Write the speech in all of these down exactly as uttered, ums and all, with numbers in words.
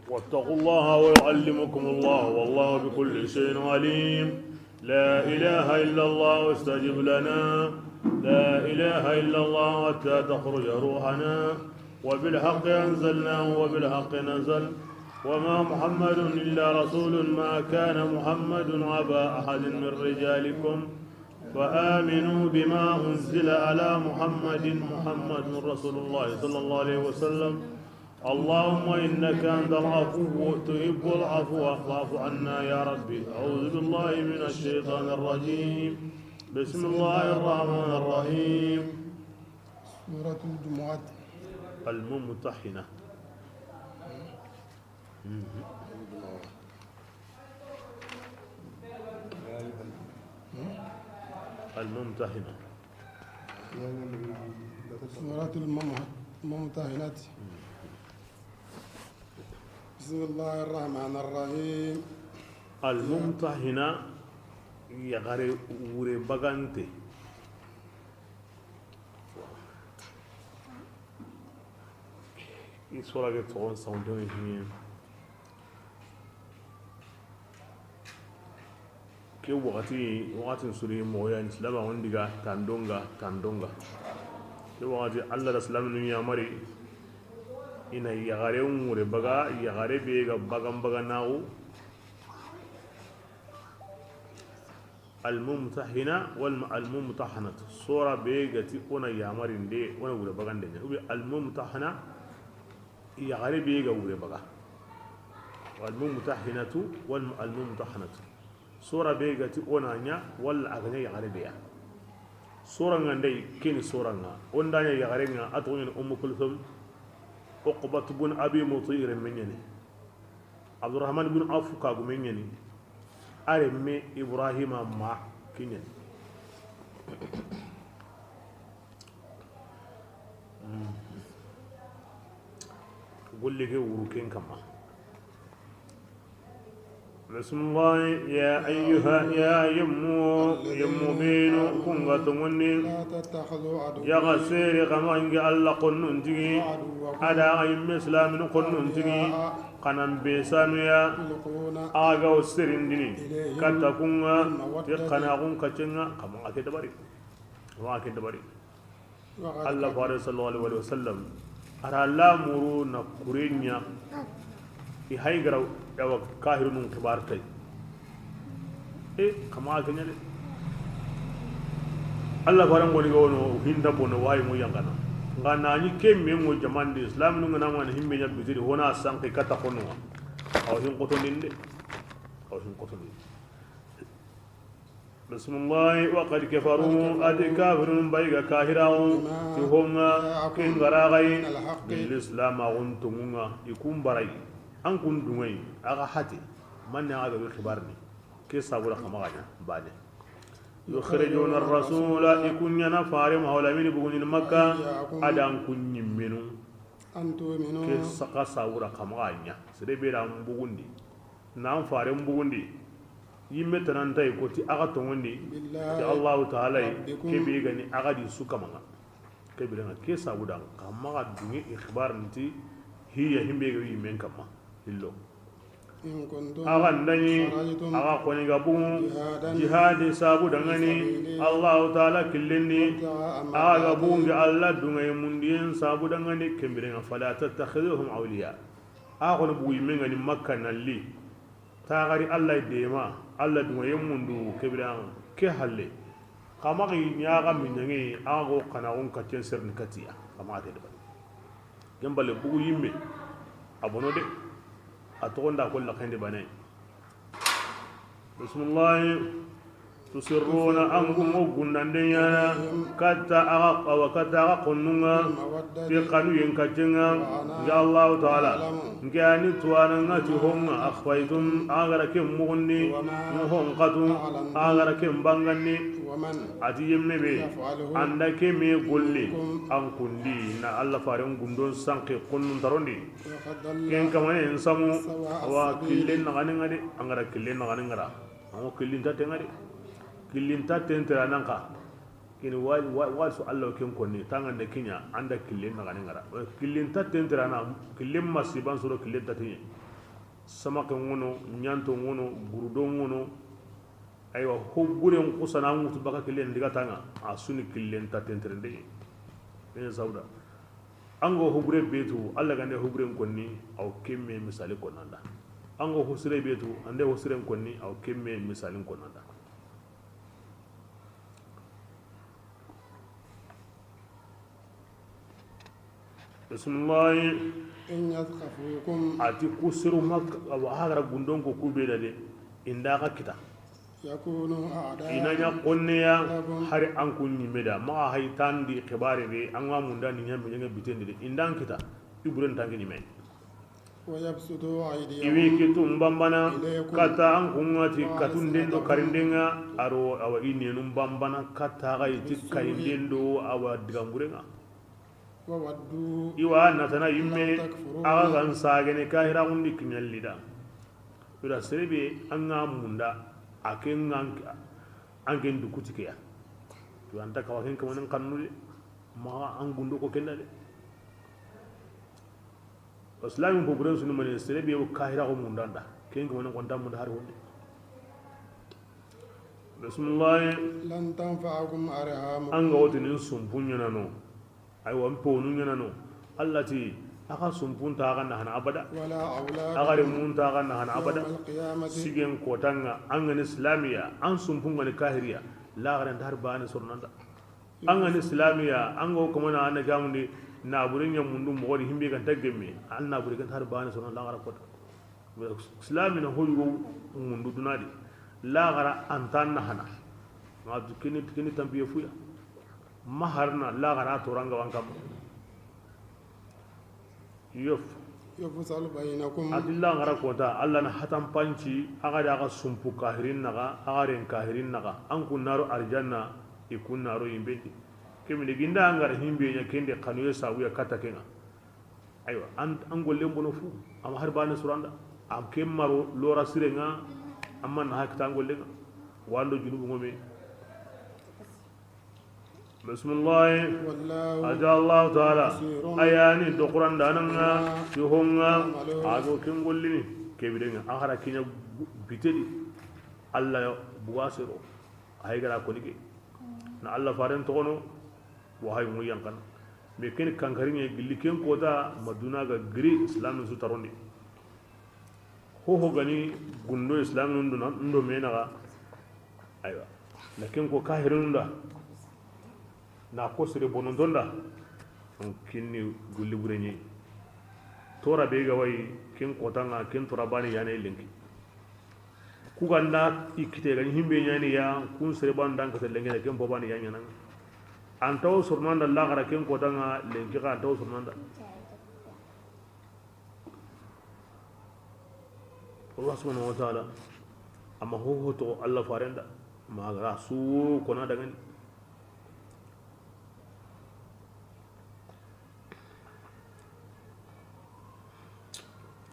واتقوا الله ويعلمكم الله والله بكل شيء عليم. لا إله إلا الله استجب لنا. لا إله إلا الله حتى تخرج روحنا. وبالحق أنزلناه وبالحق نزل. وما محمد إلا رسول. ما كان محمد أبا أحد من رجالكم. فآمنوا بما أنزل على محمد. محمد رسول الله صلى الله عليه وسلم. اللهم إنك أنت العفو تحب العفو فاعف عنا يا ربي. أعوذ بالله من الشيطان الرجيم. بسم الله الرحمن الرحيم. سورة الجمعة. الممتحنة. الممتحنة. سورة الممتحنة. بسم الله الرحمن الرحيم. الممتحنة. Yaxare wure bagante. I sora ke toxon sawunte ni. Ke waxati, waxatin suri moxoya ni silama on diga tandonga tandonga. Ke waxati Allah da silaminu yamari. I na yaxare wure baga, yaxare be ga bagan baga naxu. Almumtahina wal almumtahanatu. Sora be gati ona yamarinde, ona wure bagande ɲa. Ubi almumtahana, yaxare be ga wure baga. Walmumtahinatu wal almumtahanatu. Sora be gati ona ɲa, walla a ga ɲa yaxare be ya. Sora nga ndey, keni sora nga. Onda ɲa yaxare nga, a toxo ɲa ni Ummu Kulthum, Uqbatu bun Abi Muti renme ɲa ni. Abdurahman bin Awf kagume ɲa ni. A renme Ibrahima ma ke ɲa ni. Golle ke wuru ken kamma. Bismillah, ya ayyuha, ya yemmu, yemmu benu, kun ga tonŋundi. Yaxa sere xa maxa ngi Alla xonnun tigi, a da xa yimme silaminu xonnun tigi, xa nan be sanuya, a ga wo serindini katta kun ŋa, ti xanaxun kacce ŋa, xa maxa ke dabari. Xa maxa ke dabari. Alla fare sallallahu alaihi wasallam, a ra lamuru na kure ɲa, i hay gara yawa kahirunun xibar tay. E, xa maxa ke ɲa de. Alla fare ngoni ga wono hinda bono wayi mo yangana. Nga na ni ke me mo jamandi islaminu ngana ngana himbe ɲa bitiri hona sanki kata kono. Aw hin qotondinde. Aw hin qotondinde. Bismillah, wa qad kafaru, a ti kafirun bay ga kahirawo, ti honŋa, ken ga ra xa yi, bil islam, a gun tonŋun ŋa, i kun bara yi, an kun dunŋa yi, a ga hati, manne a ga wi xibarini, ke sabura xa maxa ɲa, bane. Yukhrijuna ar-rasula, i kun ɲa na fare ma hawla mini bugundini Makka, a da an kun ɲimmenu. Ke saxa sabura xa maxa ɲa, sere be da an bugundi. Nan faren bugundi. Yimme tanantayi ko ti axa tonŋundi ti Allahu Taala yi, ke be ga ni axa di su kamaŋa. Ke birenŋa ke sabudan xa maxa dunŋe i xibarinti hiya himbe ga yimmen kamma. Hillo. Axa ndani axa koni ga bugu jihadi sabudanŋani Allahu Taala killen di. Axa ga bugu ngi Alla dunŋe mundiyen sabudanŋani ke birenŋa fala tattakhiduhum awliya. Axa koni bugu yimme ngani Makka nalli. Taxari Alla dema, Alla dunŋa yemmundu ke biran ke halle. Xa maxa ɲaxa miɲanŋe, axa go xanaxun kaccen serni katiya. Xa maxa ke dabari. Ken balle bugu yimme. A bono de. A toxonda ko laxende bane. Bismillah. Tusirruna, an kun ŋo gundande ɲana katta axa, awa katta axa xonnun ŋa, ti xanuyen kacce ŋa, nge Allahu Taala, nge a ni tuwana ŋa ti honŋa, akhfaytum, axa ga ra ken muxundi, ŋa hon xatu, axa ga ra ken bangandi, a ti yemme be, an da ke me golli, an kundi, na Alla faren gundon sanke xonnun tarondi, ken kamane en samu, awa killen naxanin ŋa de, an ga ra killen naxanin ŋa ra. An ŋo killintaten ŋa de. Killintaten tiranan xa. Kini wa, wa, wa su Alla ken konni, tangande kiɲa, an da killen naxanin ŋa ra. Killintaten tirana, killen masiban soro killen tateɲe. Samake ŋono, ɲanto ŋono, gurudo ŋono. Aywa, ho buren kusana ŋutu baka killen diga tanga, a suni killen ta tenterende. Ene sauda. Ango hobure betu, Allah gande hoburen konni, aw kemme misali konnanda. Ango hosire betu, ande hosiren konni, aw kemme misalin konnanda. Bismillahi. إن يثقفوكم. Ati kusiru mak, awa hagara gundon ko kubeda de. Inda ka kita. يكونوا أعداء. Ina ɲa konneya لكم. Hari an kun ɲimeda. Ma hay tandi xibare be, an ga munda ni ɲambe ɲanga bitendi de. Inda an kita. Iburen tangi ɲime. ويبسطوا أيديهم. Iwi kitum bambana. إليكم. Kata an kun ŋa ti katunden do karinden ŋa. Aro awa i nenun bambana kata ga iti karinden do awa digamburen ŋa. وودوا. Iwa natana yimme. لو تكفرون. Aga gan sagene kahira gundi kinyallida. Ira serebe an ga munda. A ken ŋa an ken dukuti keya. To anta kawa ken kamanin kannu de. Ma an gundo ko kenda de. Islamin boburen sunu mani serebe o kahira ko mundanda. Ken ko mani konta munda har hunde. Bismillah. لن تنفعكم أرحامكم. An ga wotinin sumpun ɲanano. Aywa, n ponu ɲanano. Allah ti, aka sumpun ta ga na hana abada. ولا أولادكم. Aga remun ta ga na hana abada. يوم القيامة. Sigen kotanga, an gani islamiya, an sumpun gani kahiriya. La garan dar bani surnanda. An gani islamiya, an go kuma na an gamundi, na burin ya mundu mo wadi himbe kan taggemme, an na burin kan har bani surnanda la gara kota. Islami na hoyugo mundu dunadi. Lagara antan na hana. Ngatu kini, kini tampiye fuya. Maharna lagara toranga wankam. Yof. يفصل بينكم. Adilla ngara kota, Allah na hatan panci, aga da aga sumpu kahirin naga, aga ren kahirin naga. An kun naro arjanna, i kun naro yimbendi. Kemine ginda angara himbe nya kende kanuye sabuya kata kenga. Aywa, an, an gollen bono fu, am har bane suranda, am ke maro lora sirenga, amma na hakta an gollenga, wando junubu ngome. Bismillah. والله. Aja Allah Ta'ala, بصير. Ayani dokurandananga, بما tihonga, تعملون. Ago ken gollini, kebirenga, akhara kinya bitedi, Allah bugasero, ay gara konike, na Allah faren togono, Wa hay mu yankan. Me ken kankariŋe gilli ken kota maduna ga giri islamin su tarondi. Ho ho gani gundo islamin ndo na, ndo menaga. Aywa. Na ken ko kahirin da. Na ko sire bonontonda. Donc kinni gulli burenye. Tora be ga way ken kotanga ken tora bani yana lenki. Ku ganda i kite ga himbe ɲani ya, kun sere ban dan kata lengene ken bobani ya ɲana. Antaw surnanda lagara ken kotanga lenki ga antaw surnanda. Allah subhanahu wa ta'ala, amma ho ho to Allah farenda, ma gara su kona dangani.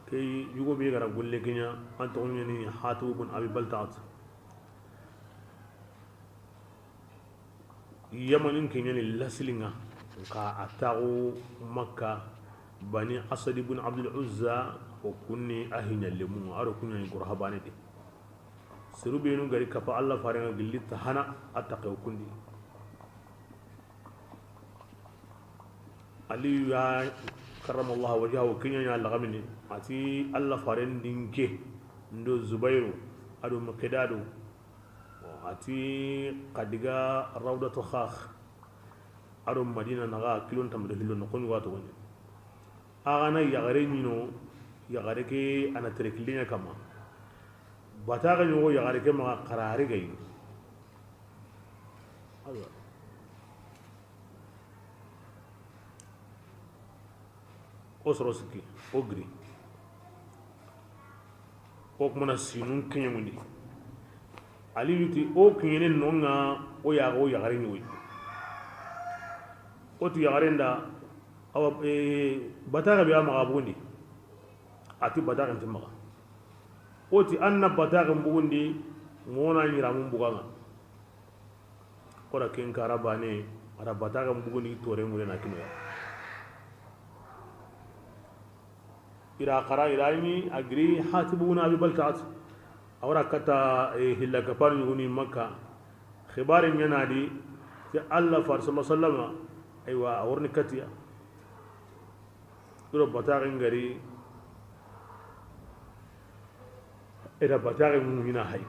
Ke yugo be gara golle kenya, an toxo ɲani Hatib ibn Abi Baltaat. Yamanin ke ɲani lasilinga, nka a taxu Makka, Bani Asad ibn Abdul Uzza, o kunni a hiɲa lemunga, a ro kuɲani goro habane de. Seru benu gari kapa Allah farenga gilli ta hana a taqe o kundi. Aliyu ya karramallahu wajhahu kiɲa ɲa lagamini ati Allah faren dinke ndo Zubairu ado Miqdadu ati kadiga Rawdatu Khakh ado Madina naga kilon tamdo hillo no koni wato woni. Agana yagare ɲino, yagare ke ana tere killiŋa kama. Bataxe ɲogo yagare ke maxa xarari gayi. Awa. O soro sikki, o giri. O kuma na sinun kiɲemundi. Aliyu ti o kiɲene nonga o yaga o yagare ɲogoyi. O ti yagare nda awa, eh, bataxe be a maxa bugundi. A ti bataxe nti maxa. O ti an na bataxe bugundi, ŋona ɲiramun buganga. Kora ken kara bane, ara bataxe bugundi tore ŋure na kinoya. I ra xara, i ra ɲi a giri Hatibu bun Abi Baltaat. A wara kata, eh, hilla kapar ɲuguni Makka. Xibaare ɲaana di ti Alla faare sallallahu alaihi wasallam. Aywa, a wori ni katiya. I ro bataaxen gari, i da bataaxe muɲina hay.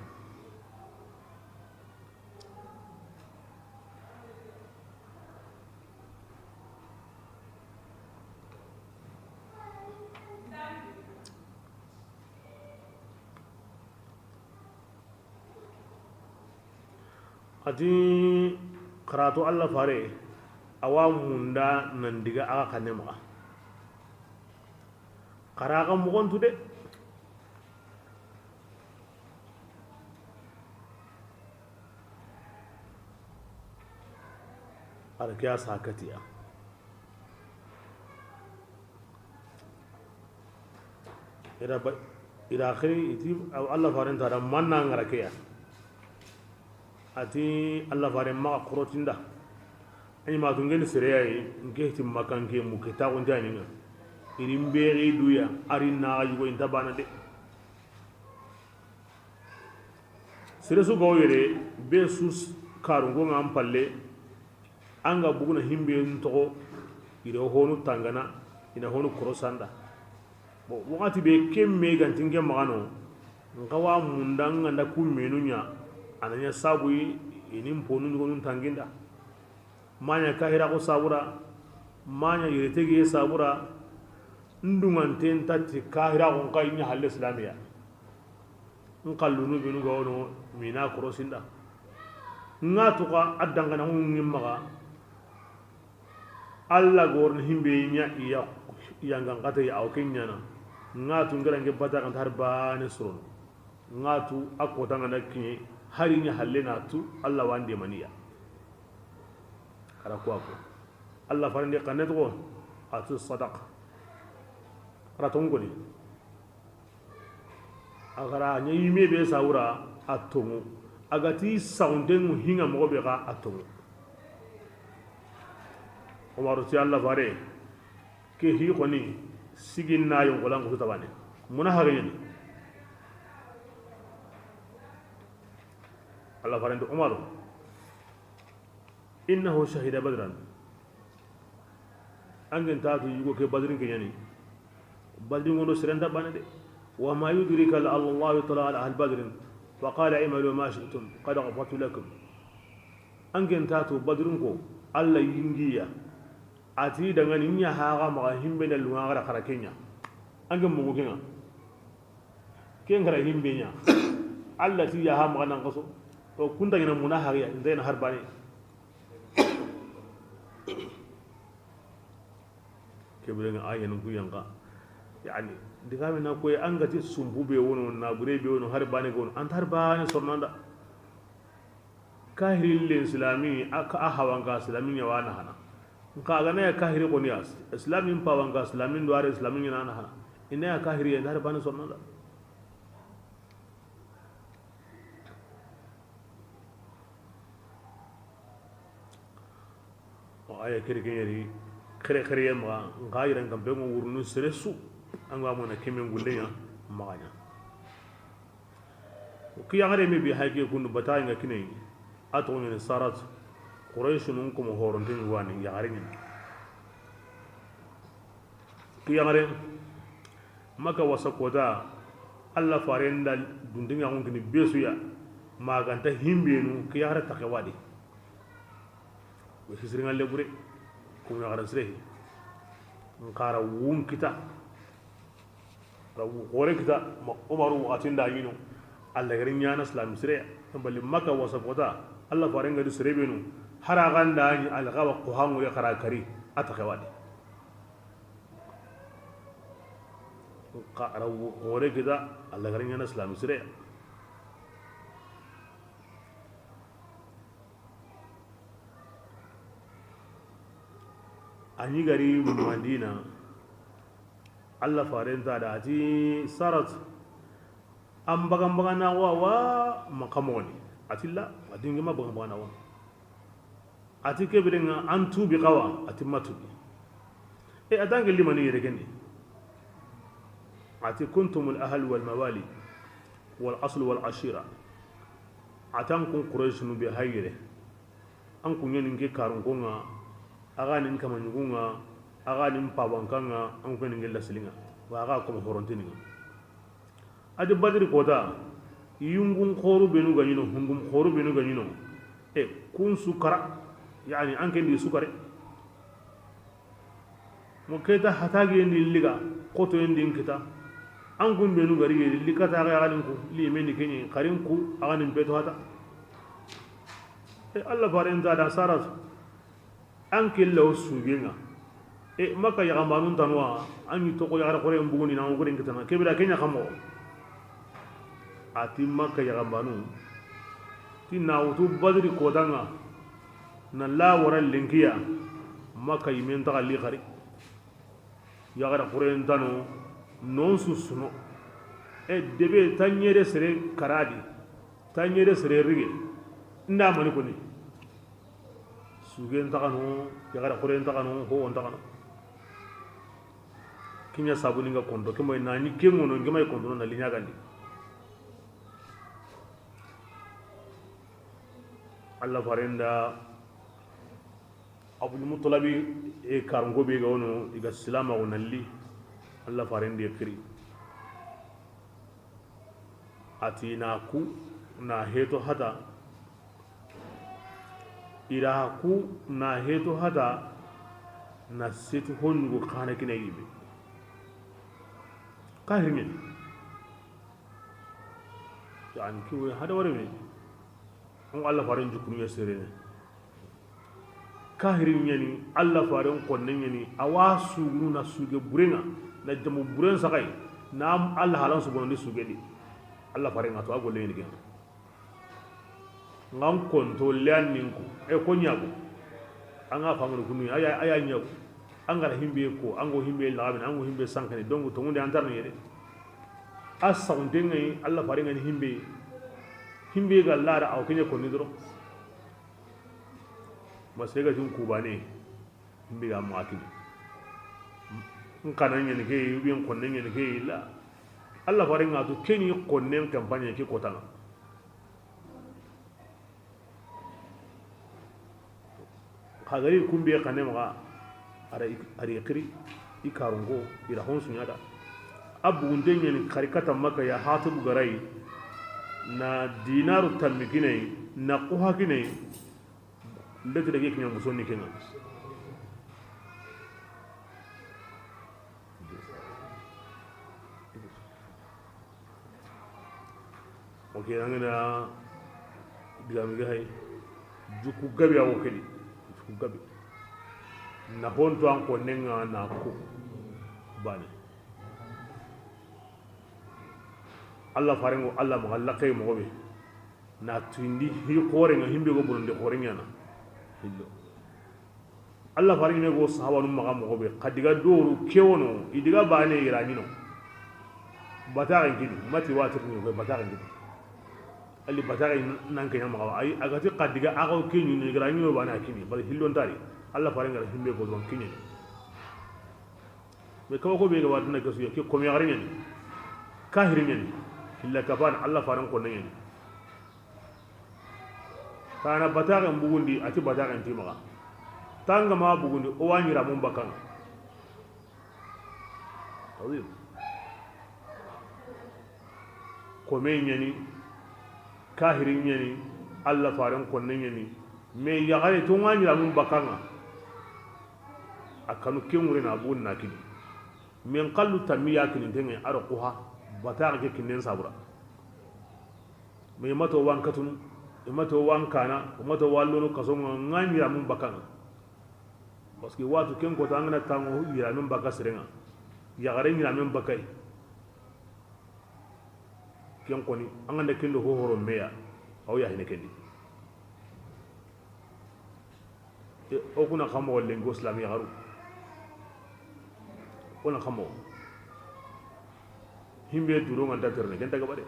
A ti, xara to Alla faare, a wa munda nan diga a ga xanne maxa. Xara ga moxon tu de. A da ke ya sa katiya. I da ba, i da xiri, i ti, Alla faaren ta da manna ŋara ke ya. A ti, Alla faare maxa xorotinda. A ɲi ma tu ŋeni sere ya yi, n ke ti Makka n ke mu ke ta xunta ni ŋa. I ri n bexi du ya, a ri na ga yugo i nta bana de. Sere su ga wo yere, be su s-, karunko ŋa an palle, an ga buguna himbe n toxo, i da honu tangana, i na honu korosanda. Bon, waxati be ke me ganti n ke maxa no, n xa wa munda n ga nda ku menu ɲa, a na ɲa sabu yi, i ni n ponu ɲugonu tanginda. Ma ɲa kahiraxu sabura, ma ɲa yere tegiye sabura, n dunŋanten ta ti kahiraxu n xa i ɲa halle silamiya. N xallunu benu ga wono mina korosinda. N ga tu xa a dangana ŋun ŋi maxa. Alla ga wori ni himbe ɲa i ya, i ya n ga n xata ya, a wo ke ɲaana. N ga tu n gara n ke bata xa nta hari bane sorono. N ga tu a kota ŋa na kiɲe, hari ɲa halle na tu, Alla wa n demaniya. Xara kuwa ko. Alla faaren di xanne toxo, a tu sadaqa. Xara tonŋu koni. A xara ɲa yime be sawura a tonŋu. A ga ti saxunten ŋu hinŋa moxo be xa a tonŋu. Umaru ti Alla faare, ke hi xoni, sigin na yonkolan kutu tabane. Muna hage ɲani. Alla faaren ti Umaru, innahu shahida Badran. An ke nta tu yugo ke Badrin ke ɲani. Badrin ŋono sere nta bane de. Wa ma yudrika la'alla Allaha ittala ala ahli Badrin fa qala i'malu ma shi'tum qad ghafartu lakum. An ke nta tu Badrin ko Alla yingiya. A ti dangani ɲa haxa maxa himbe na lunga xara xara ke ɲa. An ke mugu ke ŋa. Ke n xara himbe ɲa. Alla ti ya ha maxa nan xaso. To kunta ɲana muna hariya, nta ɲana hari bane. Ke bire ŋa a ɲa n ku yanqa. Yani, digame na koy an ga ti sumbu be wono, na bure be wono, hari bane ga wono, an ta hari bane sornanda. Kahiri len silami, a ka a hawanka silami ɲa wa na hana. Nka a ga na ya kahiri xoni ya, silami n pawanka silami n do are silami ɲa na hana. I na ya kahiri ya, hari bane sornanda. O aya kere ke ɲeri, xere xere ye maxa, nxa yiran kampe ŋo wurunu sere su, an ga mona keme gunde ɲa, maxa ɲa. Ki yaxare me bi hay ke kundu bataye ŋa kine, a toxo ɲani Sarat, Quraysh nun komo horonte ɲi wani yaxare ɲi. Ku yaxare, Maka wasa kota, Allah faren da dundiŋa ŋun kini besuya, maganta himbenu, ku yaxare taxe wadi. Wo hisiriŋa lebure, ku yaxare sire, nxara wun kita, ra wu xore kita, ma Umaru waxatin da yino, Allah gari ɲana silami sire, bali Maka wasa kota, Allah faren ga di sire benu, hara ganda ni alxaba ko hangure xara kari, a taxe wadi. Xa ra wu xore kita, Allah gari ɲana silami sire. A ɲi gari Madina, Allah faren ta da a ti Sarat, an bagan bagana wa wa makamoni. A ti la, a dingi ma bagan bagana wa. A ti ke biren ŋa an tubi xawa, a ti ma tubi. E, a dangi limani yere kendi. A ti, "Kuntumul ahal wal mawali, wal asl wal ashira." A ti, "An kun Qurayshinu be hayire, an kun ɲa ni n ke karunkon ŋa, a ga ni n kamaɲugun ŋa, a ga ni n pawankan ŋa, an kun ɲa ni n ke lasilin ŋa, wa a ga koma horontinin ŋa." A ti, "Badri kota, yungun xoru benu ga ɲi no, hungum xoru benu ga ɲi no, e, kun su kara, yani, an ken di su kare." Mo keta hatagiyen di liga, xotoyen di n kita. An kun benu gari yeri, likata ga yaxanin ku, li mendi kenyi, xarin ku, a ga nin beto hata. E, Allah faren ta da saratu. An killa o sugen ŋa. E, Makka yaxanbanun tanuwa, an yi toxo yaxare xoren bugundi na, o goren kitana. Kebira kenya xamo. A ti Makka yaxanbanu. Ti na wutu Badri kotan ŋa. Na la wara lenkiya, Makka yimen taxa li xari. Yaxare xuren tano, non su suno. E debe taɲere sere karadi, taɲere sere rige. Nda mani koni. Sugen taxano, yaxare xuren taxano, ho on taxano. Kinya sabuni nga kondo, kemay nani kengono, ngemay kondo na linya gandi. Allah farenda Abdul Muttalabi, e, karanko be ga wono, i ga silamaxu nalli, Allah faren di xiri. A ti na ku na heto hata, i ra ku na heto hata, na setu honnugo xana kina yibe. Ka hirmen. Yani, ki wo hada wore me. On Allah faren jukunu ya serene. Kahiri ɲani, Allah faren konne ɲani, a wa sugunu na suge burenga, na jamu buren saxay, na Allah halan sugono ndi suge di. Allah faren ŋa to a golle ni gen. Ngan konto lean ninku, e ko ɲago. An ga famunu kunu, aya, aya ɲago. An ga ra himbe ko, an go himbe laxaben, an go himbe sankani, donc to ngunde antar ni yede. A saxunte ŋa yi, Allah faren ŋa ni himbe. Himbe ga lara aw kenya konni doro. Ma sega tin kubane, himbe ga ma kini. N kana ɲani ke, ou bien konne ɲani ke, la. Allah faren ŋa to keni konne campagne ke kotanga. Xa gari kumbe xane maxa, a ra i, a ri xiri, i karunko, i ra hon suɲa da. A bugunte ɲani xari kata Makka ya Hatibu garai, na dinaru tammi kinai, na kuha kinai, leti dage kiɲa musonni kenga. Ok, an ga na digame ga hay, juku gabe a wo kedi, juku gabe. Na honto an ko nenga na ko bane. Allah farengo, Allah maxa laxey moxo be. Na tuindi hi xorenga, himbe go bonondi xorenga na. Hillo. Allah faren ɲime go sahabanu maxa moxo be, xa diga doru ke wono, i diga bane i ra ɲino. Bataxen kini, mati watir ni ko bataxen kini. Ali bataxen nan ke ɲa maxa, ay, a ga ti xa diga a ga ke ɲino, i ra ɲino bane a kini, bal hillon tari. Allah faren ga ra himbe go don kini. Mais kawa ko be ga wadna ke suya, ke ko mi yaxare ɲani. Kahiri ɲani. Hilla kapan Allah faren ko ɲani. Kana bataxen bugundi, a ti bataxen ti maxa. Tanga ma bugundi, o wa ɲiramun bakkan. Azim. Kome ɲani, kahiri ɲani, Allah faren konne ɲani. Mais yaxare to ŋa ɲiramun bakkan ŋa. A kanu ke ŋure na bugun na kini. Men xallu tammi ya kini tenge a ro kuha. Bataxe ke kinnen sabura. Mais i mato wan katunu, i mato wan kana, i mato wan lono kaso ŋa, ŋa ɲiramun bakkan ŋa. Parce que watu ken kota an ga na tango ɲiramen bakka serenga. Yaxare ɲiramen bakkay. Ken koni, an ga na kendo ho horo meya, aw ya hine kendi. E, o kuna xamo lengo islami yaxaru. O na xamo. Himbe duro nganta terne, ken ta gaba de.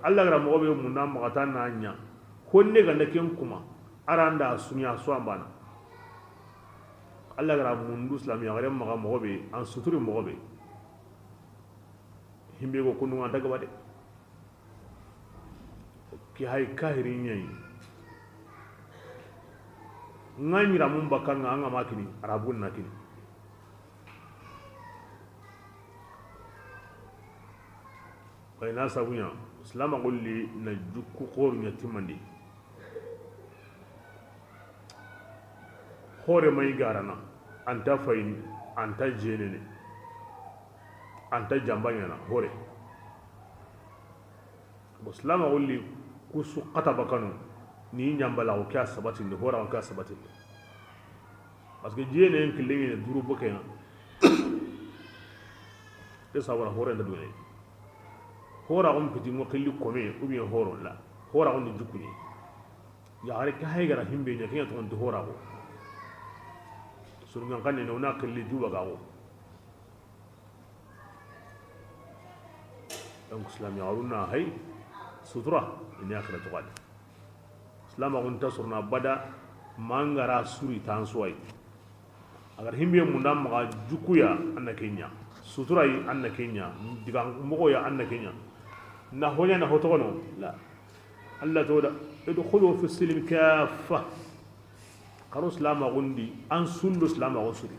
Allah ga ra moxo be munda maxa ta na ɲa. Honne ganda ken kuma, aranda sunya so ambana. Allah ga ra mundu islam yaxare maxa moxo be, an suturi moxo be. Himbe go kundu ŋa nta gaba de. Ki hay kahiri ɲa yi. Ŋa ɲi ra mun bakka ŋa, an ga ma kini, Arabun na kini. Bay na sabu ɲa, Islama golli na jukku xoru ɲa timandi. Hore may garana, anta fayini, anta jenene, anta jamba ɲana, hore. Bon, silama golli kusu xata bakano, ni ɲambalaxu ke a sabatindi, horaxu ke a sabatindi. Parce que jiyene en killen ŋene duru boke ŋa. Ke sabara hore nda dune. Horaxun piti ŋo xilli kome, ou bien horon la. Horaxun ni jukuni. Yaxare ke hay gara himbe ɲa, ke ɲa toxonti horaxu. Surungan xanne ne, wona xilli juba gaxu. Donc, Islam yaxarun na hay sutura, ini axira toxadi. Silamaxun ta suruna bada, mangara suri tan suway. Agar himbe munda maxa jukuya, an na ke ɲa. Sutura yi, an na ke ɲa. Diga moxo ya, an na ke ɲa. Na hoɲa na hotoxono la. Allah to da, "Udkhulu fi silmi kaffa." Xaro silamaxun di, an sullo silamaxun suri.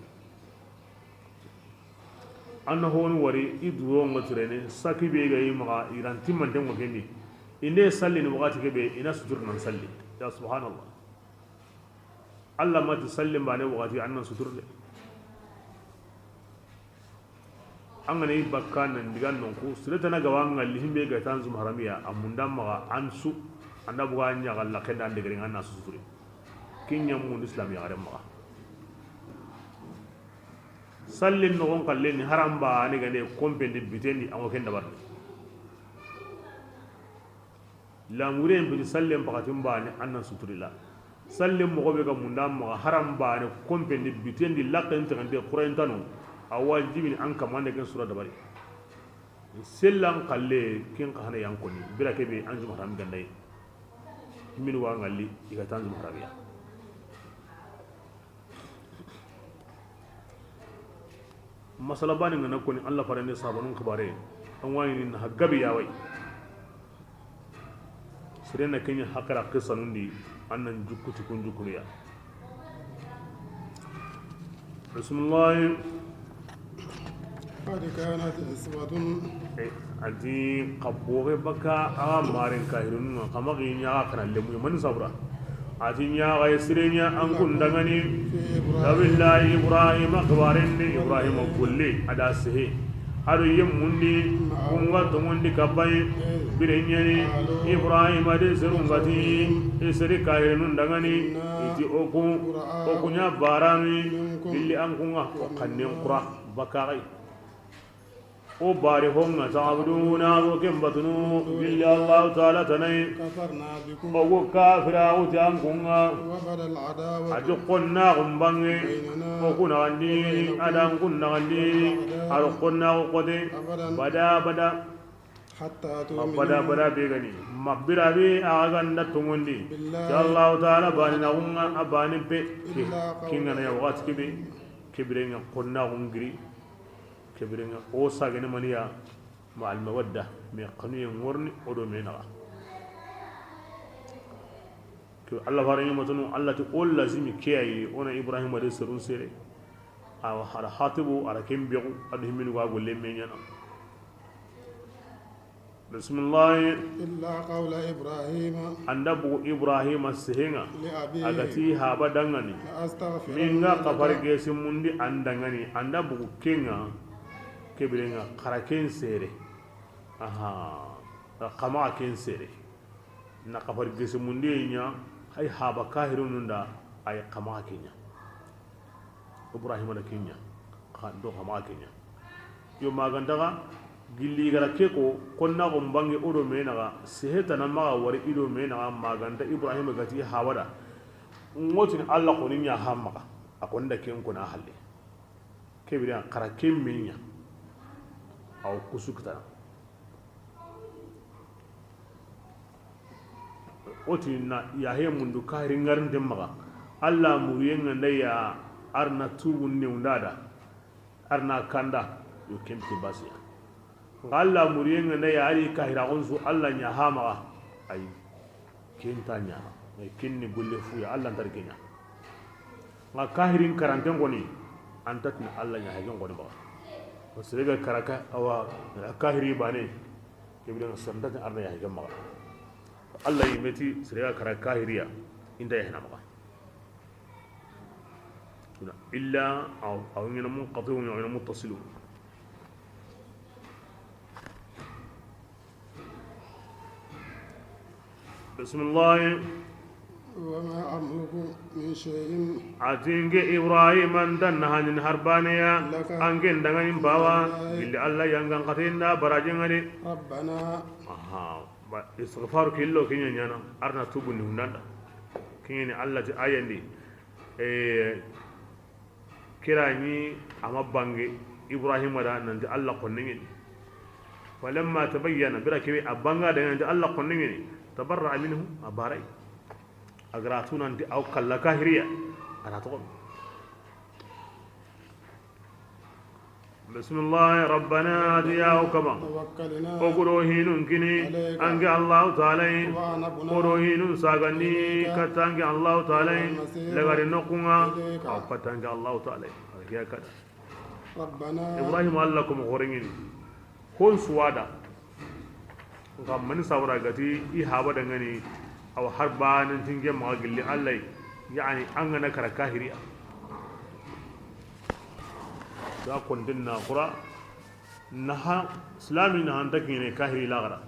An na honu wari, i duro ŋa turene, saki be ga yi maxa, i ran timmante ŋo kendi. Inde salli ni waxati ke be, i na sutur nan salli. Ya subhanallah. Allah ma ti salli mbane waxati, an nan sutur de. An ga na i bakka nan diga nonku, sere tana ga wa ŋalli himbe ga tan zum haramiya, a munda maxa an su, an da buga ɲaxa la kenda an degere an na su suturi. Kin ɲa mun Islam yaxare maxa. Sallin noxon xalle ni haram ba ni gane kompendi bitendi an ŋo ken dabar. Lamuren piti sallen pakatin bane an nan suturila. Sallen moxo be ga munda maxa haram bane kompendi bitendi lakken tegante kurentano a wajibini an kamande ken sura dabari. Sellan xalle ken xa hana yan koni bira kebe an juma haram gandayi. Min wa ŋalli i ga tan juma haramiya. Masala bani ŋa na koni Allah farande sabanun xibare. An wayini na gabe ya way. Sirena kenya hakara qissanundi an nan jukkuti kun jukkunuya. Bismillah. قد كانت إسوة. Eh, a ti xa boxe baka a maren kahirunu ŋa, xa ma xi ɲaxa kana lemu mani sabura. A ti ɲaxa ye sirenya an kun dangani. Nabillahi Ibrahima xibarendi, Ibrahima golle a da sehe. A do yemmundi kun ga tongondi kabayi. Bire ɲani Ibrahima de serun ga ti i seri kahirinun dangani. I ti o ku, o ku ɲa barami gilli an kun ŋa o xannen kura bakaxay. O bari honga ta'buduna, o ken batunu gilli Allahu Ta'ala tanai. O go kafira wuti an kun ŋa. A ti xonna xun bange o ku naxandi, a da an kun naxandi, a ro xonna xo xote bada bada. Bada bada be gani ma bira be a ga nda tongondi. Ti Allahu Ta'ala bani na kun ŋa a bani be. Kin ŋa na ya waxati kebe. Kebire ŋa xonna xun giri. Kebire ŋa o sagene maniya ma almawadda, me xanuye ŋorni o do me naxa. Ke Allah fare ɲamatunu Allah ti o lazimi ke ayi o na Ibrahima de serun sere. Awa hara hatibu ara ken bexu a do himmini ga golle me ɲana. Bismillah. إلا قول إبراهيم. Anda bugu Ibrahima sehenga. لأبيه. A ga ti haba dangani. لأستغفرن لك. Minga kafar gesi mundi an dangani. Anda bugu kenga. Kebirenga xara ken sere. Aha. Xama ken sere. Na kafar gesi mundi ɲa. Hay haba kahirununda ay xama kenya. Ibrahima da kenya. Xa do xama kenya. Yo magantaxa gilli gara ke ko konna xo mbange o do me naxa sehetana maxa wari i do me naxa maganta Ibrahima gati hawada. Ŋotini Allah xoni ɲa ha maxa a xoni da ken kona halle. Kebiri an xara ken me ɲa. Aw kusu kitana. O ti na yahe mundu kahiri ŋarinte maxa. Allah muriyen ŋa nda ya arna tubu newndada. Arna kanda yo kemti basiya. Nxa Alla muriyen ŋa na ya, a ri kahiraxun su Alla ɲa ha maxa. Ayi, ken nta ɲaana. Ayi, ken ni golle fu ya, Alla nta ri ke ɲa. Nxa kahirin karanten koni, an ta tini Alla ɲa ha ken koni maxa. Sere ga kara ka, awa, kahiri baane, ke bire ŋa santa tini Alla ɲa ha ken maxa. Alla yi me ti sere ga kara kahiriya, i nta ya hina maxa. Illa aw, aw ɲaana munqati'un, aw ɲaana muttasilun. Bismillah. وما أملك من شيء. A ti nke Ibrahima nta na haɲini hari baane ya, لك. An ke n daŋanin bawa, من الله. Gilli Alla yangan xaten da barajen ŋa de. ربنا. Aha, ba, istighfar killo ke ɲa ɲaana, arna tubu ni hundanda. Ke ɲa ni Alla ti ayandi. Eh, Kira ni a ma bange Ibrahima da nanti Alla xonne ɲa ni. Falamma tabayyana, bira kebe a banga da nanti Alla xonne ɲa ni, tabarra'a minhu, a bara a yi. A ga ra tu nanti aw kalla kahiriya, a na toxo. Bismillah, Rabbana, a ti ya o Kama. توكلنا O ku do hinun kini, عليك. An ke Allahu Taala yi. وأنبنا O do hinun sagandi, إليك. Katta an ke Allahu Taala yi. والمصير Lagare noxun ŋa, إليك. Aw katta an ke Allahu Taala yi. Aw ke ya kada. ربنا Ibrahima Alla ko mo xore ɲi ni. Hon suwada. Nxa mani sawara gati i haba dangani, aw har banan tinge maxa gilli Alla yi, yani an ga na kara kahiriya. Da konten na xura, naha, silami naha nta kine kahiri laxara.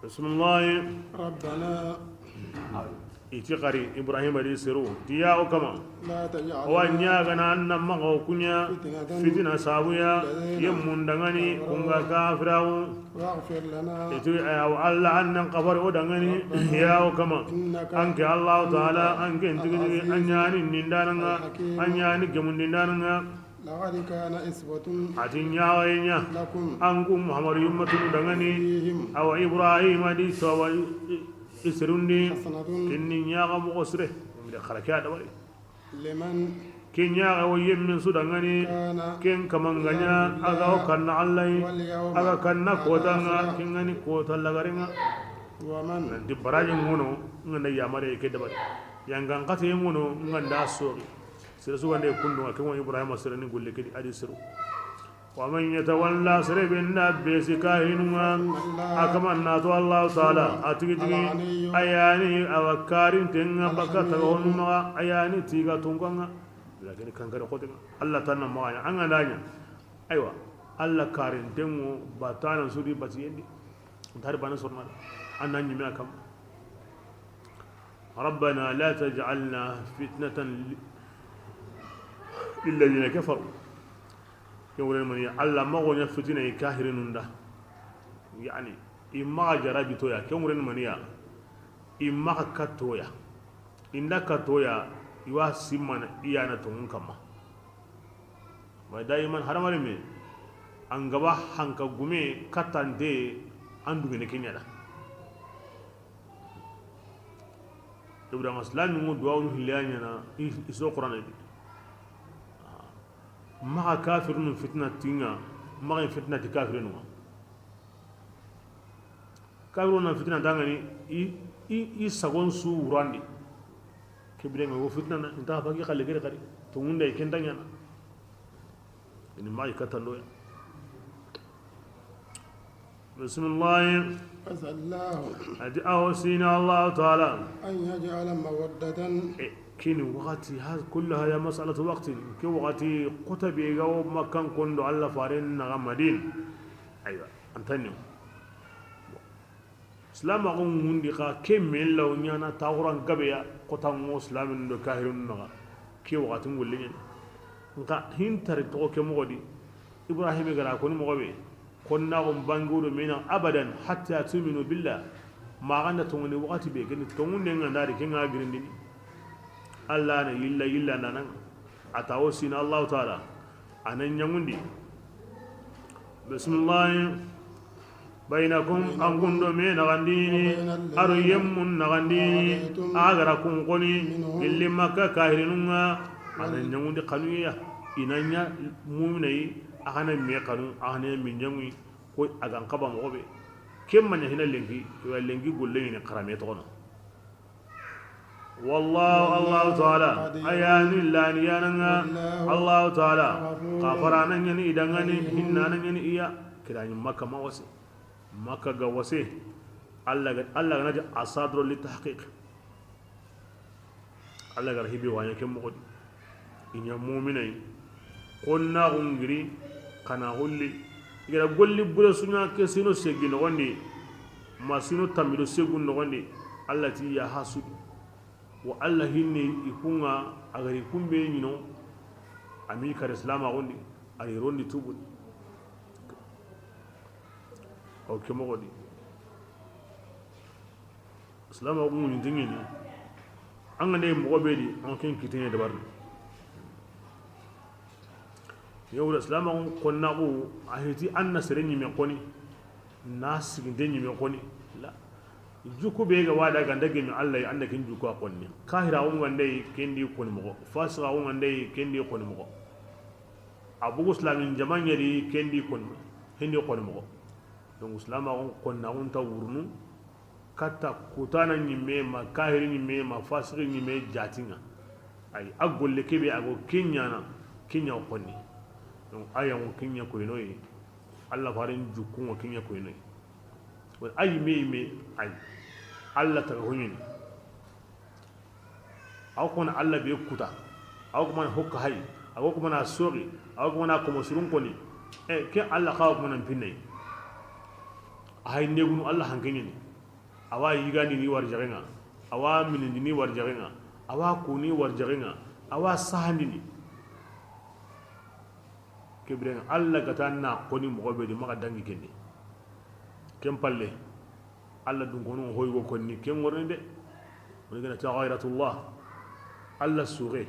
Bismillah. ربنا I ti xari Ibrahima di seru, ti ya o Kama. لا تجعلنا O wa ɲaagana an na maxa o ku ɲa فتنة fitina sabu ya, للذين yemmun dangani, كفروا kun ga kafirawo. واغفر لنا I ti, eh, aw Alla an nan xafari o dangani, ربنا ya o Kama. إنك An ke Allahu Taala, أنت an ke n tigi tigi, العزيز an ɲa ni nindananga, الحكيم an ɲa ni gemundindananga. لقد كان أسوة A ti ɲaxaye ɲa, لكم an ku Muhammadu yummatunu dangani, فيهم awa Ibrahima di soba i, i, i serundi, حسنة kinni ɲaxa moxo sire, mi de xara ke a dabari. لمن Ke ɲaxa wo yemmin su dangani, كان ken kamangaɲa, يرجو a ga wo kanna Alla yi, واليوم a ga kanna kotanga, الآخر ken ga ni kota lagarenga. ومن Nanti baraji ŋono, nga nda yamare ke dabari. Yangan xate ŋono, nga nda sori. Sere su gande kundu, ke ŋo Ibrahima sere ni golle ke di a di seru. ومن يتول Sere be nda besi kahinunga, a kaman na to Allahu Taala, a tigi tigi, a yani a wa karintenga baka taga honu maxa, a yani tiga tunganga. Lakin kankare xotenga. Alla tanna maxa ɲa, an ga nda ɲa. Aywa, Alla karintengo batana sudi batiyendi. Ntari bana sorna. An na ɲime a kam. ربنا لا تجعلنا فتنة ل-، للذين كفروا. Ken wuren mani ya, Alla maxa o ɲa fitina i kahirinun da. Yani, i maxa jarabi toya, ken wuren mani ya, i maxa kattoya. I nda kattoya, i wa simmana i yana tongun kamma. Ma daiman hadamaren me, an gaba hanka gume kattante, an dugene ke ɲa da. Ibrahima silami ŋo duwawunu hille ya ɲana, i, i so Qur'ana di. Maxa kafirinu fitina tinga, maxa fitina ti kafirinu ŋa. Kafirinu na fitina tangani, i, i, i sagon su wurandi. Ke bire ŋa wo fitina na, inta fagi xalle gere xari. To ŋunda i ken ta ɲana. Ini maxa i kattandoya. Bisimilahi. Asa Allahu. A ti a wo sini Allahu Taala. An yaj'ala mawaddatan. E, kini wakati, ha, kullu hada mas'alatu waqtin. Ke wakati, kota be ga wo Makkan kondo Alla faren naxa Madina. Aywa, antanni. Silamaxu ŋundi xa ke men law ɲana taxuran gabeya, kota ŋo silamin do kahirun naxa. Ke wakati ŋulle ɲani. Nxa hintari toxo ke moxo di, Ibrahima gara koni moxo be. Konnaxun bangudo mena abadan hatta tuminu billah. Maxanda tongoni waxati be geni tongunde nga ndari ke nga girindini. Alla na yilla yilla nananga. A ta wo sina Allahu Taala. A na ɲangundi. Bisimilahi. Baynakum, an kundo me naxandini. Aro yemmun naxandini. A gara kun koni. Gilli Makka kahirinunga. A na ɲaŋundi xanuye ya. I na ɲa mumina yi, a xa na me xanu, a xa na me ɲaŋuyi, ko a ga n xaba moxo be. Ken ma ɲa hina lenki, i wa lenki golle ɲini xarame toxono. Wallahu, Allahu Taala, a ya ni lani ya na ŋa. Allahu Taala, xafarana ɲa ni i danŋa ni, hinnana ɲa ni i ya. Kira ni Makka ma wase. Makka ga wase. Allah ga, Allah ga na ti asadro li tahqiq. Allah ga ra hibe wa ɲa ke moxo di. I ɲa mumina yi. Xo na xungiri, xa na xulli. I ga ra golli bure su ɲa ke sino segi noxon di. Ma sino tammido segu noxon di. Allah ti ya hasudu. Wa Allah hinne i kunŋa, a ga ri kunbe ɲino. A mi kare silamaxun di, a ri rondi tubun. Aw ke moxo di. Silamaxu ŋuɲinten ɲi ni. An ga nde moxo be di, an ken kiteɲe dabarini. Yewra silamaxu konnaxu, a hiti an na sere ɲime xoni, na siginte ɲime xoni. La. Juku be ga wada ganda gemi Allah, an da ken juku a xonni. Kahiraxu ŋa nde, ken di xoni moxo. Fasiqaxu ŋa nde, ken di xoni moxo. A bugu silamin jama ɲeri, ken di xoni, ken di xoni moxo. Donc silamaxu konnaxu nta wurunu. Katta kutana ɲimme ma, kahiri ɲimme ma, fasiki ɲimme jatinŋa. Ay, a golle kebe a go keɲana, keɲa xonni. Donc a yango keɲa koynoyi. Allah farin jukkungo keɲa koynoyi. Wala ay me me ay. Allah taga hoɲini. Aw ko na Allah be kuta. Aw ko mana hokka hay. Aw ko mana sogi. Aw ko mana ko mo surun koni. E ke Allah xaw ko mana pinne. Hay negunu Allah hankeɲini. Awa yigandini warjaxenŋa, awa minindini warjaxenŋa, awa kuni warjaxenŋa, awa sahandini. Kebirenŋa Allah gata na xoni moxo be di, maxa dangi kendi. Ken palle, Allah dun kono hoygo konni ken ŋorni de. Woni gana ta ghayratullah. Allah suxe.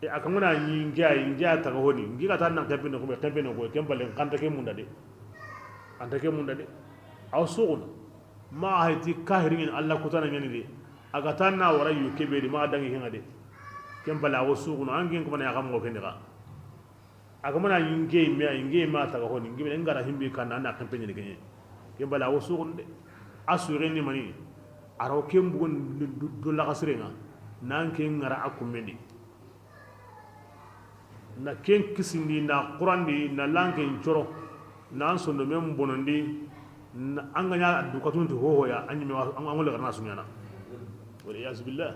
E, a kamana ɲi nge ay, nge a taga honi, nge ga ta nan kempene ko, kempene ko, ken palle, kanta ke munda de. Anta ke munda de. Aw suxuna. Ma hayti kahiri ɲini, Allah kutana ɲani de. A ga ta na wara yu kebe de, ma dangi henga de. Ken palle, aw suxuna, an gen ko mana ya kam ko ken de ga. A kamana ɲi nge me ay, nge ma taga honi, nge be ngara himbe kan na kempene de kenye. Ken palle, aw suxuna de. A suxe ni mani. Aro ken bugun do la xasirenga. Nan ken ngara a kumendi. Na ken kisindi, na xurandi, na lanken coro, na an sondo men bonondi, na an ga ɲa a du katunti hohoya, an ɲime wa, an, an ŋole xarana suɲana. Wal iyazu billah.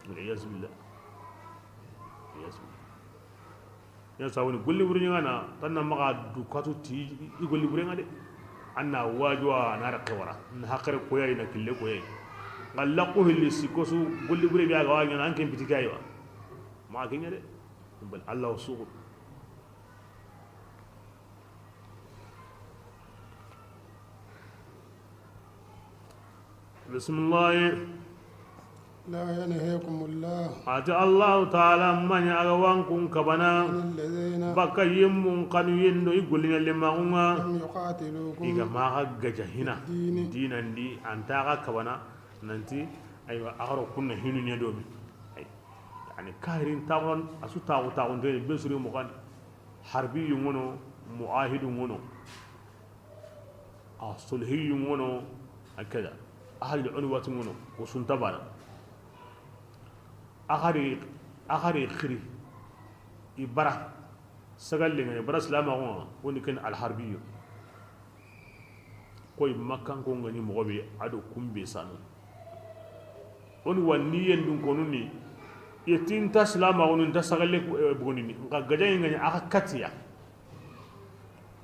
Wal iyazu billah. Wal iyazu billah. Ina sawoni golli buri ɲana, tanna maxa du katu ti i golli bure ŋa de. An na wajuwa na raqe wara, na haqare koyayi, na kille koyayi. Nga laqu hilli sikosu golli bure bi a ga wa ɲana, an ken piti ke aywa. Ma ke ɲa de. Bal Allah wa suxu. Bisimilahi. لا ينهيكم الله A ti Allahu Taala ma ɲa a ga wa an kun kabana, عن الذين bakka yimmun kanu yendo i golliɲa lemaxun ŋa, لم يقاتلوكم i ga maxa gaja hina في الدين. Dinandi, an ta ga kabana nanti, aywa, a xaro kunna hinu ɲa domi. Ay, yani, kahirin taxon, a su taxu, taxunte be suri moxo ni. Harbiyu ŋono, muahidu ŋono. A sulhiyu ŋono, hakada. Ahlul unwati ŋono, o su nta bana. A xari, a xari xiri. I bara. Sagalle ŋa, i bara silamaxu ŋa, woni ken alharbiyu. Koy makkanko ŋa ni moxo be, a do kumbe sanu. Woni wa niyen dun konu ni, ye ti nta silamaxu ni, nta sagalle ku, eh, bugoni ni. Nka gajaŋe ŋa ni, a xa katiya.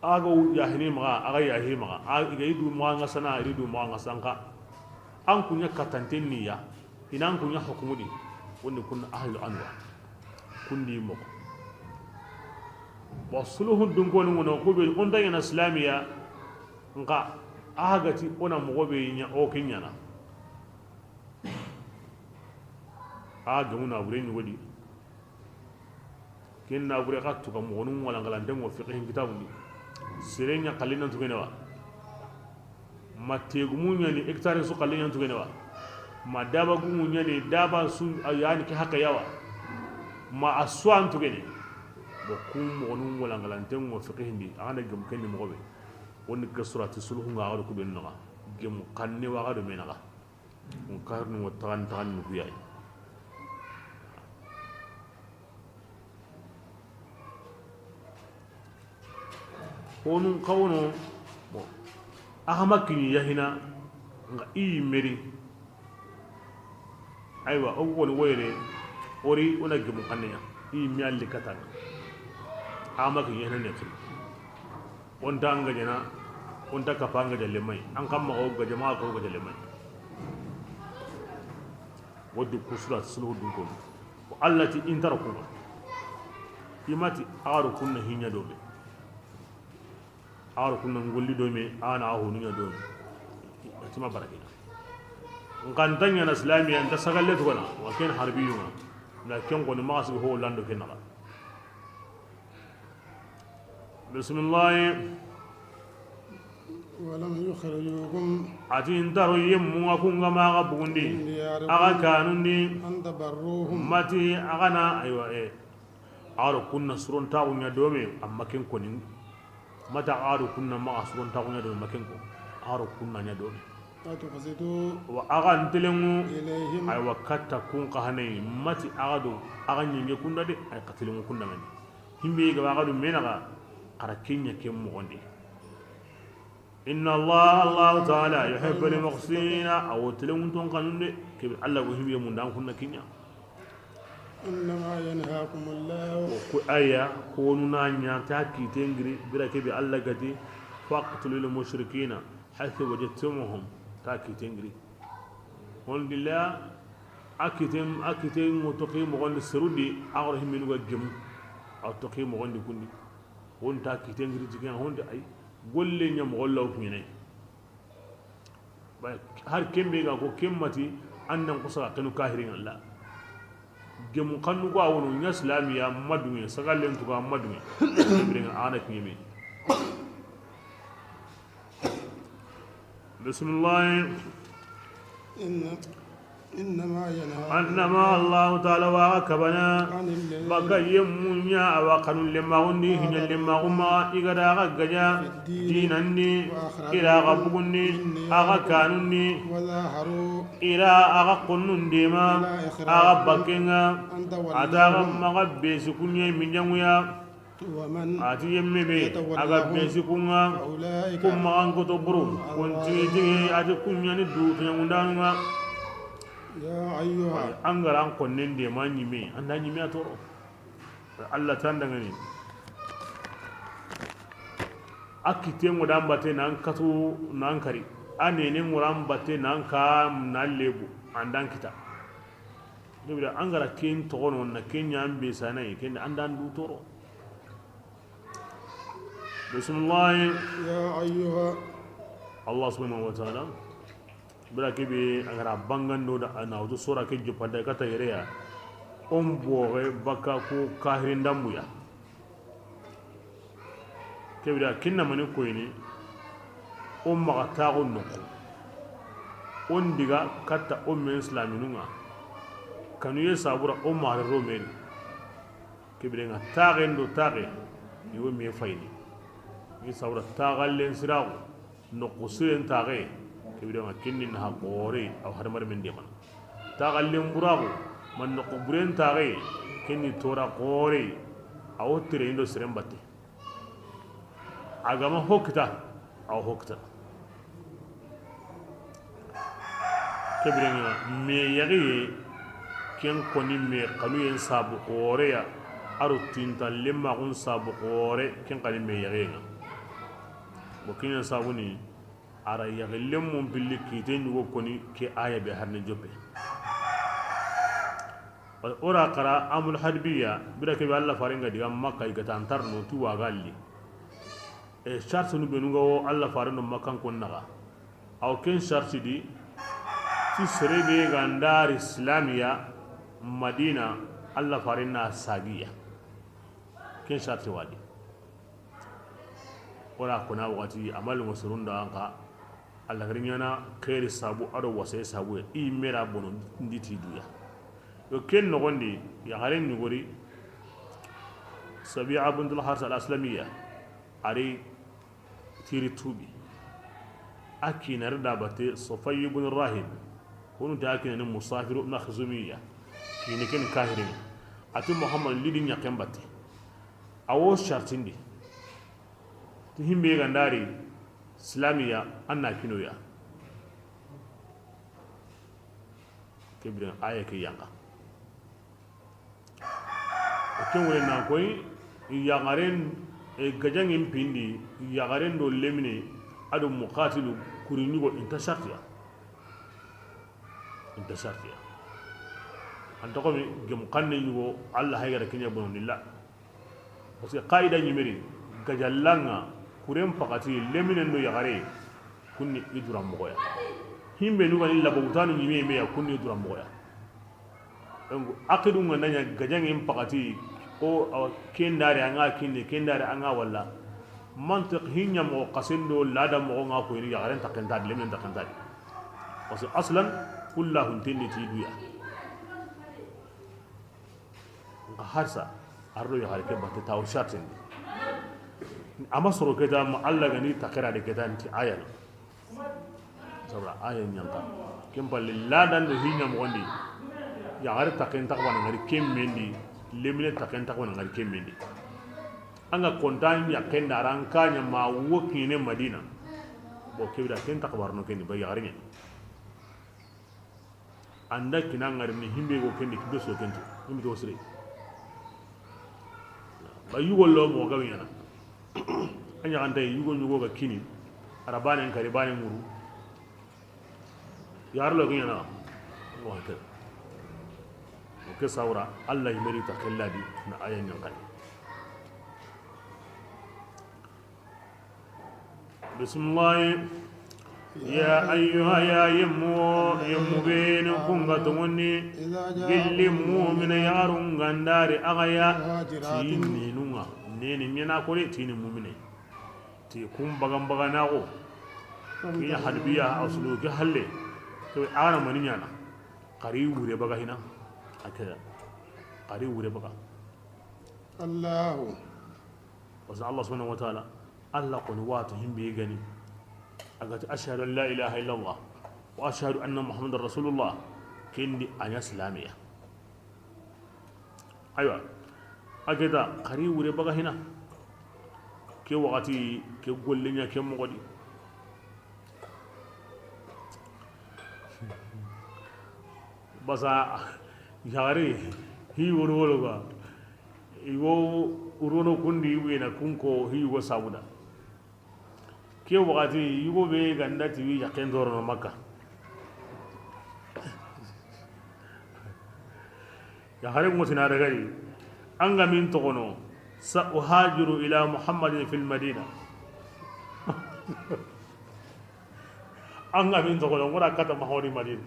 A ga wu yahini maxa, a ga yahi maxa, a, i ga i du maxa ŋa sana, i du maxa ŋa sanka. An kuɲa katanten ni ya, i na an kuɲa hukumudi, woni kunna ahlul anwa. Kundi moxo. Bon, suluhu dunkonu ŋono, ku be, o nta ɲana silamiya, nka, a ga ti, o na moxo be ɲa, o ke ɲana. A gemu na bure ɲugodi. Ken na bure xa tuka moxonu wala ngalanten ŋo fiqhin kitabun di. Sere ɲa xalli nan tugene wa. Ma tegumu ɲa ni hectare su xalli ɲan tugene wa. Ma daba gumu ɲani, daba su, a yani ke haqe ya wa. Ma a su an tugene. Bon, kun moxonu ŋolangalanten ŋo fiqihindi, a ga na gemu ken di moxo be. Woni ke surati sulhu ŋa, a ga do ku be naxa. Gemu xanne wa ga do me naxa. Kun karni ŋo taxan taxan ni ku yayi. Honun xawono, bon, a xa ma kiɲi yahina, nga i yimme ri. Aywa, o woni woyre, o ri, o na gemu xanne ɲa, i yimme a li katanga. A xa ma kiɲi yahina ne xiri. O nta an gajana, o nta kapa an gaja lemay, an xa ma o gaja, ma xa o gaja lemay. Wodi ku sura sulhu dun ko. Ko Allah ti i nta ra kunga. I ma ti a ro kunna hiɲa do me. A ro kunna ngolli do me, a na a honu ɲa do me. A ti ma barakina. N xa nta ɲana islamiya, nta sagalle tugana, wa ken harbi yuma. Na ken ko ni ma sigi ho lando ken naxa. Bisimilahi. ولم يخرجوكم A ti n ta ro yemmu ŋa ku ŋa ma xa bugundi, من دياركم a xa kanun di, أن تبروهم ma ti a xa na, aywa, e, a ro kunna suron taxu ɲa do me, amma ken ko ni, ma ta a ro kunna ma xa suron taxu ɲa do me, ma ken ko, a ro kunna ɲa do me. وتقسطوا Wa a xa n telenŋu, إليهم aywa, katta kun xa hanayi, ma ti a xa do, a xa ɲinge kunda de, ay xa telenŋu kunda ŋa ni. Himbe ga wa a xa do me naxa, xa ra ken ɲa ken moxon di. إن الله, Allah Taala, يحب المقسطين, a wo telenŋun ton xanun de, kebe Allah go himbe mun dan kunna ken ɲa. إنما ينهاكم الله Ko aya, ko nu na ɲa ta kite n giri, bira kebe Allah ga ti, فاقتلوا المشركين حيث وجدتموهم, ta kite n giri. Hondilla, a kite, a kite ŋo toxi moxon di seru di, a xoro himmenu ga gemu, a toxi moxon di kundi. Honta kite n giri jigen, honta ay, golle ɲa moxo law kiɲene. Ba, har kembe ga ko kemmati, an nan kusa kenu kahirin Allah. Gemu xannu ko a wono ɲa islamiya ma dunge, sagallen tuga ma dunge. Birenga a na kiɲeme. Bisimilahi. إن-، إنما ينهاكم Annama Allahu Taala wa xa kabana. عن الذين Baka yemmu ɲa a wa xanun lemmaxun di, hiɲa lemmaxun ma, i ga da xa gaja في الدين dinan di, وأخرجوكم i ra xa bugundi, منها a xa kanun di, وظاهروا i ra a xa konnun dema, على إخراجكم a xa bakkenga, أن a ta xa تولوهم maxa besi kuɲe minjanguya. ومن A ti yemme be, a ga يتولهم besi kunga, فأولئك kun maxan koto buru, هم kun tigi tigi, الظالمون a ti kuɲani du tuɲamundanunga. يا أيها An ga ra an konnen de ma ɲime, an da ɲime a toro. Allah tan dangani. A kite ŋo dan batte nan katu nan kari. A nene ŋo ran batte nan ka nan lebu, an dan kita. Kebira an ga ra ken toxono na ken ɲa an be sanayi, ken an dan du toro. Bisimilahi. يا أيها Allah subhanahu wa taala. Bira kebe a ga ra bangando da a na wutu sora ke jopanda kata yere ya. On boxe baka ko kahirin dambuya. Kebira kinna mani koyini. O maxa taxu noxo. On diga katta o men islaminunga. Kanu ye sabura o maxa ro meri. Kebirenga taxen do taxe, i wo me fayini. I sawra taxallen siraxu, noqu siren taxe, kebirenga kinni naxa xore, aw hadamar men demana. Taxallen buraxu, ma noqu buren taxe, kinni tora xore, awo tere indo siren batte. A gama hokita, awa hokita. Kebirenga me yaxiye, ken koni me xanuyen sabu xoreya, aro tinta lemmaxun sabu xore, ken xani me yaxiyenga. Bo kiñen sabuni, ara yaxi lemmun pilli kite ñugo koni ke aya be harne joppe. Ora xara amul hadbiya, bira kebe Allah farenga diga Makka, i gata antar no ti waga li. E, shartinu benu ga wo Allah faren do Makkankon naxa. Aw ken sharti di, ti sere be ga ndari islamiya Madina, Allah faren na sagiya. Ken sharti wadi. Ora kona waxati, amalu ngo surunda anka. Alla gari ɲaana xeeri sabu a do waseye sabu ya, i mera bono ndi ti duya. Yo, ken noxondi, yaxaren ɲugori, Sabi'a bintul Haris al Aslamiya, a ri tiri tuubi. A kiina ri da batte Sufay ibn Rahim, kunu ta a kiina ni Musafiru Makhzumiya, kiini ken kahirin. A ti Muhammad lidi ɲaxen batte. A wo sartindi. Ti himbe ga ndari silamiya, an na kinoya. Ke biren aya ke yanqa. O ken wure na koy, yaxaren, e, gajaŋen pindi, yaxaren do lemine, a do muqatilu, kuri ɲugo inta sartiya. Inta sartiya. An toxo mi gem xanne ɲugo, Alla haygara kiɲa bono nilla. Parce que qaida ɲimeri, gajallaŋa, kuren pakati, leminen do yaxare, kunni i dura moxoya. Himbe nu gani labo wutanu ɲime meya, kunni i dura moxoya. Donc, aqidu ŋa na ɲa gajaŋen pakati, o, awa, kendari anga kinne, kendari anga walla. Mantiq hinya mo xasendo lada mo nga ko ni yaxaren takenta, leminen takenta. Parce que aslan, kulla huntendi ti duya. Nka harsa, ardo yaxare ke batte tawo sartindi. Ama soro keta ma Alla gani takera de keta nti ayana. Sabra aya ɲanka. Ken palle ladan do hinya moxondi. Yaxare taken takwana ngari kemmendi. Lemine taken takwana ngari kemmendi. Anga kontan ya kenda ran kanya ma wo kine Madina. Bo kebida ken takbarno kendi ba yaxare ɲa. Anda kina ngari ni himbe go kendi kido so kento. Himbe to sire. Ba yugo lo mo gawi yana. Anya anta yugo yugo ga kini. Arabane kari bane muru. Yar lo gina. Wa ke. O ke sawra Allah yimeri ta kalladi na ayan yan kali. Bisimilahi. Ya ayyuha, ya yemmu, yemmu benu kunga tongonni. Gilli mumina yarun gandari agaya. Tini nunga neni mina kore tini mumine. Ti kun bagan baganago. Ki hadbiya asulu ki halle. Ke ana mani nyana. Qari wure baga hina. Akeda. Qari wure baga. Allahu. Parce que Allah subhanahu wa ta'ala, Allah koni watu himbe gani. Agati ashhadu an la ilaha illallah wa ashhadu anna Muhammadar rasulullah. Kendi anya islamiya. Aywa. Akeda qari wure baga hina. Ke wakati ke gollenya ke mogodi. Basa yagare hi woro woro ga. Igo urono kundi wena kunko hi yugo sabuda. Ke wakati yugo be ganda ti wi yaken dorono Makka. Yagare ŋotina dagari. Anga min togono. Sa uhajiru ila Muhammadin fil Madina. Anga min togono ngora kata Muhammadu Madina.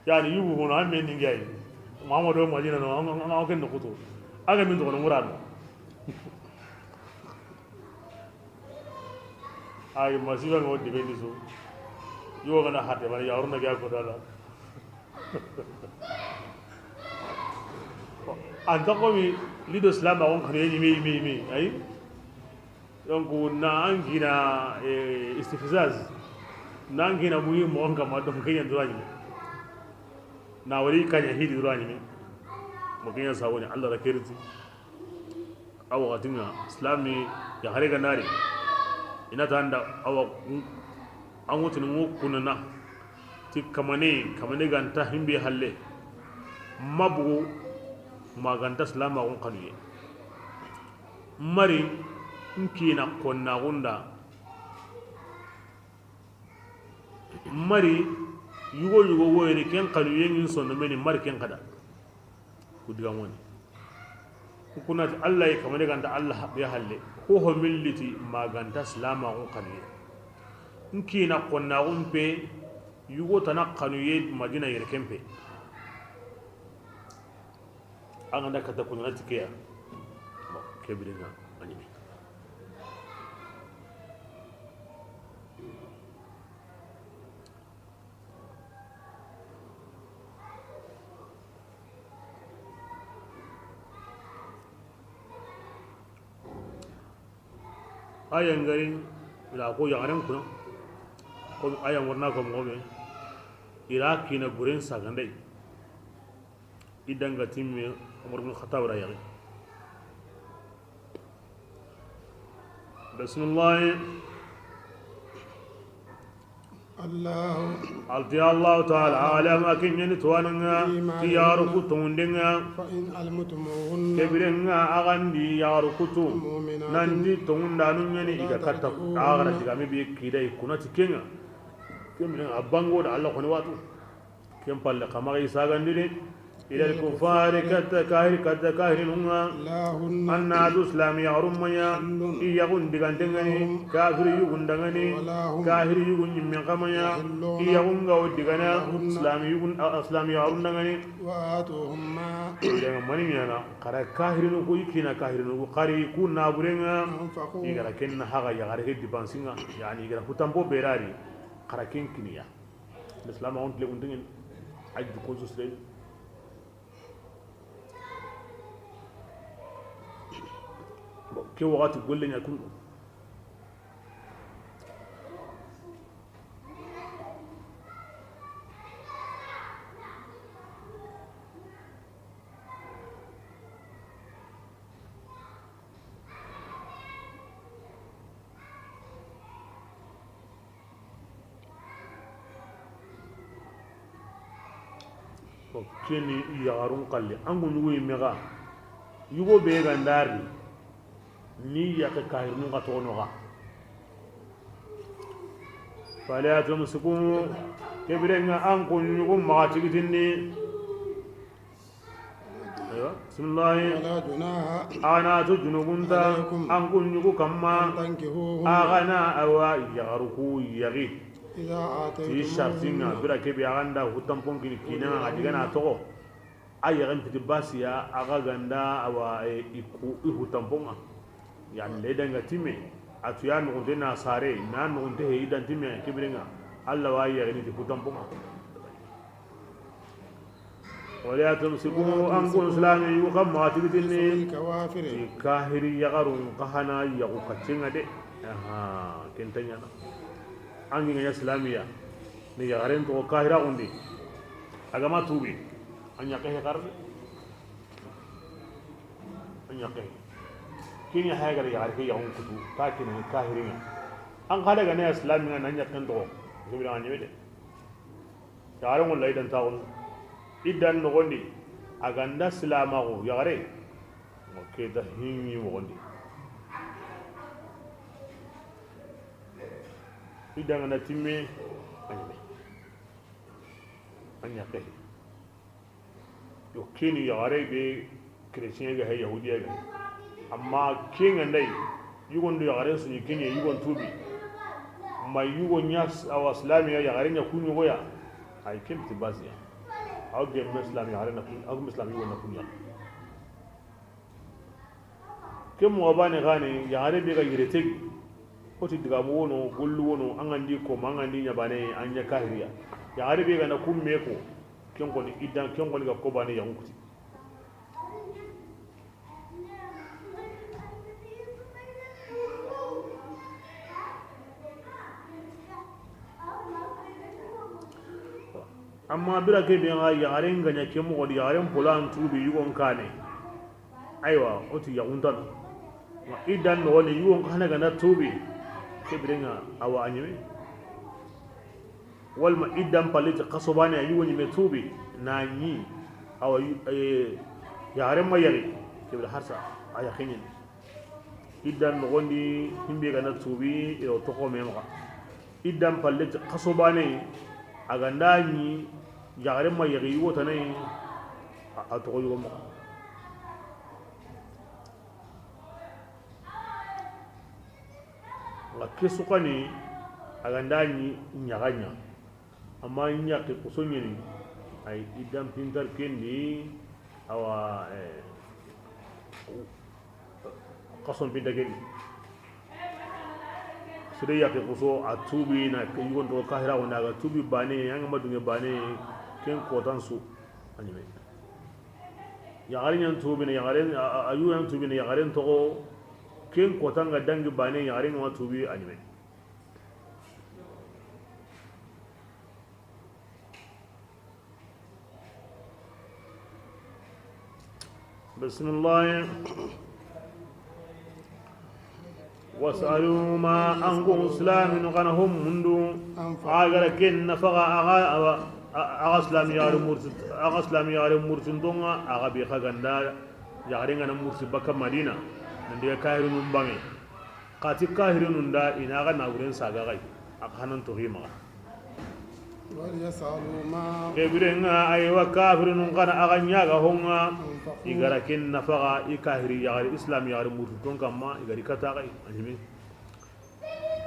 Yani yugu hono an men ningi ay. Muhammadu Madina no an ken no kuto. Anga min togono ngora no. Ay masiba ngo dibendi so. Yo gana hatte mari ya urna ga ko dala. Anta komi lido islam on kare ni me me me ay. Donc na angina, eh, istifzaz. Na angina muhim on kama donc kenya durani. Na wari kanya hidi durani. Mo kenya sawoni Allah da kerti. A waxati ŋa, silami yaxare ga nari, i na ta anda awa, an wutini ŋo kunana ti kamane, kamane ganta himbe halle, ma bugu ma ganta silamaxun xanuye. Mari n kina konnaxunda. Mari yugo yugo woyini ken xanuye ŋin sondomeni mari ken xada. Ku digamoni. Kunati Allah yi kamane ganta Allah haqqe halle. Ko ho milliti ma ganta silamaxun xanuye. N kina konnaxun pe yugo tana xanuye Madina yere ken pe. An ganda kata kunana tikeya. Bon, ke birenga anime. Aya ngari, ila ko yaxaren kuna, ko aya ngorna ko moxo be, ila kina buren sagandai. I danga timme, Umar bin Khattab ra yaxi. Bismillah. Allahu. Alti Allahu taala alam, a ke ɲani tuwananga, ti yaxaru ku tongundenga. Fa in alimtumuhunna. Kebirenga a gandi yaxaru kutu. Mu'minatin. Nanti tongundanu ɲani, i ga katta a gara digame be kida i kuna ti kenga. Kebirenga a bango da Allah koni watu. Ken palle xa maxa i sagandini. Ila alkufari, katta kahiri, katta kahirinunga. Anna du islami yaxarun maya. I yaxun digantengani. Kafiri yugun dangani. Kahiri yugun ɲimmen xa maya. I yaxunga o digana islami yugun, a, islami yaxarun dangani. Wa atuhum ma. Idan mani ɲana xara kahirinu ku, i kina kahirinu ku, xari ku naburenga. I gara ken na haga yaxare ke dipansinga, yani i gara kutampo berari, xara ken kiniya. L'islam on tle undingen. Ajju konso sire. Bon, ke waxati golle ɲa kundu. Bon, keni yaxarun xalle, an ku ɲugu yimme ga, yugo be ga ndari, ni yaxe kahirinu ga toxo noxa. Fala tumsiku, kebirenga an ku ɲugu maxa tigitindi. Aywa, bismillahi. Wala junaha. Ana to junubunta, alaykum, an ku ɲugu kamma. An tankihuhunna. A gana awa yaxaru ku yaxi. Iza ataytumuhunna. Ti shartinga, bira kebe a ganda hutanpon kini kina, a digana toxo. A yaxen piti basiya, a ga ganda awa, e, i ku, i hutanponga. Yani ledanga timme, a tuya nugunte na sare, na nugunte he idan timme, kebirenga. Allah wa yaxini ti hutanponga. Wala tumsiku, an kun islami yugu xa maxa tigitindi. Ti kahiri yaxarun xa hana yaxu kaccenga de. Aha, ken ta ɲana. An gi ŋa ɲa islamiya ni yaxaren toxo kahira xundi. A ga ma tubi, an ɲaxe he xarne. An ɲaxe. Kini haya gara yaxare ke yaxun kutu, ta kini kahiringa. An xa daga ne islamiya na ɲaxen toxo. Gubira ɲebe de. Yaxare ŋo la idan taxunu. Idan noxondi, a ganda silamaxu yaxare. Ŋo ke da hinni moxondi. Idan gana timme, a ɲeme. A ɲaxe. Yo, keni yaxare be chrétien ga he, yahudiya ga. Amma kenga ndai, yugon do yaxare su ni keni, yugon tubi. Ma yugo ɲa s-, awa islamiya yaxare ɲa ku ɲogoya. Ay ken ti basiya. Aw gemme islami yaxare na ku, aw gemme islami yugo na ku ɲa. Ke moxo bane xani, yaxare be ga yere tegi. Xoti digamu wono, gollu wono, an ga ndi ko, ma an ga ndi ɲa bane, an ɲa kahiriya. Yaxare be ga na kumme ko, ken xoni idan, ken xoni ga ko bane yaxun kuti. Amma bira ke be ga yaxaren ga ɲa ke moxo di, yaxaren polan tubi yugon kane. Aywa, o ti yaxuntano. Ma idan no woni yugon kane ga na tubi. Ke birenga awa a ɲeme. Walma idan palle ti xaso bane a yugo ɲeme tubi. Na ɲi. Awa, e, yaxaren ma yaxi. Ke bire harsa a yaxi ɲi. Iddan noxondi, himbe gana tuubi, i do toxo me maxa. Iddan palle ti xaso baane, a ga nda ɲi, yaxare ma yaxi yugo tana yi, a, a toxo yugo maxa. Nga ke su xa ni, a ga nda ɲi, ɲaxa ɲa. Amma ɲaxi xuso ɲeni, ay iddan pintar kendi, awa, eh, xason pinta kendi. Sere yaxi xuso a tuubi na yugon toxo kahira wonda, a ga tuubi baane, a nga ma dunge baane, ken kotan su a ɲeme. Yaxare ɲan tuubi na yaxare, a, a, a yu ɲan tuubi na yaxaren toxo, Ken kota nga dangi bane yaxarin ŋa tubi a ɲime. Bismillah. Wasalu ma, an ku silaminu xa na ho mundu. A ga ra ken nafaxa, a ga, a ga, a ga silami yaxare murti, a ga silami yaxare murtinton ŋa, a ga be xa ga nda yaxare ŋa na murti baka Madina, nan diga kahirinu banŋe. Xa ti kahirinun da i na xa na wuren saga xa yi, a xa hanan toxi maxa. Ke biren ŋa, aywa, kahirinun xa na a xa ɲaga ho ŋa, i ga ra ken nafaxa, i kahiri yaxari, islam yaxari murtu ton kamma, i ga ri kata xa yi, a ɲimi.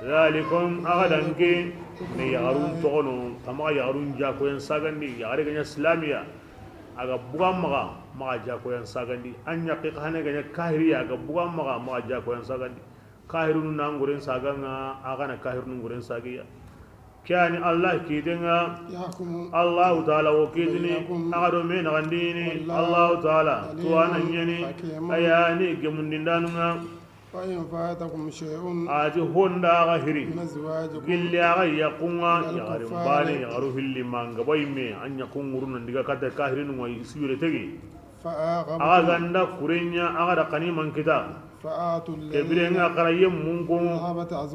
Zalikum, a xa danke, ne yaxarun toxono, xa maxa yaxarun jakoyan sagandi, yaxari ga ɲa silamiya, a ga buga maxa, maxa jakoyan sagandi, an ɲaqi xa ne ga ɲa kahiriya, a ga buga maxa, maxa jakoyan sagandi. Kahirunu na nguren saga ŋa, a xa na kahirunu nguren sagiya. Ke yani Allah kiten ŋa. Allahu taala wo kitini, a xa do me naxandini. Allahu taala tuwana ɲani, a yani gemundindanu ŋa. A ti honda a xa hiri gilli a xa yaqun ŋa, yaxarin bane, yaxaru hilli ma nga bayi me, an yaqun ŋuruna ndiga kata kahirinu ŋa, i sibire tegi. A xa ganda kurenya, a xa da xaniman kita. Ke biren ŋa, xa ra yemmun ko,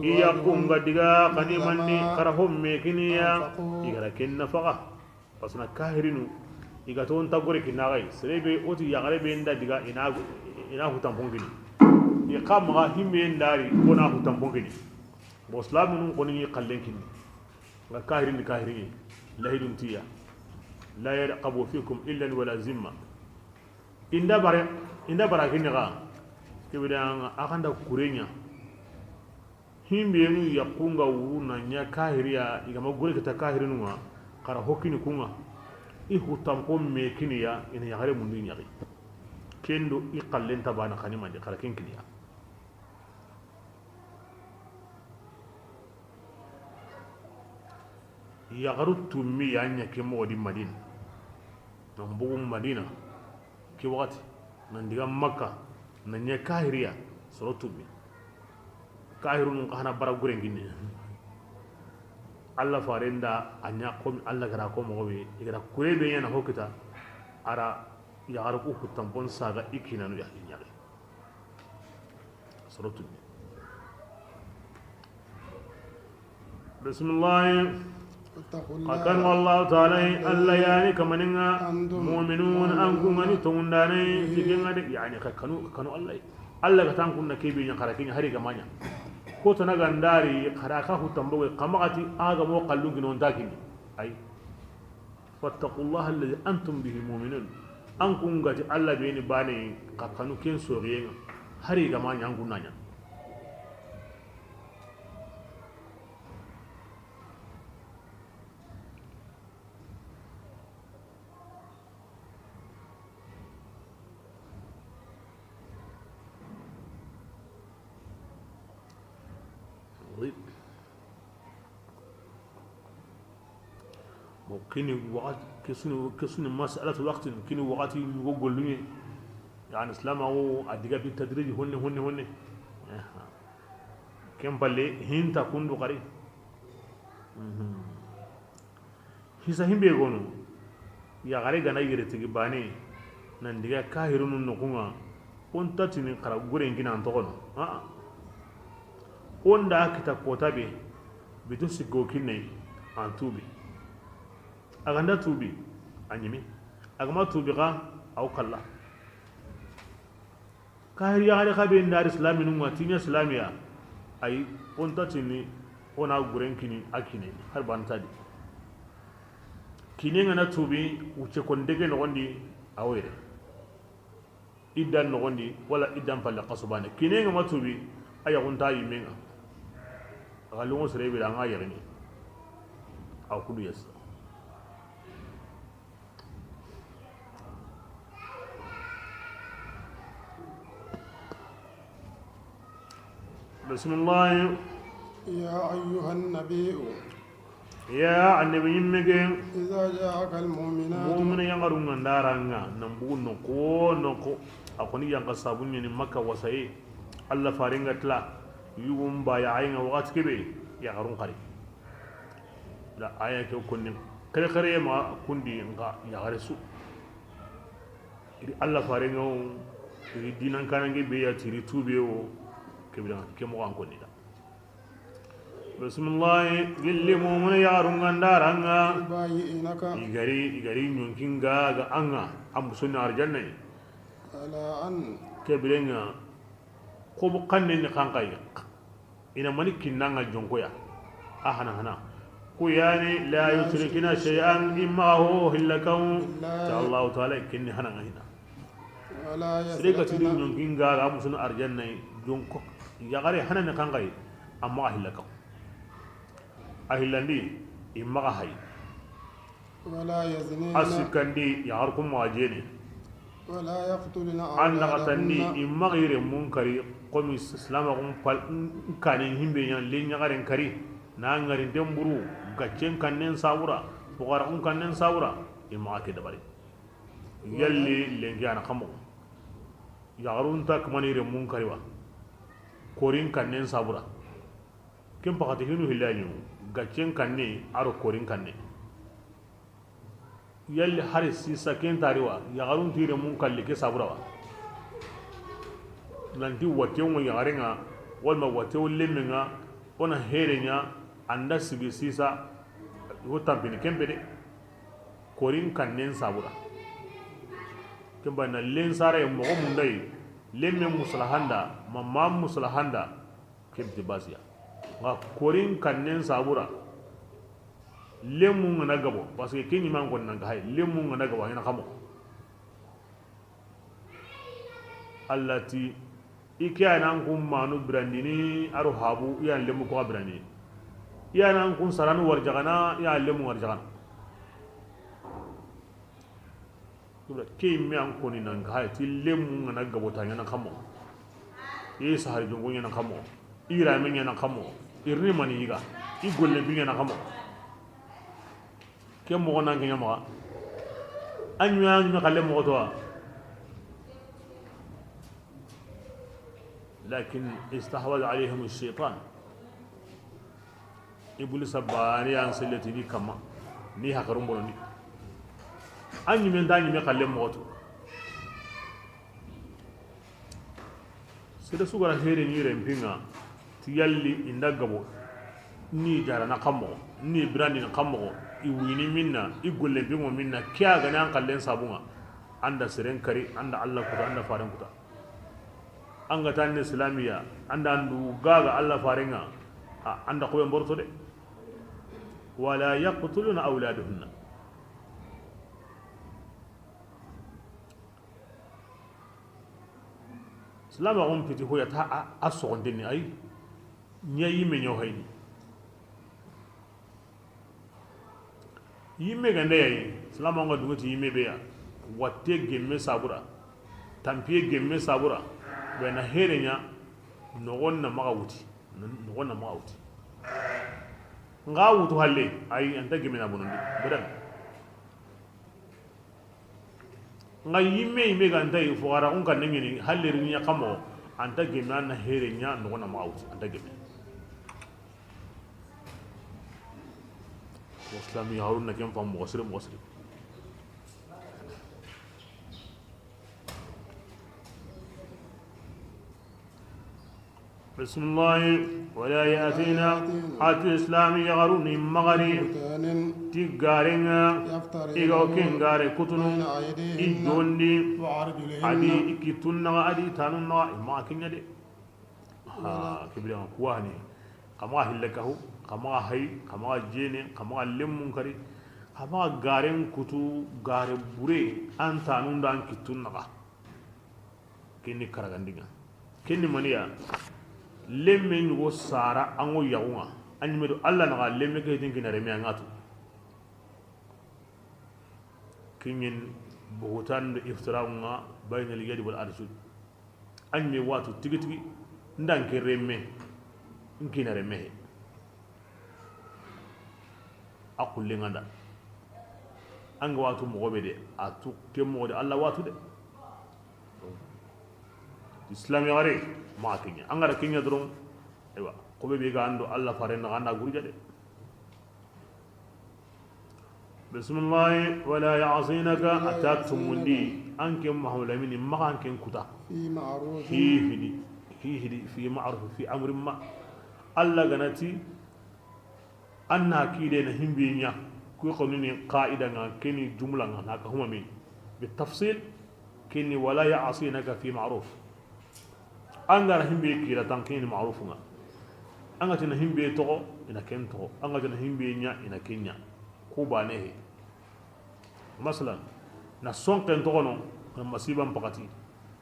i yaqun ga diga xaniman di, xa ra homme kiniya, i ga ra ken nafaxa. Parce que na kahirinu, i ga to nta gore kinaxa yi, sere be o ti yaxare be nda diga i na, i na hutanpon kini. I xa maxa himbe ndari, o na hutanpon kini. Bon, silaminun xoni ni xallen kini. Nga kahirini kahiri, lahidun tiya. La yarqabu fikum illan wala zimma. Inda bare, inda bara kini ga. Kebe da a xa nda kurenya. Himbe nu yaqun ga wuru na ɲa kahiriya, i ga ma gore kita kahirinu ŋa, xa ra hokini kun ŋa. I hutanpo me kiniya, i na yaxare mundu ɲaxi. Kendo i xallen ta bana xaniman di, xa ra ken kiniya. Yaxaru tummi ya ɲa ke moxo di Madina. Nan bugu Madina. Ke waxati, nan diga Makka, nan ɲa kahiriya, soro tummi. Kahirunun xa na bara guren kinni. Allah faren da a ɲa ko, Allah ga ra ko moxo be, i ga ra kure be ɲa na ho kita, a ra yaxaru ku hutanpon saga i kinanu ya, i ɲaxi. Soro tummi. Bismillah. Xa kanu Allahu taala, Allah yani kamanin ŋa, mu'minun, an ku ŋa ni tongundane, ti ke ŋa de, yani xa kanu, xa kanu Allah. Allah ga tan kunna ke be ɲa, xa ra ke ɲa hari ga ma ɲa. Ko tana gandari, xa ra ka hutanpo ga, xa maxa ti a ga mo xallun kini o nta kini. Ay. Fattaqullaha alladhi antum bihi mu'minun. An ku ga ti Allah be ni bane, xa kanu ken soriyen ŋa. Hari ga ma ɲa an ku na ɲa. Oui. Bon, kini waxati, kesuni, kesuni mas'alatu waqtin, kini waxati yugo golluɲe. Yani, silamaxu, a diga bi tadriji honne, honne, honne. Aha. Ken palle, hinta kundu xari. Mhm. Hisa himbe gono, yaxare ga na yere tigi bane, nan diga kahirunu noxun ŋa, o nta tini xa ra guren kinan toxono. Aa. O nda kita kota be, bito sikko kinne, an tubi. A ga nda tubi, a ɲimi. A ga ma tubi xa, a wo kalla. Kahiri yaxare xa be ndari silaminun ŋa, ti ɲa silamiya, ayi, o nta tini, o na guren kini a kine, hari banta di. Kine ŋa na tubi, wucce kon dege noxon di, a wo yere. Iddan noxon di, wala iddan palle xasu bane. Kine ŋa ma tubi, a yaxunta yimme ŋa. A xa lungo sere be da, a ŋa yaxini. A kudu yasa. Bismillah. يا أيها النبي. Ya annabi ɲimme ke. إذا جاءك المؤمنات. Mu'mina yangarun ŋa nda ra ŋa, nan bugu noxo, noxo. A xoni yanqa sabun ɲa ni Makka wasaye. Alla faren ga tila yugun ba yaxayen ŋa waxati kebe, yaxarun xari. Da aya ke konni, xere xere ma kundi nxa yaxare su. I ri Alla faren ŋa wo, i ri dinan kanange be ya ti, i ri tube wo, ke bire ke moxo an konni da. Bismillahi, gilli mumuna yaxarun ga nda ra an ŋa. يبايعنك. I ga ri, i ga ri ɲonkin ga, ga an ŋa, an musoni arjanna yi. على أن. Ke bire ŋa, xobu xannen ni xanxayi. I na mani kinna an ŋa jonko ya. A hana hana. Ku yani, لا يشركن شيئا, i maxa ho hilla kan. بالله. Ta Allahu Taala, kinni hana ŋa hina. ولا يسرقن. Sere ga tini ɲonkin ga, ga musuni arjanna yi, jonko, yaxare hana ni xanxayi, a maxa hilla kan. A hillandi, i maxa hayi. ولا يزنين. A sikkandi, yaxarun kun maxa jeni. ولا يقتلن أولادهن. An naxatandi, i maxa i renmun kari, komi silamaxun pal, n-, kanen himbe ɲa, len yaxaren kari, na ŋarinten buru, gaccen kannen sabura, fuxaraqun kannen sabura, i maxa ke dabari. Yalli lenki a na xa moxo? Yaxarun nta kamani renmun kari wa? Korin kannen sabura. Ken paxati hinu hilla ɲu, gaccen kanne, a ro korin kanne. Yalli hari sisa ken tari wa, yaxarun ti renmun kalli ke sabura wa? Nanti watte wo yaxaren ŋa, walma watte wo lemmen ŋa, o na here ɲa, an da sigi sisa, i wo tampini ken be de. Korin kannen sabura. Ken ba na len sare moxo mundayi, lemme musulahanda, ma ma musulahanda, ken ti basiya. Nga korin kannen sabura, lemu ngana gabo, parce que ken ɲiman kon nan ga hay, lemu ngana gabo, a ɲana xa moxo. Alla ti, i ke ya nan kun manu birandini, a ro habu, i ya lemu ko birandini. I ya nan kun saranu warjaxana, i ya lemu warjaxana. Ke yimme an koni nan ga hay, ti lemu ngana gabo ta ɲana xa moxo. I sahari jonko ɲana xa moxo. I rame ɲana xa moxo. I ri ni mani yiga. I golle bi ɲana xa moxo. Ke moxo nan ke ɲa maxa. A ɲi me, a ɲi me xalle moxo to wa. لكن استحوذ عليهم الشيطان. Iblisa bani yan selletini kamma. Ni hakarun bonondi. A ɲi me nta ɲi me xalle moxo to. Sere su ga ra here ni renpinŋa, ti yalli i nda gabo, ni jarana xa moxo, ni birandini xa moxo, i wini minna, i gollenpinŋo minna, ke ya ga ni an xallen sabunŋa, an da seren kari, an da Alla kuta, an da faren kuta. An ga ta ni silamiya, an da an du gaga Alla farenŋa, a, an da xoben borto de. ولا يقتلن أولادهن. Silamaxun piti hoya ta a, a soxontenni ay. Ɲa yimme ɲa hayni. Yimme gande yayi, silamaxun ga dungeti yimme be ya. Watte gemme sabura. Tampiye gemme sabura. Be na here ɲa, noxon na maxa wuti. Noxon na maxa wuti. Nga wutu halle, ay, anta gemme na bonondi. Bedan. Nga yimme, yimme ga nta yi, fuxaraqun kanne ɲini, halle ri ɲa xa moxo, anta gemme, an na here ɲa, noxon na maxa wuti, anta gemme. Islami harun na ken fam moxo siri, moxo siri. Bisimilahi. Wala yatina, a ti Islami yaxarun ni maxa ri, بهتان, ti garenŋa, يفترينه, i ga wo ken gare kutunu, بين أيديهن, i dondi, وأرجلهن, a di i kittun naxa, a di i tanun naxa, i maxa ken ɲa de. Ha, ke bire ŋa kuwa ni. Xa maxa hille kahu, xa maxa hay, xa maxa jene, xa maxa lemmun kari, xa maxa garen kutu, gare bure, an tanun da an kittun naxa. Ken ni karagandinŋa. Ken ni maniya? Lemme ɲugo sara an ŋo yaxunŋa. A ɲime do Alla naxa lemme ke hitin kina reme an ŋa tu. Ken ɲen buhutan do iftirawunŋa bayna al yadi wal arjul. A ɲime watu tigi tigi, nda n ke reme, n kina reme he. A xullen ŋa nda. An ga watu moxo be de, a tu ke moxo de, Alla watu de. Islam yaxare, maxa ke ɲa. An ga ra ke ɲa doron, aywa, xobe be ga an do Allah fare na, an na gurja de. Bismillahi, wala ya'sinaka, a ta tumundi, an ke Mahamadu Lamini, maxa an ke kuta. Fi ma'ruf. Hi hidi, hi hidi, fi ma'ruf, fi amrin ma. Allah ga na ti, an na kide na himbe ɲa, ku xonini qaida ŋa, keni jumla ŋa, na ka huma mi. Bi tafsil, keni wala ya'sinaka fi ma'ruf. An ga ra himbe kira tan keni ma'ruf ŋa. An ga ti na himbe toxo, i na ken toxo. An ga ti na himbe ɲa, i na ken ɲa. Ku bane he. Masalan, na sonken toxono, na masiban pakati.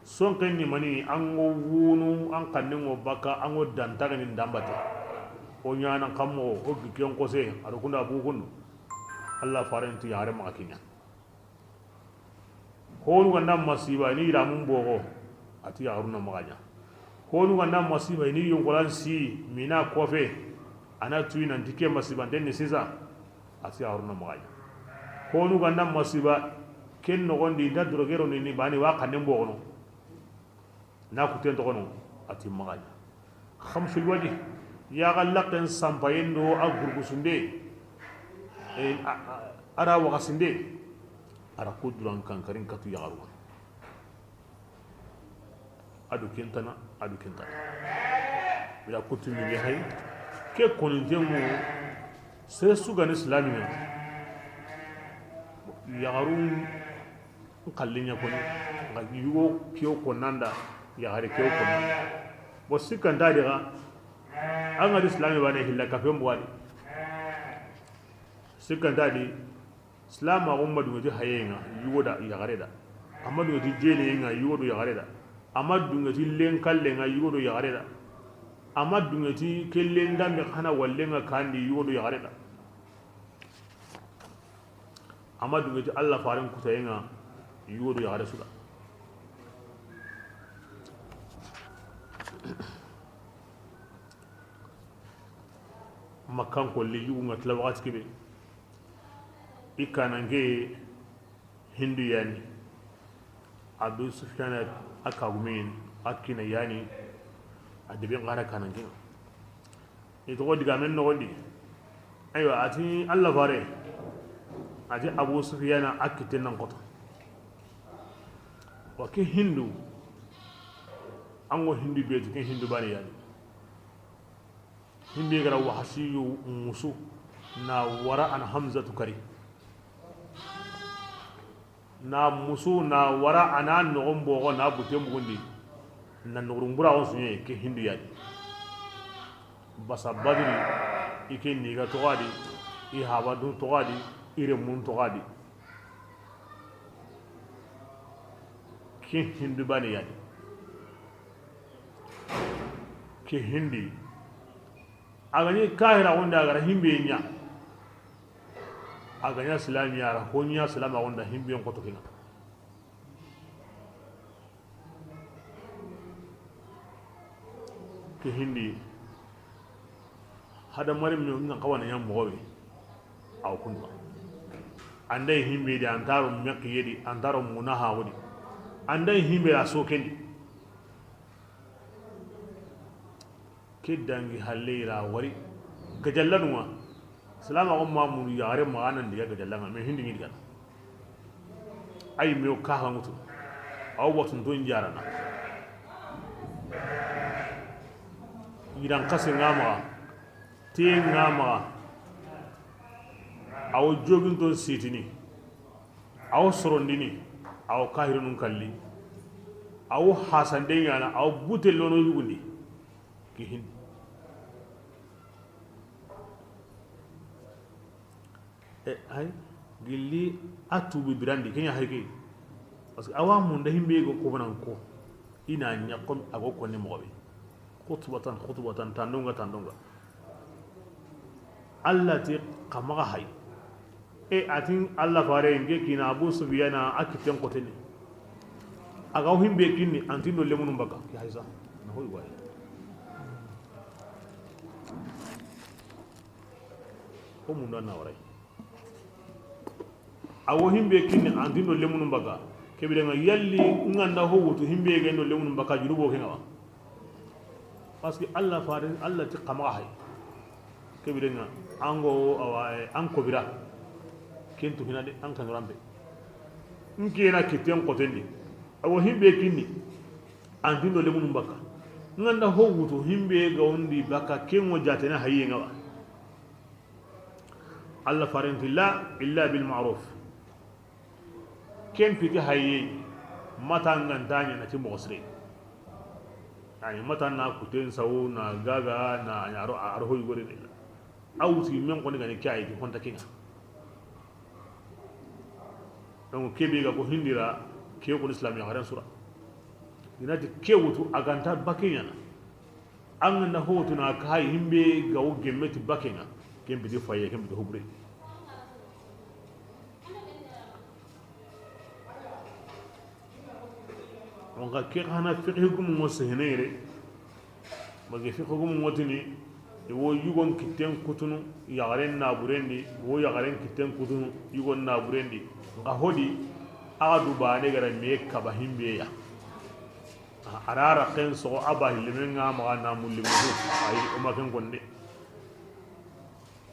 Sonken ni mani, an go wunu, an kanne ŋo baka, an go dantagani dambate. O ɲana kammo, o gikken kose, a ro kunda bugundu. Allah faren ti yaxare maxa ke ɲa. Honu ga na masiba, i ni yiramun bogo, a ti yaxarun na maxa ɲa. Honu ga na masiba, i ni yonkolan si, mina kofe, a na tuyi nanti ke masibanten ni sisa, a ti yaxarun na maxa ɲa. Honu ga na masiba, ken noxondi, i da dorogero ni, ni bani wa kannen bogono. Na kuten toxono, a ti maxa ɲa. Khamsul wajh, yaxa laqqen sampayen do a gurgusunde, e, a, a, a ra waxasinde, a ra ku duran kankarin katu yaxaru. A do ken tana, a do ken tana. Bila kutumi be hay, ke koninten ŋo, sere su ga ni silami ŋa. Yaxarun N xalli ɲa koni, n ga yugo kewo konnanda, yaxare kewo konnanda. Bo sikkanta di xa, an ga di silami bane hilla kafen buwadi. Sikkanta di, silamaxu ma dungeti hayeŋa, yugo da yaxare da. A ma dungeti jeneŋa, yugo do yaxare da. A ma dungeti lenkalleŋa, yugo do yaxare da. A ma dungeti kellen dambe xana walleŋa kandi, yugo do yaxare da. A ma dungeti Allah faren kutayeŋa, yugo do yaxare su da. Makkan kolli yugu ŋa tila waxati kebe. I kananke Hindu yani. Abu Sufyan a kagumen a kina yani. A debe ŋara kananke. I toxo digamen noxondi. Aywa, a ti Allah fare, a ti Abu Sufyana a kitten nan xoto. Wa ke Hindu, an go Hindu be ti, ke Hindu bane yani. Hindu ga ra Wahasiyu musu na wara an Hamzatu kari. Na musu na wara a na noxon boxo na bute mugundi. Na noxurun buraxon suɲe ke Hindu yani. Basa Badri, i ke niga toxadi, i habadun toxadi, i remun toxadi. Ke Hindu bane yani. Ke Hindi. A ga ni kahira gonda a ga ra himbe ɲa. A ga ɲa silami a ra ho ɲa silama gonda himbe n xoto kina. Ke Hindi. Hadamaren mi ŋa xawana ɲa moxo be. Aw kundu. Anday himbe di antaro mekiye di antaro munaha wodi. Anday himbe a sokendi. Ke dangi halle i ra wari gajallanunga. Silamaxu ma munu yaxare maxa nan diga gajallanŋa, mais Hindi ŋi digana. Ay, mais o kaxa ŋutu. Aw watun ton jarana. Yiran xase ŋa maxa. Te ŋa maxa. Aw jogin ton sitini. Aw sorondini. Aw kahirunun kalli. Aw hasande ɲana. Aw bute lono yugundi. Ke Hindi. E, hay, gilli a tubi birandi, ke ɲa hay ke. Parce que awa munda himbe go ko banan ko. I na ɲa ko a go konni moxo be. Khutbatan, khutbatan, tandonga, tandonga. Allah ti xa maxa hay. E, a ti Allah fare nke kina Abu Sufyana a kitten xoteni. A ga himbe kinni anti no lemunu baka. Ke haysa. Na hoy way. Ko munda na waray. A wo himbe kinni anti no lemunu baka. Ke biren ŋa, yalli n ga nda ho wutu, himbe ga no lemunu baka, junubo ke ŋa wa? Parce que Allah faren, Allah ti xa maxa hay. Ke biren ŋa, an go awa, an kobira. Ken tu hina de, an kanu rambe. N ke na kitten xoten di. Awa himbe kinni. An ti no lemunu baka. N ga nda ho wutu, himbe ga wondi baka, ken ŋo jatena haye ŋa wa? Allah faren ti la, illa bil ma'ruf. Ken piti haye, mata n ga nta ɲa na ti moxo sire. Yani mata na kuten sawu, na gaga, na ɲaro, a ro hoy gore de. Awti men xoni ga ni ke ayi, ki konta ke ŋa. Donc ke be ga ko hindira, ke ko Islam yaxaren sura. I na ti ke wutu, a ga nta bake ɲa na. An ga nda ho wutu na ka hay, himbe ga wo gemme ti bake ŋa, ken piti faye, ken piti hobure. Donc ke xa na fiqhi gumu ŋo sehene yere. Parce que fiqhi gumu ŋo tini, i wo yugon kitten kutunu yaxaren naburen di, i wo yaxaren kitten kutunu yugon naburen di. Nxa hodi, a ga du bane ga ra me kaba himbe ya. A ra ra ken soxo a ba hillemen ŋa maxa na mulli mutu. Ayi, o ma ken konde.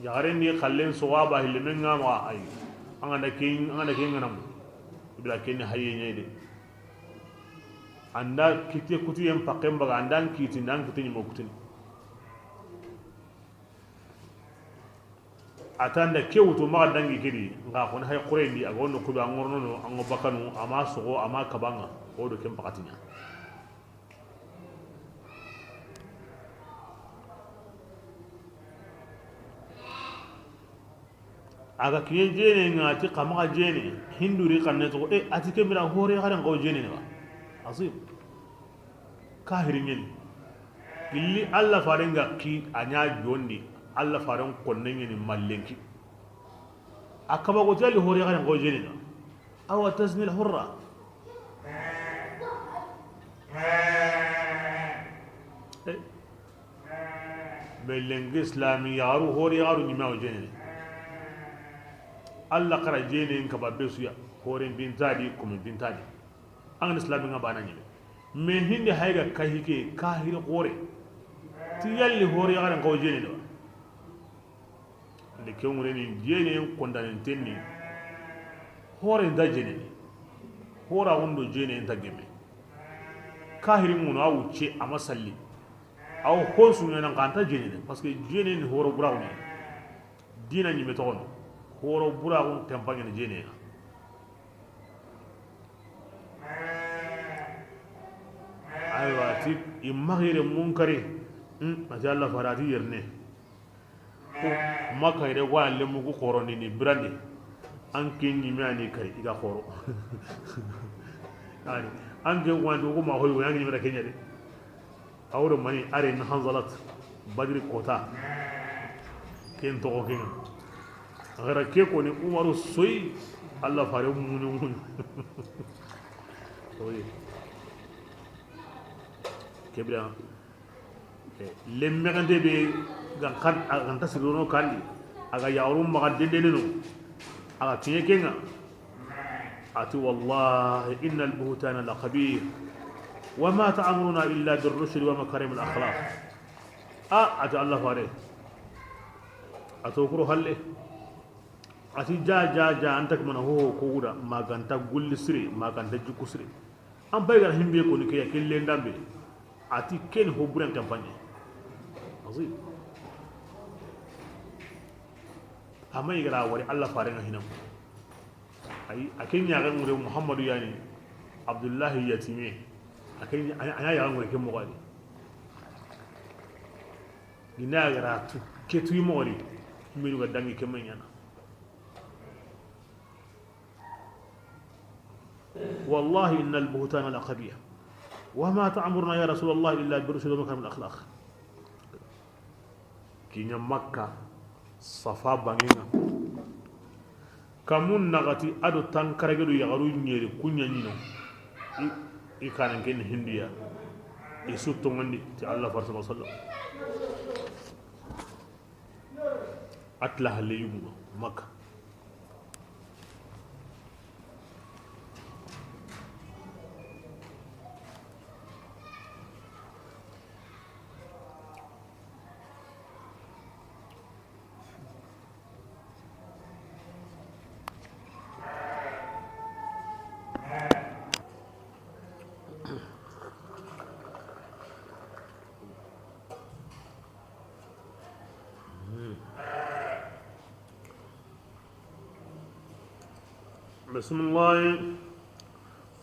Yaxaren ni xallen soxo a ba hillemen ŋa maxa, ayi. An ga na ken, an ga na ken ŋa na mu. I bila ken ni haye ɲa de. An da kitte kutuyen pakken baga, an da n kiti, n da n kiti ɲimo kutini. A ta nda ke wutu maxa dangi ke di, nxa xoni hay xorendi, a ga wono kudu, a ŋoronono, a ŋo bakanu, a ma soxo, a ma kabaŋa, o do ken pakati ɲa. A ga kiɲe jene ŋa, ti xa maxa jene, hinduri xanne toxo, e, a ti ke mira hore xaren xaw jene ne ba. Azim. Kahiri ɲeni. Gilli Allah faren ga ki, a ɲa jondi, Allah faren konne ɲeni mallenki. A kaba go tali hore xaren xaw jene ne ba. Awa tazni al hurra. Eh. Mais lenki islami yaxaru, hori yaxaru ɲime awo jenene. Allah xara jenen kaba besuya, horen bintadi, kumin bintadi. An islami ŋa bana ɲime. Mais hindi hayga kahike, kahiri xore. Ti yalli hori yaxaren xawo jenene wa? Nde ke ŋureni jenen kondanen tenni. Hore nta jenene. Hora wundo jenen nta gemme. Kahiri ŋuno a wucce a ma salli. Aw honsu ŋa nan kanta jenene, parce que jenene horo buraxu ni. Dina ɲime toxono. Horo buraxu tempaŋene jenene. Aywa, ti i maxire munkari. Hmm, ati Allah fara ti yerne. Ko Makka yere wa lemu ku xorondini birandi. An ke ɲime ani kari i ga xoro. Ani an ke wanti ko ma hoy, an ke ɲime da kenya de. Awro mani are na Hanzalat Badri kota. Ken toxo ken. Gara ke ko ni Umaru soyi Allah fare muɲu muɲu. Oye. Kebira. Lemmexente be gan kan, a ganta sirono kandi, a ga yaxaru maxa dendeneno, a ga kiɲe kenŋa. A ti, wallahi inna albuhtana la kabir, wa ma ta'muruna illa birrushdi wa makarim alakhlaq. A, a ti Allah fare, a to kuro halle. A ti ja, ja, ja, an ta ke mana hoho ko guda, ma ganta gulli sire, ma ganta jikku sire. An pay gara himbe ko ni ke ya kille ndambe. A ti ken ho buren campagne. Azim. Amma i gara wari Allah fare ŋa hinam. Ay, a ken ya ga ngure Muhammadu yani, Abdullahi yatime. A ken, a ya ga ngure ke mo gadi. Gina gara tu, ke tu mo gadi. Minu ga dangi ke manyana. Wallahi inna albuhtana la kabir. Wa ma ta'muruna ya Rasulullah illa birrushdi wa makarim alakhlaq. Kiɲa Makka, Safa bangenŋa. Kamun naxati a do tankarage do yaxaru ɲeri kuɲa ɲino. I, i kanan ken hindiya. I su toŋondi ti Allah fare sallallahu alaihi wasallam. A tila halle yuguno Makka. Bismillah.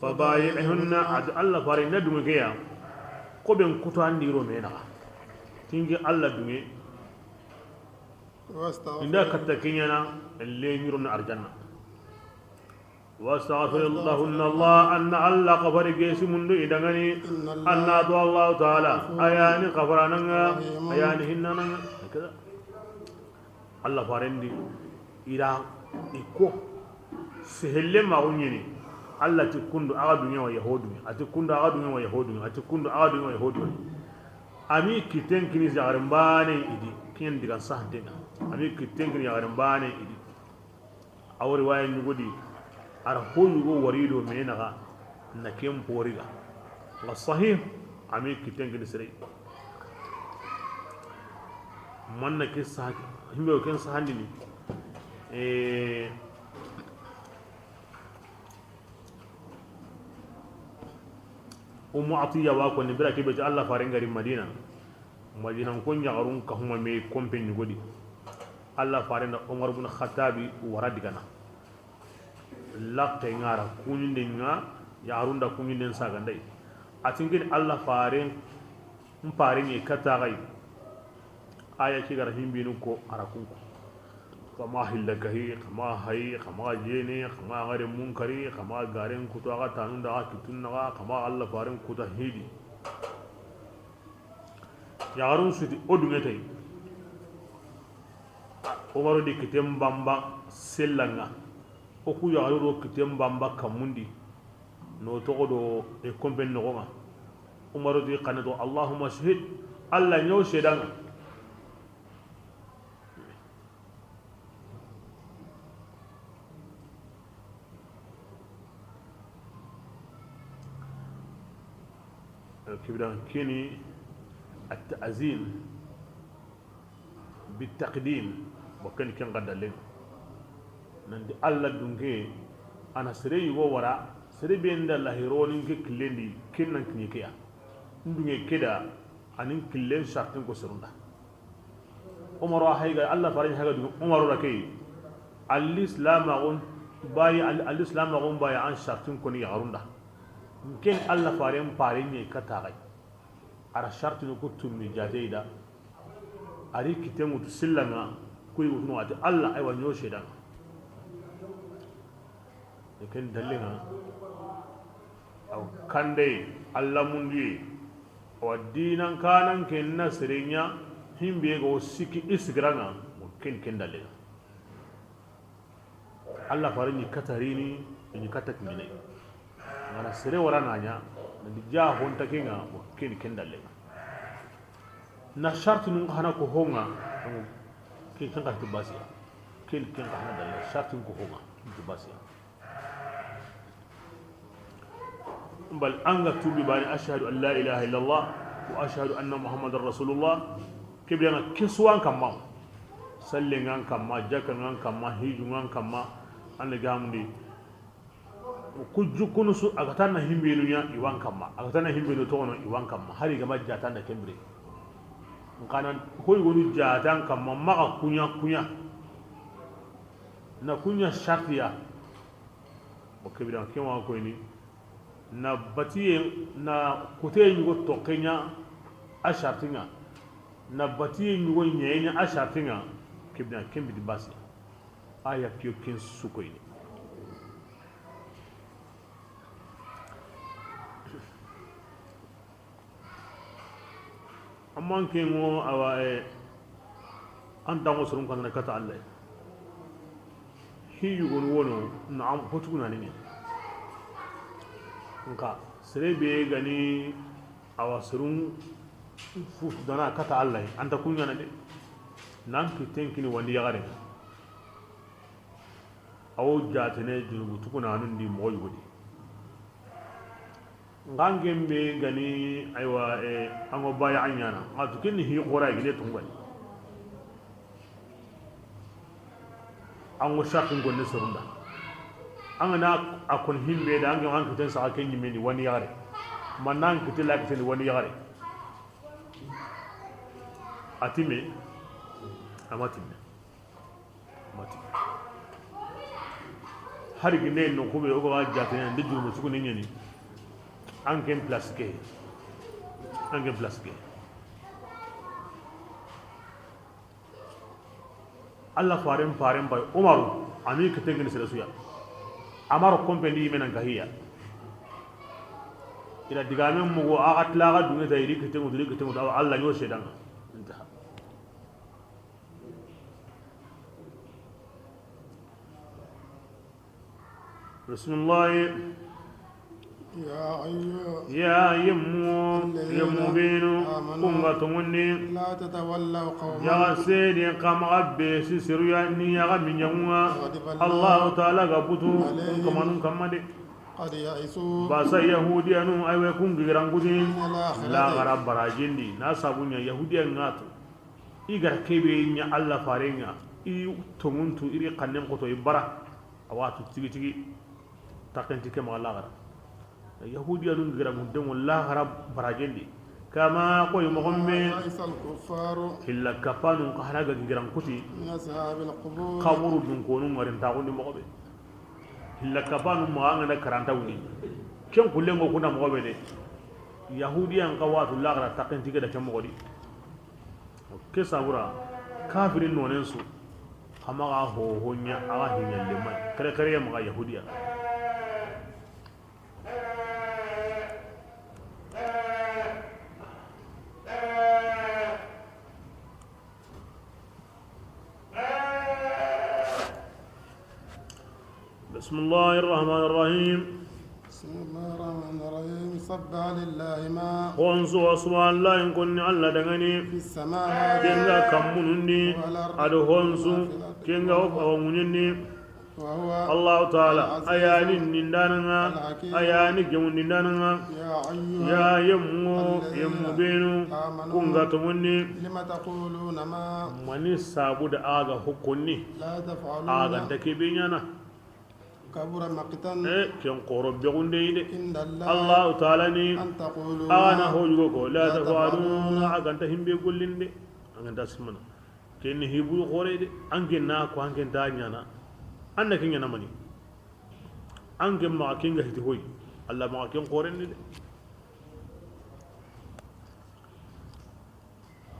Fabayi'hunna, a ti Alla faare, na duŋe ke ya. Ko ben kutu an di ro me naxa. Tingi Alla duŋe. Wastaghfir. Inda katta ke ɲaana, le ɲi ro na arjanna. Wastaghfir lahunna Allah, an na Alla xafari gesi mundu i danŋa ni. Inna Allah, an na to Alla Taala, ghafurun, a ya ni xafaranaŋa, rahim, a ya ni hinnanaŋa. Hakada. Alla faaren di, i ra, i ko, sehelle ma gunɲeni, Alla ti kundu a ga duŋe wa yahudu, a ti kundu a ga duŋe wa yahudu, a ti kundu a ga duŋe wa yahudu. A mi kitten kini yaxaren baane i di, ken digan sahantenŋa. A mi kitten kini yaxaren baane i di. A wo riwaya ɲugo di, a ra ho yugo wari do me naxa, na ken pori ga. Nga sahih, a mi kitten kini sere. Manna ke sah-, himbe o ken sahandini. Eh, Ummu Atiya wa ko ni bira ke be ti Alla faaren ga ri Madina. Madina ko ɲaxarun ka huma me kompe ɲugo di. Alla faaren da Umar bin Khattabi wara digana. Laxe ŋa ra kuɲinde ŋa, yaxarun da kuɲinden saga ndey. A ti n kini Alla faaren, n faaren ɲi kata xa yi. A ya ke ga ra himbinu ko a ra kun ko. Xa ma hilla kahi, xa ma hayi, xa ma jene, xa ma gare munkari, xa ma garen kutu a ga tanun da a ga kitun naxa, xa ma Alla faaren kuta hidi. Yaxarun su ti o duŋe tay. Umaru di kitten bamba sellanŋa. O ku yaxaru do kitten bamba kammun di. No toxo do e kompen noxon ŋa. Umaru di xanne to, Allahumma shahid, Alla ɲa wo seedanŋa. Kibiran kini at-ta'zin bit-taqdim, bo ken, ken ga dallen. Nanti Alla dunke, a na sere yugo wara, sere be nda lahironin ke killen di, ken nan kiɲe ke ya. N dunke ke da, a ni n killen sartin ko serun da. Umaru a hayga, Alla faaren hayga du Umaru ra ke. Al-Islam agun bayi, al-, al-Islam agun bayi an sartin ko ni yaxarun da. Ken Alla faaren faaren ɲi kata xa yi. A ra sartinu ku tunni jaate yi da. A ri kitten ŋutu sellanŋa, ku yi wutu no a ti Alla, aywa ɲa wo seedanŋa. Ken dallen ŋa, aw kande Alla mundiye, awa diinan kanan ken na sere ɲa, himbe ga wo sikki i sigiranŋa, ken, ken dallen ŋa. Alla faaren ɲi kata rini, ɲi kata kimine. Ngana sere wara na ɲa, na di ja honta ke ŋa, ken, ken dallen ŋa. Na sartinu hana ko honŋa, ken, ken ga ti basiya. Ken, ken ga hana dallen, sartinu ko honŋa, ti basiya. Bal an ga tuubi baane, ashhadu an la ilaha illallah wa ashhadu anna Muhammadan rasulullah. Ke be ga na ke su wa an kamma. Sallen ŋa an kamma, jakkan ŋa an kamma, hijjun ŋa an kamma, an da gamundi. Ku jukkunu su, a ga ta na himbenu ɲa, i wa an kamma. A ga ta na himbenu toxono, i wa an kamma. Hari ga ma jaata n da ken bire. N xa na hoy gonu jaata an kamma, maxa kuɲa, kuɲa. Na kuɲa sartiya. O ke biran ken wa koyini. Na batiye, na kuteye ɲugo toxeɲa a sartinŋa. Na batiye ɲugo ɲeyeɲa a sartinŋa. Ke biran ken biti basi. A ya kiyo ken su koyini. Amma n ke ŋo awa, eh, an tanŋo soron kandana kata Alla. Hi yugonu wono, na am hotugunani ni. Nka sere be gani awa soron fu dana kata Alla, an ta kuɲana de. Nan kitten kini wandi yaxare. Awo jaatene junubu tugunanun di moxo yogodi. Nxa n ke be gani, aywa, eh, an ŋo baya a ɲana. Nga tu ken ni hi xora gine tungani. An ŋo sartin gonne sorunda. An ga na a kon himbe da, an ke an kiten saxa ken ɲimendi wani yaxare. Mannan kiti la kitini woni yaxare. A ti me, a ma ti me. A ma ti me. Hari ginde no kube o ga jate ndi jurumu suku ni ɲani. An ken place ke. An ken place ke. Allah faren, faren bay Umaru, ami kitengini sere suya. Amaro kompe ndi menan kahiya. Ila digamen mugo, aga tilaga dunge ta iri kitengu, iri kitengu, awa Allah yo sedanga. Intaha. Bismillah. يا أيها Ya yemmu, الذين yemmu benu, آمنوا kunga tongundi. لا تتولوا قوما Yaga sedi kamaga be si seruya ni yaga minyangunga. غضب الله Allahu Ta'ala ga butu, عليهم kamanun kamma de. قد يئسوا Basa Yahudiyanu, aywe kun gigiran kuti. من الآخرة Lagara barajindi, na sabunya Yahudiya ngatu. I gara kebe nya Allah farenga, i tonguntu, iri kannen koto, i bara. Awatu tigi tigi. Takenti ke maxa laxara. Yahudiyanun giramuntemu laxara barajendi. Kama koy moxon be. يئس الكفار Hilla kapanun xa hana ga giran kuti. من أصحاب القبور Xaburu dun konu ŋarintaxundi moxo be. Hilla kapanun maxa an ga na karanta wuni. Ken kullengo kuna moxo be de. Yahudiyan xa watu laxara takenti ke da ke moxo di. Ke sabura, kafirin nonen su, xa maxa ho, ho ɲa, axa hiɲa lemay. Kere, kere ya maxa Yahudiya. بسم الله الرحمن الرحيم. بسم الله الرحمن الرحيم. سبح لله ما Honsu wa subhanallahi konni Allah dangani. في السماوات Kenga kammunundi. والأرض Ado honsu. وما في الأرض Kenga o awa munyindi. وهو Allahu Ta'ala. العزيز Ayani nindananga. الحكيم. Ayani gemundindananga. يا أيها Ya yemmu, الذين yemmu benu. آمنوا Kunga tomundi. لم تقولون ما Mani sabu da aga hokonni. لا تفعلون Aga nta kebe ɲana. كبر مقتا E, ken xoro begunde yi de. عند الله Allahu Ta'ala ni. أن تقولوا Awa na ما ho yugo ko, la لا تفعلون تفعلون. Axa nta himbe gollinde. Axa nta simana. Ken ni hibu xore de. Anke na ko anke nta ɲana. An na ke ɲana mani. Anke maxa kenga hiti hoy. Allah maxa ken xore ni de.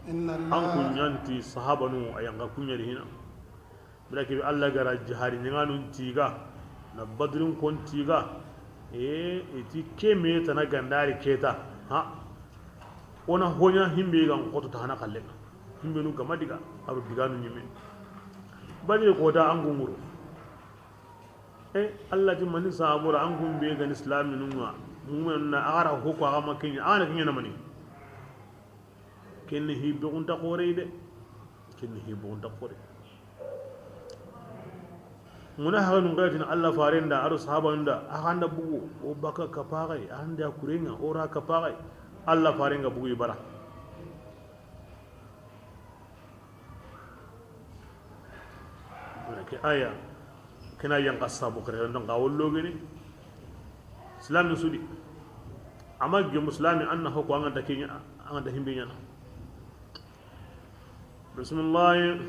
إن الله An kuɲanti sahabanu, a yanga kuɲa di hina. Bila kebe Allah gara jihadi ɲanganun tiga, na Badrin kon tiga. E, iti ke me tana gandari keta. Ha. Ona hoɲa himbe gan xoto ta hana kallenga. Himbe nu gama diga, aro diganu ɲime. Bani ko da an gunguru. E, Allah ti mani sabura an kun be gan islaminunga. Mu'minun na agara hoko aga makinya, ana kinya na mani. Ken ni hi begunta xore de. Ken ni hi begunta xore. Muna haga nun gaytin Allah farenda, aro sahabanun da, a handa bugu, o baka kapagai, a handa kurenga, o ra kapagai. Allah farenga bugu ibara. Ke aya. Kena yanka sabu kare don ga wollo gene. Islami sudi. Amma ge muslimi anna hoko an ga da kenya, an ga da himbe ɲana. Bismillah.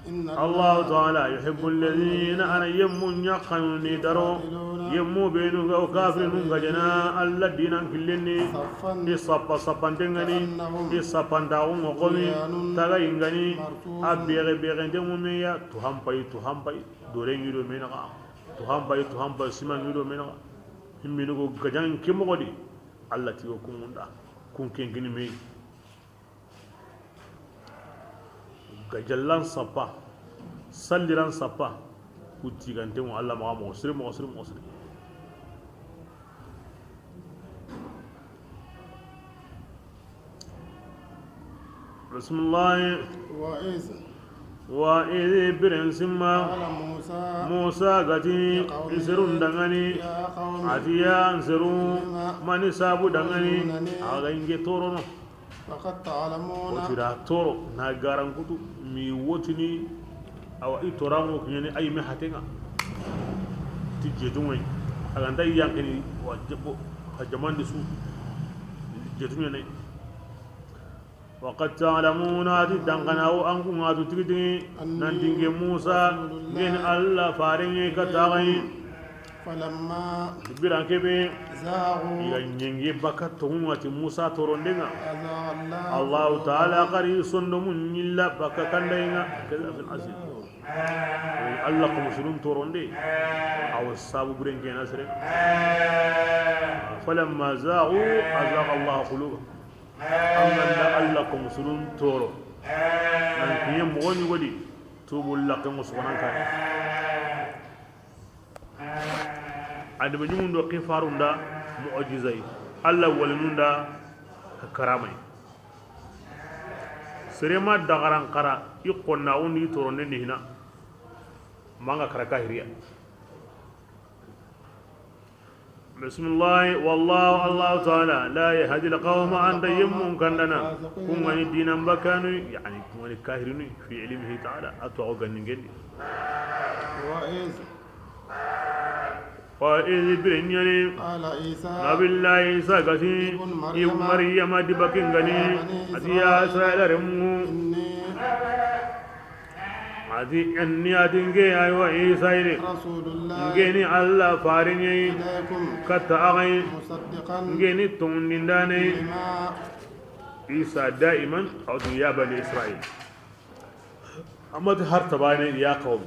إن الله Allahu Ta'ala yuhibbu alladhina, ana yemmu ɲaxanu ni daro. Yemmu benu ga o kafirinu ga jana Allah dinan killenni. صفا I sappa sappantengani. كأنهم I sappantaxu ŋoxomi. بنيان Taga ingani. مرصوص A bere berente ŋumeya. Tuhampay, tuhampay. Dore ŋido menaxa. Tuhampay, tuhampay sima ŋido menaxa. Himmini go gajan ke moxo di. Allah tiyo kumunda. Kun kenkini me. Gajallan sappa, salliran sappa, ku tigantenŋo Allah maxa moxo siri, moxo siri, moxo siri. Bismillah. وإذ Wa idi biren simma قال موسى Musa gati لقومه isirun dangani يا قوم ati ya nsiru لم mani sabu dangani تؤذونني aga inge torono. وقد تعلمون O tira toro na garankutu mi wotini. Awa i torango kiɲani ay me hatenga ti jetungoy. Aganta yankini wa jebo Ka jamandi su jetuñene. Wa qad ta'lamuna, a ti dankanawo an kun ŋa tu tigi tigi, nan ti nke Musa nke ni Alla faren ŋa ka taxayi. Falamma, biran kebe, zaghu, i ga ñengi baka tonŋu ŋa ti Musa toronde ŋa. Azagha Allahu, Allahu Ta'ala xari sondomu ñilla baka kandayi ŋa. Kaza fil asil. Alla ko musulun toronde. Awa sabu buren kena sere. Falamma zaghu azagha Allahu qulubahum. An ga nda Alla ko musulun toro, nan kiñe moxo ñi godi, tubu laqqe ŋo soxonan kane. Adama ñumun do xifarun da mu'jizay, Alla walinun da karamay. Sere ma daxaran xara, i xonna wundi toronden di hina. Manga kara kahiriya. Bismillahi, wallahu, Allahu Ta'ala, la yahdi al-qawma, anta yemmun kandana, kun ga ni dinan bakanu, yani kun ga ni kahirinu, fi ilmihi Ta'ala, a to aw ganni ngendi. Wa iz, wa iz, bire ñani, qala Isa, Nabillahi Isa gati, ibn Maryama, Maryama di bakin gani, ya bani, a ti ya Israila remu. Inni, a ti, inni, a ti nke, aywa, Isa yi de. Rasulullah. Nke ni Alla faren ñi. Ilaykum. Katta axa yi. Musaddiqan. Nke ni tongundindane. Lima. Isa daiman, a wa ti ya bani Israil. Amma ti har tabane ya qawm.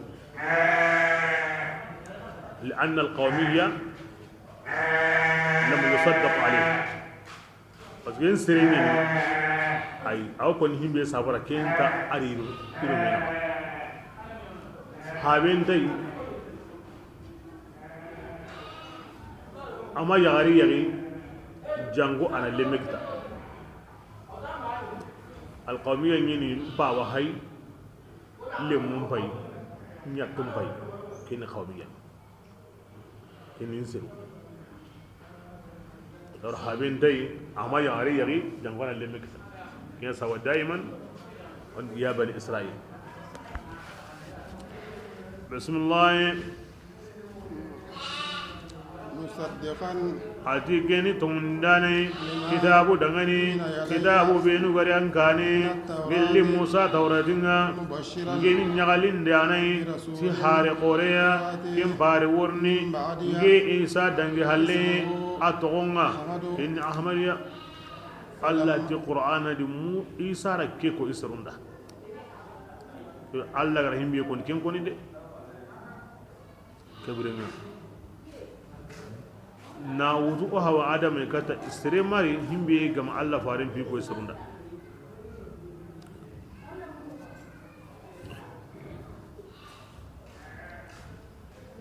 Li anna al-qawmiyya lam yusaddaq alayhi. Parce que n sere ni, ay, aw kon himbe sabara kenta ariru, iru mena. Haben tay, ama yagari yagi, jango ana lemme kita. Al-qawmiyya ñi ni mpawa hay, lemmun pay, ñattun pay, kini qawmiyya. Kini n sere. Dawr haben tay, ama yagari yagi, jango ana lemme kita. Ken sawa daiman, on ya bani Israil. Bismillah. Musaddiqan. A ti nke ni tongundane, lima, kitabu dangani, bayna yadayya, kitabu benu gari an kane, mina tawrati, gilli Musa Tawratin ŋa, mubashiran, nke ni ñagalindane, bi rasulin, ti hare xoreya, ya'ti, kin pare worni, min ba'di, nke Isa dangi halle, ismuhu, a toxon ŋa, Ahmadu, ken ni Ahmadu ya. Alla ti Qur'ana di mu Isa ra ke ko i serun da. Alla ga ra himbe koni ken koni de. Kebirenga. Na wutu o hawa Adama kata sere mari himbe gama Alla faren pi ko i serun da.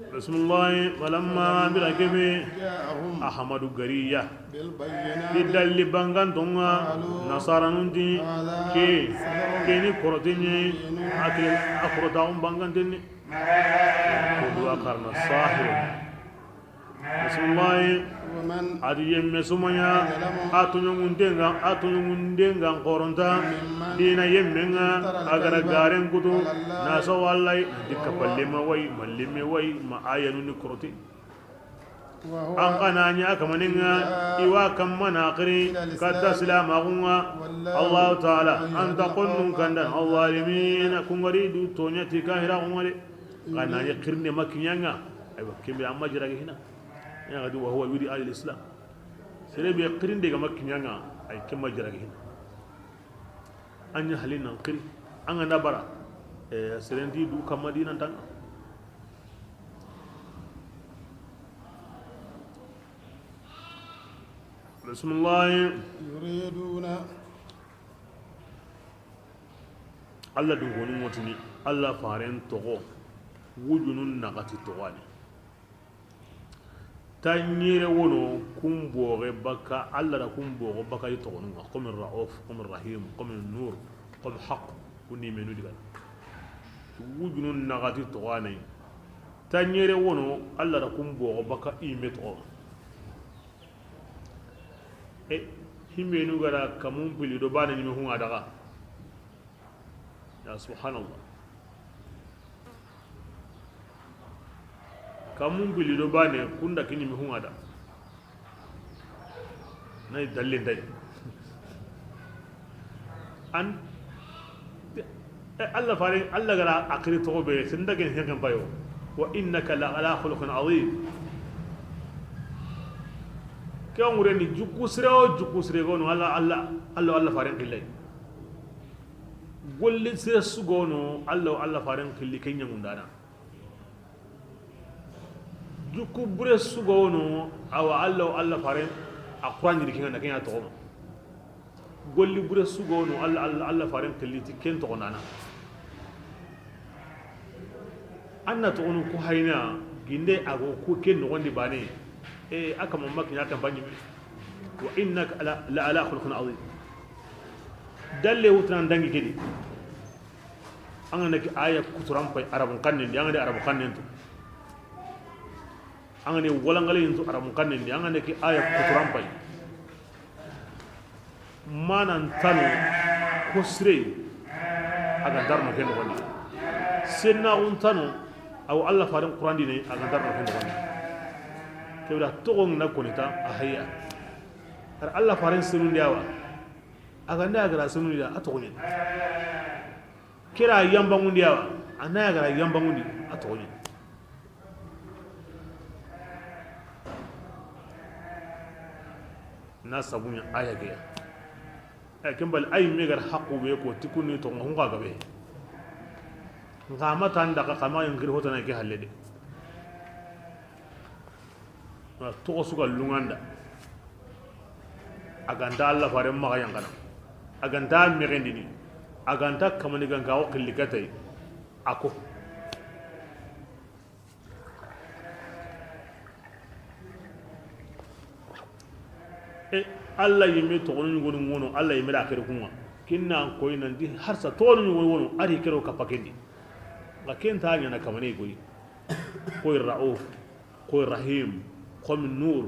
Bismillah, falamma, bira kebe, ja'ahum, Ahmadu gariya. Bil bayyinati. Ti dalli banganton ŋa, qalu, nasaranun ti, hadha, ke, sahirun, ke ni korotenye, mubin, ake a korotaxun bangantenni. Ko duwa karna sahirun. Bismillah. Wa man, a di yemme sumaya, azlamu, a toñoŋundenga, a toñoŋundenga xoronta, mimman, dina yemmenga, iftara, a gara, al-kadhiba, garen kutu, ala Allah, na sawa Allah, dikka, wa huwa, palle ma way, ma lemme way, ma ayanu ni korote. An xa na ña kamaninga, i wa kamma na xiri katta silamaxunga. Allahu Taala a nta xonnun kanda alzalimina, kun ga ri du toña ti kahiraxunga de. Xa na ña xirinde ma kiñanga, aywa, kembe amma jirage hina. Ya ga di wa huwa yudi alal islam. Sere be xirinde ga ma kiñanga, ay kemma jirage hina. An ña halin nan xiri. An ga na bara, eh, serenti du kamma dinan tanga. Bismillah. Yuriduna. Allah dun koni ŋotini, Allah faren toxo, wujunun naxati toxo ani. Tañere wono kun boxe baka, Allah da kun boxo baka i toxonunga, comme Raouf, comme Rahim, comme Nour, comme Haq, kun ni menu diga. Wujunu naxati toxo anayi. Tañere wono, Allah da kun boxo baka i me toxo. E, himbenu gara kamun pili do bane ñime hunga daga. Ya subhanallah. Kamun pili do bane kunda kini mi hunga da. Nay dalli nday. An, eh, Allah fare, Allah gara akiri toxo be, senda ken hen kan payo. Wa innaka la ala khuluqin azim. Ke ŋure ni juku sire o juku sire gono Allah, Allah, Allah, Allah faren killay. Golli sire su gono Allah, Allah faren killi kenya mundana. Juku bure su gono, awa Allah, Allah faren a Qur'an jiri kinga na kenya toxo. Golli bure su gono Allah, Allah, Allah faren killi ti ken toxo nana. Anna toxonu ku hayna ginde ago ku ken noxondi bane. E, aka mamma kinya kan banyi. Wa innaka la, la ala khuluqin azim. Dalle wutran dangi kedi. An ga na ki aya kuturan pay arabun kannen di, an ga na arabun kannen to. An ga na walangale yin to arabun kannen di, an ga na ki aya kuturan pay. Manan tano ko sire a ga darno ken noxondi. Senna un tano aw Allah faren Qur'an di ne a ga darno ken noxondi. Kewda toxo na konita a hayya. Ar Allah faren senundi awa. A ga nda a gara senundi da a toxo ɲen. Kera yambangundi awa, a na ya gara yambangundi a toxo ɲen. Na sabunya aya ke ya. Ay kembal ay megar haqqu be ko tikuni to ngonga gabe. Ngama tanda ka kama yangir hotana ke halle de. Toxo su ga lunganda. A ga nta Allah faren maxa yankana. A ga nta mexendini. A ga nta kamani ganka o xilli katay. A ko. E, Allah yime toxonu ɲugonu ŋono, Allah yime da xere kunga. Kinna an koy nanti harsa toxonu ɲugonu ŋono, ari kero kappa kendi. Nga kenta ɲana kamane koy. Koy Rauf, koy Rahim, komi Nur,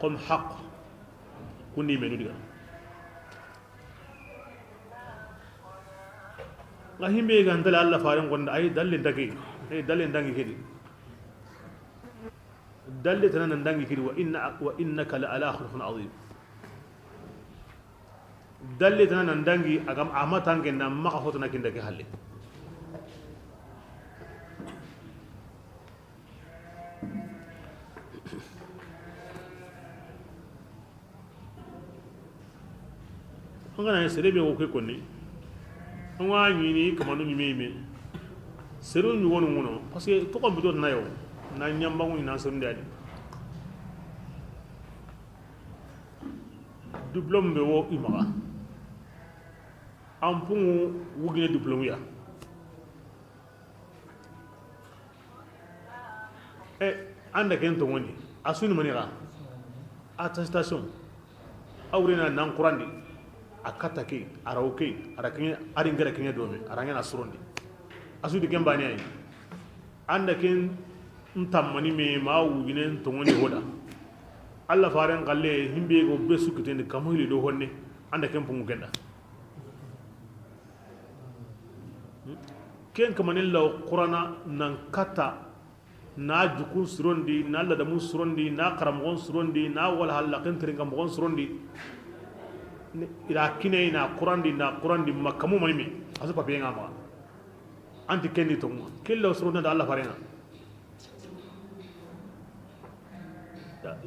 komi Haq. Kundi menu diga. Nga himbe ga ntale Allah faren gonda ay dalle ndagi, ay dalle ndangi kedi. Dalle tana nan dangi kedi wa inna, wa innaka la ala khuluqin azim. Dalle tana nan dangi agam ama tanke na maxa hotana kinda ke halle. An ga na sere be wo ke konni. An wa ɲini kamanu ɲime yime. Seru ɲugonu ŋono parce que toxo bito na yo na ɲambangu na seru ndadi. Diplôme be wo i maxa. An pungu wugine diplôme ya. E, anda ken toŋondi a suni mani xa. Attestation. Awrina nan Qurandi. A kata ke, a raw ke, a ra kiɲe, a ringara kiɲe dome, a ra ŋena surondi. A sudi ken bani ay. Anda ken ntammani me ma wujinen toŋondi hoda. Allah faren xalle himbe go be sukitendi kamuhili do honne. Anda ken pungu kenda. Ken kamanin law Qur'ana nan kata na jukun surondi, na ladamu surondi, na karamogon surondi, na wala halla ken terinka mogon surondi. Ira kine na Qur'andi, na Qur'andi makamu manime. Asu papiye nga ma. Anti kendi to ma. Kella surondi da Allah farena.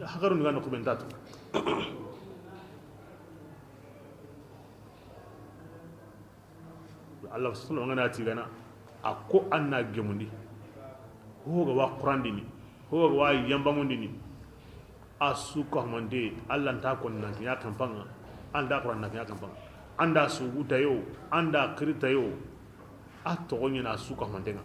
Hakaru ni gano kumentatu. Allah subhanahu wa ta'ala tigana a ko anna gemundi. Ho ga wa Qur'andini, ho ga wa yambamundini. A su ko mande Allah nta ko nan ya kampanga. Anda Qur'an nan ya kampanga. Anda su gutayo, anda kiritayo. A to gonya na su ko mandenga.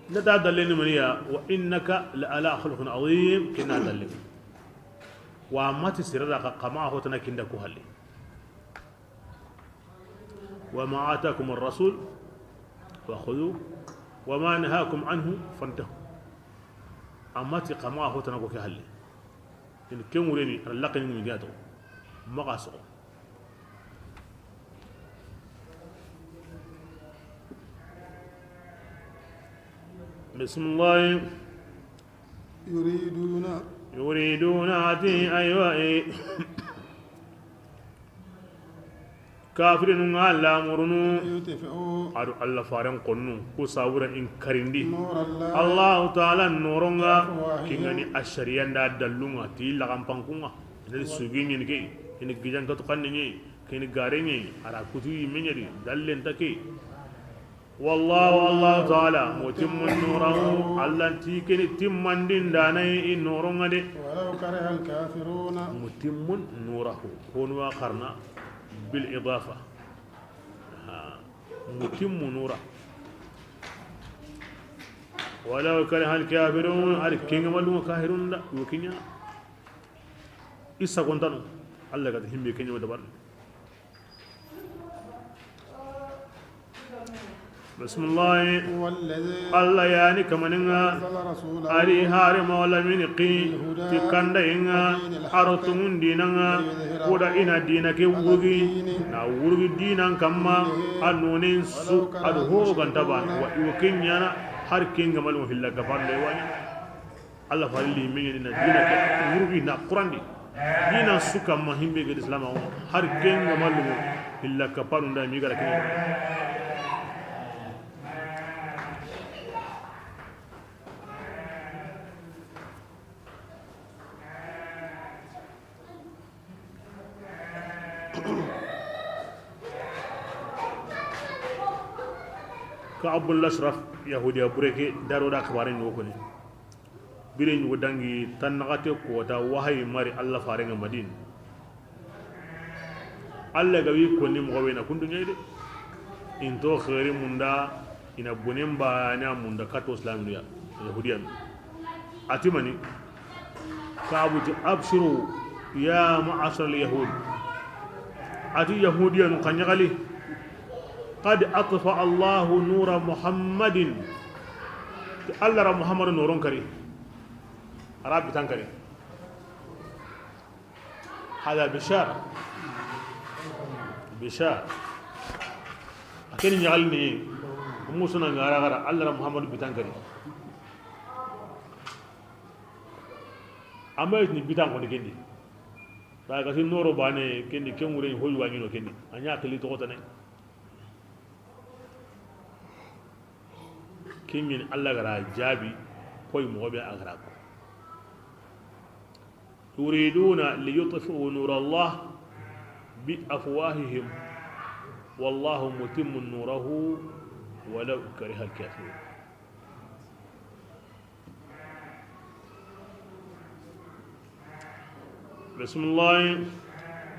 Nda ta dalle ni maniya, wa innaka la ala khuluqin azim, kina dalle. Wa mati sirra ka kama hotana kinda ku halle. Wa ma atakum ar-rasul fa khudhu wa ma nahakum anhu fantahu. Amati kama hotana ko ke halle. In kemureni Allah kan ni gato. Maka so. Bismillah. يريدون. يريدون, a ti, aywa, e. Kafirinun ŋa lamurunu. يطفئوا. A do Alla faren konnu, ku sabura in karindi. نور الله. Allahu Taala noron ŋa, بأفواههم. Kin ŋa ni a sariyan da dallun ŋa, ti laxanpankun ŋa. Ina sugi ɲini ke, ina gijan katu xanne ɲi, kin gare ɲi, a ra kutu yimme ɲa di, dallen ta ke. والله, Allahu Taala, متم نوره, Alla ti ken ni timmandin da na i noron ŋa de. ولو كره الكافرون. متم نوره, honu wa xarana bil idafa. Ha. متم نوره. ولو كره الكافرون, a ri ken ŋa malu kahirun da, yo kin ɲa. Isa kontano, Alla ga ti himbe ken ɲa dabar. Bismillahi. هو الذي Alla ya ni kamanin ŋa, أرسل رسوله a ri hare mawlamini ki, بالهدى ti kandayen ŋa, ودين الحق a ro tonŋun dinan ŋa, ليظهره kuda ina dina ke على wurugi, الدين na wurugi dinan kamma, كله a nonen su, ولو كره a do ho ganta ba, المشركون wa i wo ken ɲa na, har ken ŋa malu hilla gaban da i wa ɲa. Alla faren li himbe ɲa ni na dina ke wurugi na Qur'an di. Dina su kamma himbe ga Islam o, har ken ŋa malu illa kapanu nda mi gara ken. Ka'bul Ashraf, Yahudiya bureke, daro da xibaren ɲi wo koni. Bire ɲi wo dangi, tannaxate kota, wahayi mari Alla faren ŋa Madina. Alla ga wi konni moxo be na kundu ɲa yi de. Into xeeri munda, ina bonen bana munda kato Islaminu ya, Yahudiyanu. A ti mani, Ka'bu ti, أبشروا يا معشر اليهود. A ti Yahudiyanu, xa ɲaxali. قد أطفأ الله نور محمد. Ti Alla ra Muhammadu noron kari. A ra bitan kari. هذا بشارة. بشارة. A ken ɲaxalini, musuna ŋara gara, Alla ra Muhammadu bitan kari. Amma ni bitan koni ken di. Ba ga ti noro bane ken di, ken ŋure hoyi wa ɲi no ken di. A ɲa kili toxo tane. Ken ɲa ni Alla ga ra jaabi, koy moxo be a ga ra ko. يريدون ليطفئوا نور الله بأفواههم والله متم نوره ولو كره الكافرون. Bismillahi.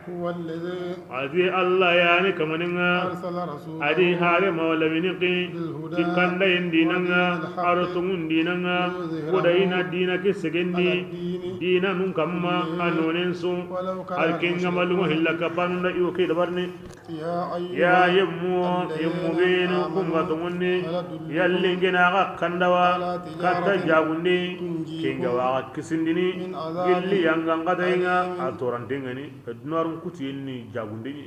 هو الذي A ti Alla ya ni kamanin ŋa. أرسل رسوله A di hare mawlamini ki. بالهدى Ti kandayen dinan ŋa, ودين الحق a ro tonŋun dinan ŋa, ليظهره kuda ina dina ke segendi, على الدين dina nun kamma, كله a nonen su, ولو كره a ri ken ŋa malu ŋa المشركون. Hilla kapanu nda i wo ke dabarni. يا أيها Ya yemmu, الذين yemmu benu آمنوا kun ga tonŋundi, هل أدلكم yalli n ke na xa kandawa, على تجارة katta jagunde, تنجيكم ken ga wa xa kisindini, من عذاب gilli yangan xatayen ŋa, أليم a toranten ŋa ni, dunarun kutiyen ni jagunde ɲi.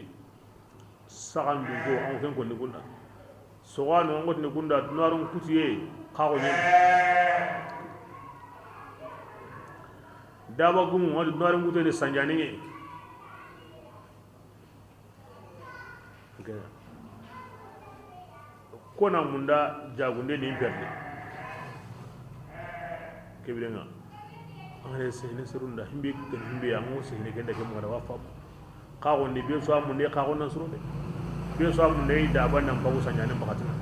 Saxan dun ko, an ken konni kunda. Soxanu, an ŋotini kunda, dunarun kutiye, xaxo ɲe. Daba gumu, an dunarun kutiye ni sanjani ɲe. Ok. Kona munda jagunde ni perde. Kebirenga. Angare sehne serunda himbe ken himbe ya mo sehne kenda ke mo da wafa. Xaxo ndi be so amunde xaxo nan suro de. Be so amunde daba nan bagu sanjane bakatina.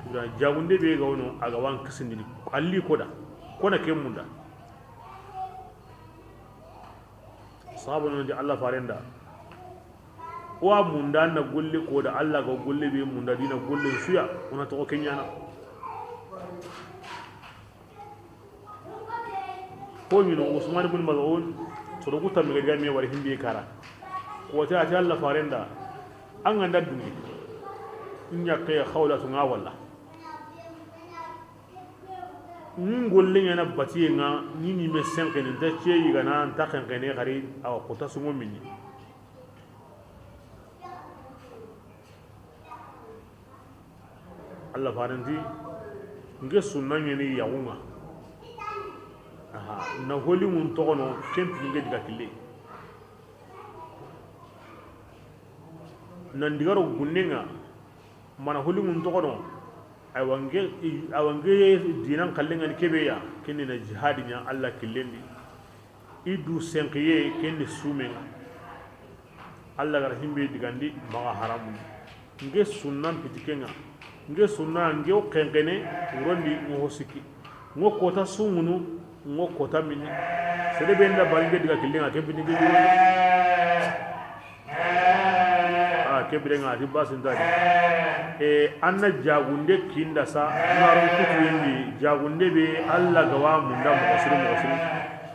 Kibira jagunde be ga wono a ga wan kisindini. Alli koda. Kona ke munda. Sahaba no di Allah farenda. Wa munda na golle ko da Allah ga golle be munda dina golle suya, ona to kenyana. Ko mino Usman ibn Maz'un, sorogu tammi ga me wari hindi kara. Ko ta ati Allah farenda. An ganda dungi. Nya ke khawla sunga walla. Nin golle ɲana batiye ŋa, ni ɲime senkene, nta ce yigana, nta xenxene xari, awa kota sungo mini. Allah farenti, Nke sunna ɲeni yaxun ŋa. Aha, na holiŋun toxono, ken pini nke diga kille. Nan digaro gunnen ŋa, mana holiŋun toxono. Aywa nke, aywa nke dinan xallen ŋa ni kebe ya, ken ni na jihadi ɲa Alla killen di. I du senqiye ken ni sumen ŋa. Alla gara himbe digandi maxa haramu. Nke sunnan piti ken ŋa. Nke sunna nke o xenqene wurondi ŋo ho sikki. Ŋo kota sungunu, ŋo kota mini. Sere be nda bari nke diga killen ŋa, ke piti nke wurondi. A ke biren ŋa a ti basinta di. E, an na jagunde kinda sa, ŋaron kutuyen di, jagunde be Alla ga wa munda moxo siri moxo siri.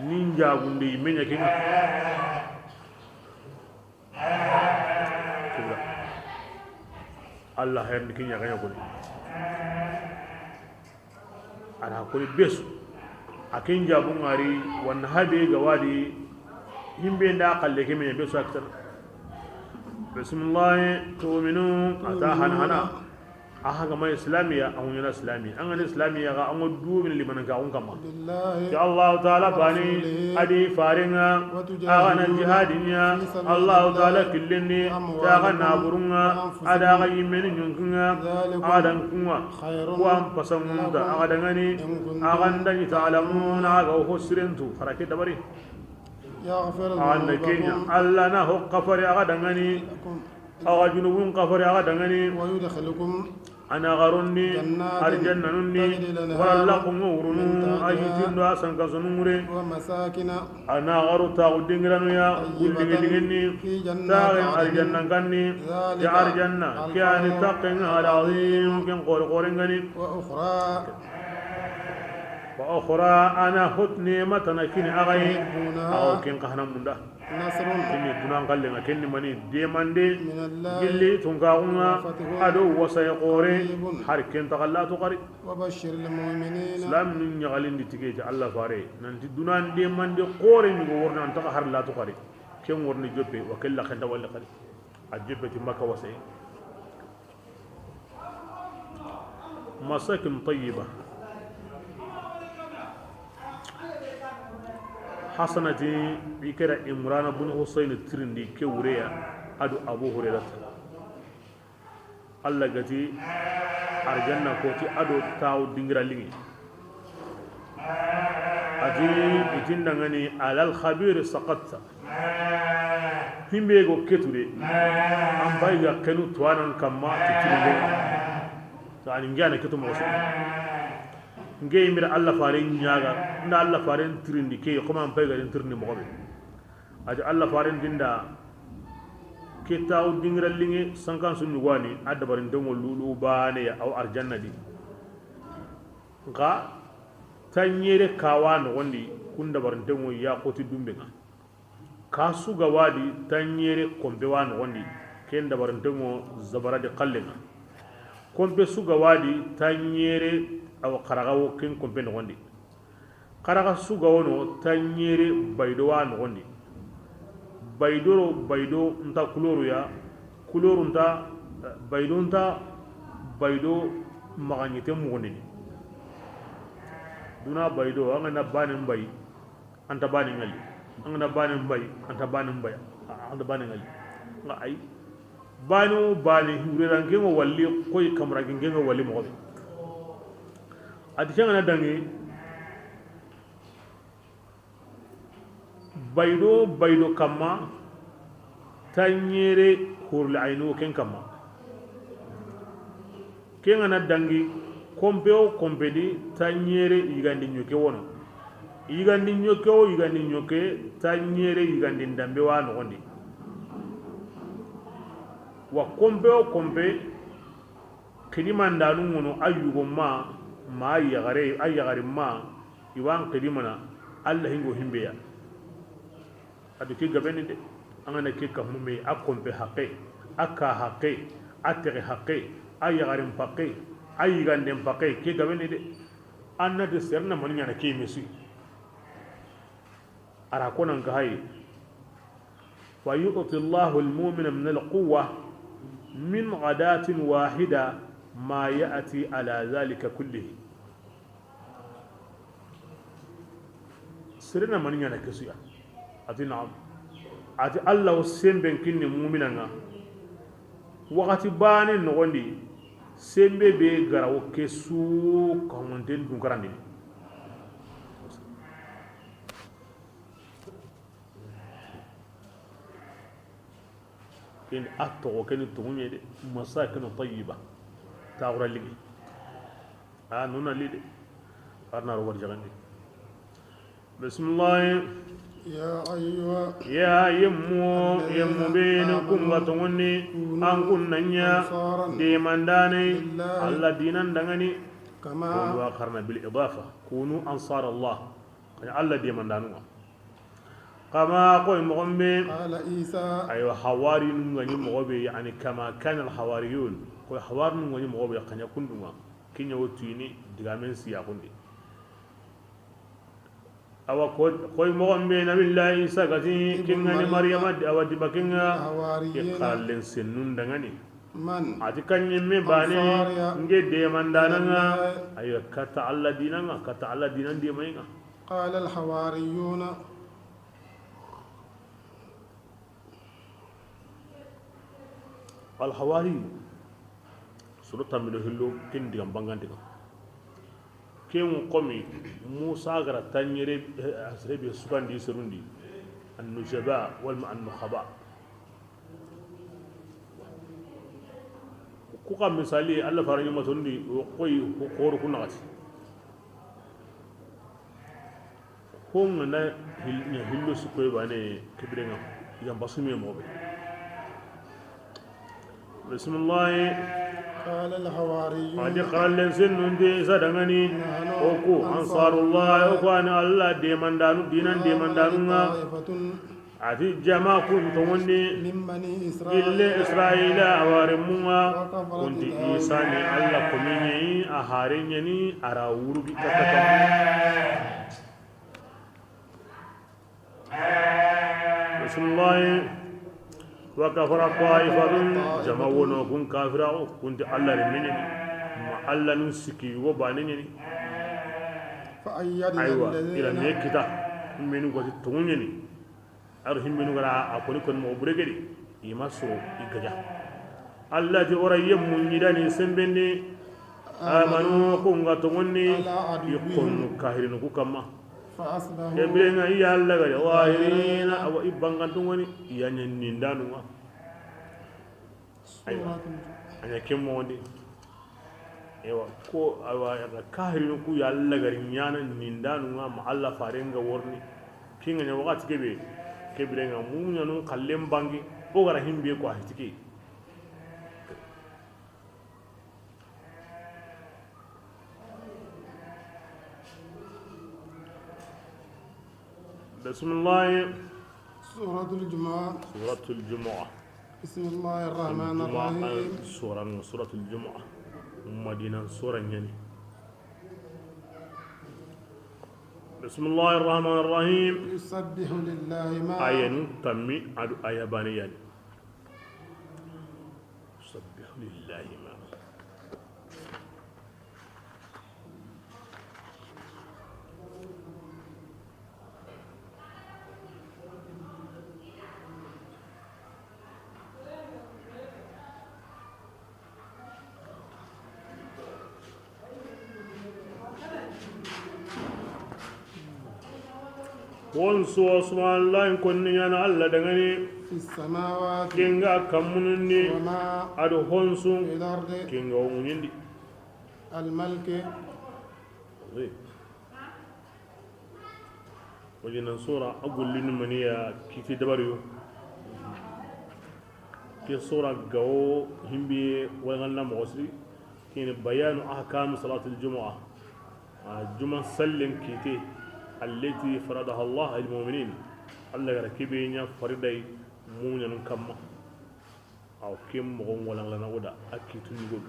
Nin jagunde yimme ɲa ken ŋa. Kibra. Alla hayandi ken ɲa ga ɲa koni. A na koni besu. A ken jabu ŋari, wanna habe ga wadi, himbe nda xalle ke me besu aktar. Bismillah, tu'minu, ata hana hana. A haga ma islamiya, a ŋuɲana islami. An ga ni islamiya ga, an ŋo duwin limanan ka un kama. Billahi. Ya Allah Ta'ala bani, wa rasulihi, adi farenga, wa tujahiduna, a ga na jihadin ɲa, fi sabilillahi, Allah Ta'ala killen di, amwalakum, ta ga naburunga, wa anfusakum, a da ga yimmeni ɲunkunga, dhalikum, a dan kunga, khairun, wa an pasangunta, lakum, a ga dangani, in kuntum, a ga ndani ta'lamuna, a ga ho sirentu, harake dabari. Yaghfir, a ga nda kenya, dhunubakum, Allah na ho kafari, a ga dangani, lakum, a ga junubun kafari, a ga dangani. Wa yudkhilukum, a na garondi, jannatin, arjanna nundi, tajri lanharu, wala lakunga wurunu, min tahtiha, a yitindo a sanka sonungure. Wa masakina, a na garo taxu dingiranu ya, tayyibatan, gullingi linginni, fi jannati, taxen adnin, arjanna kanni, dhalika, ya arjanna, ke ani, al-fawzul, taqenga, al-azim, ken xore xore ngani. Wa ukhra, wa ukhra, a na hot nematana kini a ga yi, tuhibbunaha, a wo ken xa hana munda. Nasrun. Ken ni dunan xallen ŋa, ken ni mani? Demande. Minallahi. Gilli tunkaxun ŋa. Fatihun. A do wasaye xoore. Qaribun. Hari ken taxa latu xari. Wa bashshiril mu'minin. Islam nun ɲaxalindi tige ti Allah fare. Nanti dunan demande xoore ɲugo worni an taxa hari latu xari. Ken worni joppe, wa ken laxenta walli xari. A joppe ti Makka wasaye. Masakin tayyiba. Hasanati, i kera Imrana bun Husayn tirindi ke wureya, a do Abu Hurayrata. Allah gati arjanna koti a do tawo dingira lingi. A ti, i ti ndangani alal khabiri saqatta. Himbe go ketu de, an bay ga kenu tuwanan kamma ti tirinde. To ani ngana ketu mo so. Nge mira Allah fare ɲaga, nda Allah fare tirindi ke, kuma an bay ga tirindi mo be. A ti Allah fare dinda ke tawo dingira lingi sankan sunni wani, a dabarin dengo lulu bane ya aw arjanna di. Nxa tanɲere kawa noxondi, kun dabarintenŋo yaxoti dumbe ŋa. Ka suga wadi tanɲere konpe wa noxondi, ken dabarintenŋo zabaradi xalle ŋa. Konpe suga wadi tanɲere awa xaraxa wo ken konpe noxondi. Xaraxa suga wono tanɲere baydo wa noxondi. Baydoro baydo nta kuloru ya, kuloru nta, baydo nta, baydo maxaɲite muxundini. Duna baydo, an ga na bane mbay, an ta bane ŋali. An ga na bane mbay, an ta bane mbay, an ta bane ŋali. Nga ay, bane o bane, hurera ngengo walli, koy kamra ngengo walli moxo be. A ti ken ga na dangi, baydo, baydo kamma, tanɲere hurli aynu ken kamma. Ken ga na dangi, konpe o konpe di, tanɲere yigandi ɲoke wono. Yigandi ɲoke o yigandi ɲoke, tanɲere yigandi ndambe wa noxondi. Wa konpe o konpe, xidimandanu ŋono, a yugo ma, ma a yaxare, a yaxari ma, i wa n xidimana, Allah hingo himbe ya. A do ke gabeni de, an ga na ke kamume, a konpe haqe, a ka haqe, a texe haqe, a yaxaren paqe, a yiganden paqe, ke gabeni de. An na de serna mani ɲana ke mesu. A ra ko nan ka hay. Fa yu'ti Allahu al-mu'mina min al-quwwa min ghadatin wahida ma ya'ti ala dhalika kullihi. Sere na mani ɲaana ke su ya? A ti naam. A ti Alla wo senben kinni muumina ŋa. Waxati baane noxon di, senbe be ga ra wo ke su kamonten dunkarandini. Ken a toxo, ken toxo ɲe de, masakinu tayyiba. Taxura ligi. A nuna li de. Arna ro war jagandi. Bismillah. يا أيها Ya yemmu, الذين yemmu benu آمنوا kunga tongonni, كونوا an kunna ɲa, أنصارا demandanai, لله Alla dinan dangani. كما Kunu a xarana bil idafa. Kunu ansar Allah. Kanya Alla demandanu. Kama koy moxon be. قال عيسى. Aywa, hawarinu nga ni moxo be, yani, kama kana al hawariyun. Koy hawarinu nga ni moxo be, kanya kundunga. Kinya wotini digamen siya kundi. Awa ko, koy moxon be Nabillahi Isa gati, ابن kinga ni مريم. Maryama, awa diba kinga, الحواريين. Iqallen sennun dangani. من Ati kanyimme bane, أنصاري nge demandananga, إلى الله. Aywa, kata Alla dinanga, kata Alla dinan demainga. قال الحواريون. Al hawari, soro tammido hillo, ken digan bangante ka. Ken komi Musa gara tanyere, eh, asrebe sukandi serundi, an nujaba wal ma an nukhaba. Ku ka misali, Alla fara ɲuma tondi, o koy, ko koro ku naxati. Ko ngana hil-, ɲa hillo su koy bane, kebirenga, igan basume moxo be. Bismillah. قال الحواريون Adi xarallen sennun de Isa dangani, نحن o ku أنصار Ansarullah, o ku الله. Ani Alla demandanu, dinan آمنت demandanunga. طائفة Ati jama kun tongondi, من بني إسرائيل gille Israila a ware munga, وكفرت kunti Isa ni طائفة. Alla komiɲeyi, a hareɲeni, a ra wurugi katta kam. Bismillah. Wa kafara ta'ifatun, jama wono kun kafira, kunti Alla re miɲeni, ma Alla nun siki yugo bane ɲeni. فأيدنا Aywa, الذين ira me kita, menu gati tonguɲeni. Ar himbinu gara a koni kon mo bure gedi, i ma so i gaja. Alla ti ora yemmu ɲidani sembende, amanu, ku nga tongonni, على عدوهم. I konnu kahirinu ku kamma. فأصبحوا Kebire nga i Alla gari, zahirina, awa i bangantungoni, i ya ɲen nindanunga. Aywa. سورة A ɲa ke moxondi. Ewa, ko, awa, kahirinu ku ya Alla gari ɲana nindanunga ma Alla farenga worni. Kinga ɲa waxati kebe, kebirenga muɲanun xallen bangi, o gara himbe ko a hitike. Bismillah. سورة الجمعة. Suratul Jumu'a. بسم الله الرحمن Jumu'a, الرحيم. Sura, Suratul Jumu'a. Madina sura ɲani. بسم الله الرحمن الرحيم. يسبح لله ما Ayanu tammi adu aya bane yani. يسبح لله ما Honsu, subhanallahi, konni ɲana Alla dangani. في السماوات Kinga kammunundi. وما Ado honsu. في الأرض Kinga wo ŋuɲindi. الملك. Wajinan sura a gullini maniya kiti dabariyo. Ke sura gawo himbiye wala na moxo siri. Kene bayanu ahkam salatul jumu'a. A juma sallen kite, allati faradaha Allah lil mu'minin. Alla gara kebe ɲa faridai mu'minun kamma. Aw kem moxon wala na oda a kitu ɲugol.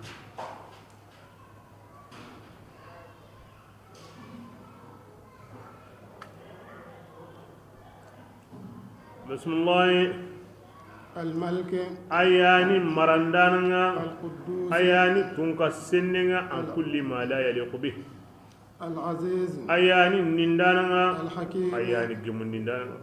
Bismillah. الملك Ayani marandananga. القدوس Ayani tunka sennenga an kulli ma la yaliqu bih. العزيز. A ya ni nindaana ŋa. الحكيم. A ya ni gemundindaana ŋa.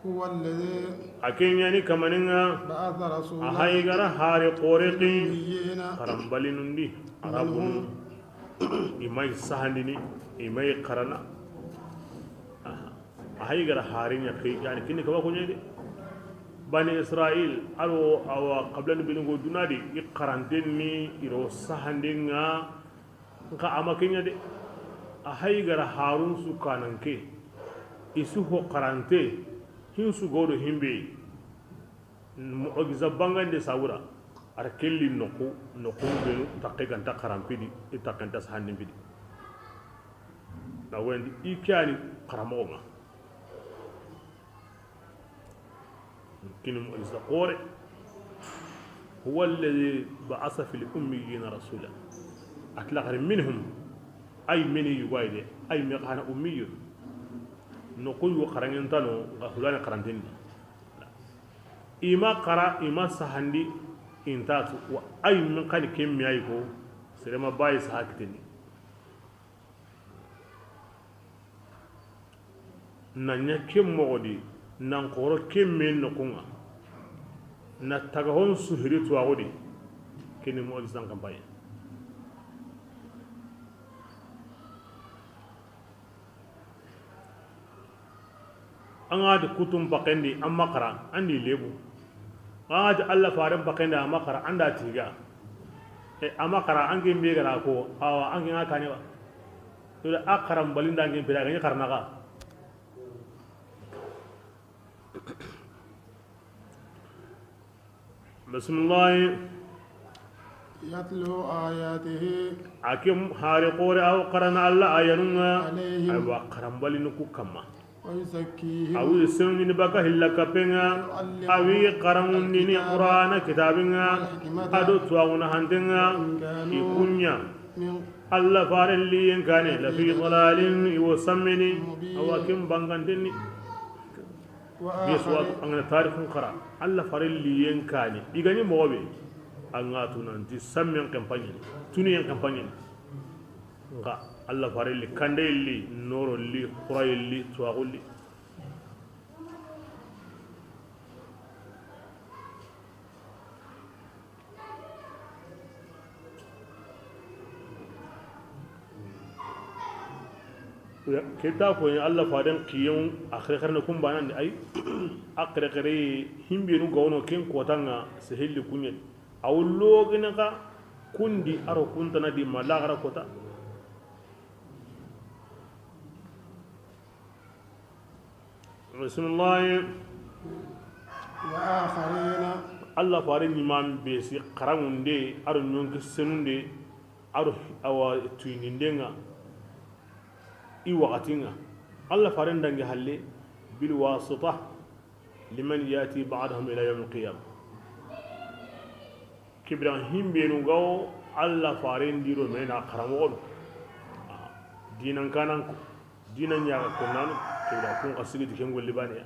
هو الذي A ke ɲa ni kamanin ŋa. بعث رسوله A hayi ga ra hari xoore xi. بالأميين Xaranbalinun di. Arabunu. I may sahandini. I may xarana. Aha. A hayi ga ra hari ɲa xi, yani kini kaba ko ɲa de. Bani Israil, aro awa qabilan binu go duna di, i xaranten ni, i ro sahanden ŋa, nxa a ma ke ɲa de. A hayi ga ra harun su kanan ke, i su ho xarante, hin su godo himbe, mu'jiza bangande sabura, ar kelli noku, noku benu, takke ganta xaran pidi, i takke nta sahandin pidi. Na wendi, i ke ya ni xaramoxo ŋa. Kini mu'jiza xoore. هو الذي بعث في الأميين رسولا. A ti laxari منهم. Ay meni yugo ay de, ay me xa na ummiyun. Noku yugo xaranŋen ta no, nxa hulani xaranten di. I ma xara, i ma sahandi, i nta tu, wa ay min xa ni ke me ay ko, sere ma bayi saha kiteni. Na ɲa ke moxo di, nan xoro ke me noxun ŋa, na taga hon su hiri tuwaxu di, ke ni mu'jizan kanpaye. An ga ti kutun pakendi, an ma xara, an di lebu. An ga ti Allah faren pakendi, an ma xara, an da tiga. E, an ma xara, an ke be ga ra ko, awa, an ke ŋa kane ba. To da a xaran balinda an ke be da ga ni xarana ga. Bisimilahi. يتلو آياته. A ke hari xoore, a wa xarana Allah ayanun ŋa. عليهم. Ay wa xaranbalinu ku kamma. ويزكيهم. A wi sewɲini baka hilla kapen ŋa. A wi xaranŋundini Qur'ana kitabin ŋa. A do tuwaxuna hanten ŋa. I ku ɲa. من Allah faren liyen kane, لفي ضلال, i wo sammeni. A wa ken bangantenni. Be su wa وآخرين an ga na tarixun xara, Allah faren liyen kane, i ga ni moxo be, an ga tu nanti sammen kanpaɲeni, tuniyen kanpaɲeni. Nxa Allah faren li, kande li, noro li, xuraye li, tuwaxu li. Ke ta ko ni Allah faden kiyen a xerexerene kun banan di, ay, a xerexere himbenu ga wono ken kotan ŋa, sehilli kuɲe. A wo logene xa kundi, a ro kuntana di ma laxara kota. Bisimilahi. وآخرين Allah fare ɲiman be si xaranŋunde, a do ɲonki senunde, a do awa tuyininden ŋa, i waxatin ŋa. Allah faren dangi halle, بالواسطة، لمن يأتي بعدهم إلى يوم القيامة. Kibiran himbenu ga wo Allah faren di do me na xaramoxonu. Dinan kanan ko, dinan ɲaga konnanu, kibira kun xa sigiti ken golli baneya.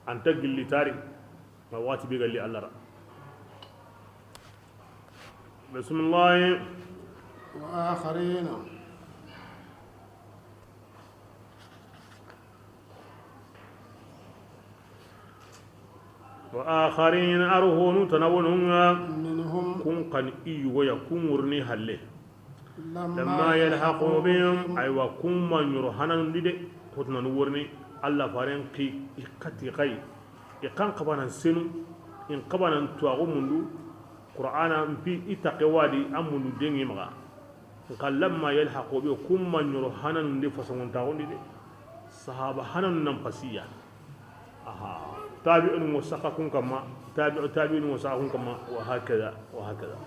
Anta gilli tari, ma waxati be galli Allah ra. Bisimilahi. وآخرين وآخرين، a ro honu tana wonun ŋa. منهم Kun xa ni i yugo ya, kun wurni halle. لما لما يلحقوا بهم، aywa, kun ma ɲoro hananundi de, xotunanu wurni, Allah faren xi, i xati xay, i xan xabanan senu, in xabanan tuwaxu mundu, Qur'ana mpi i taqe wadi, an mundu dengi maxa. Nxa لما يلحقوا بهم, kun ma ɲoro hananundi fasangontaxundi de. Sahaba hananu nan pasiya. Aha. Tabi'un ŋo saxa kun kamma, tabi'u tabi'un ŋo saxa kun kamma, wa hakaza, wa hakaza.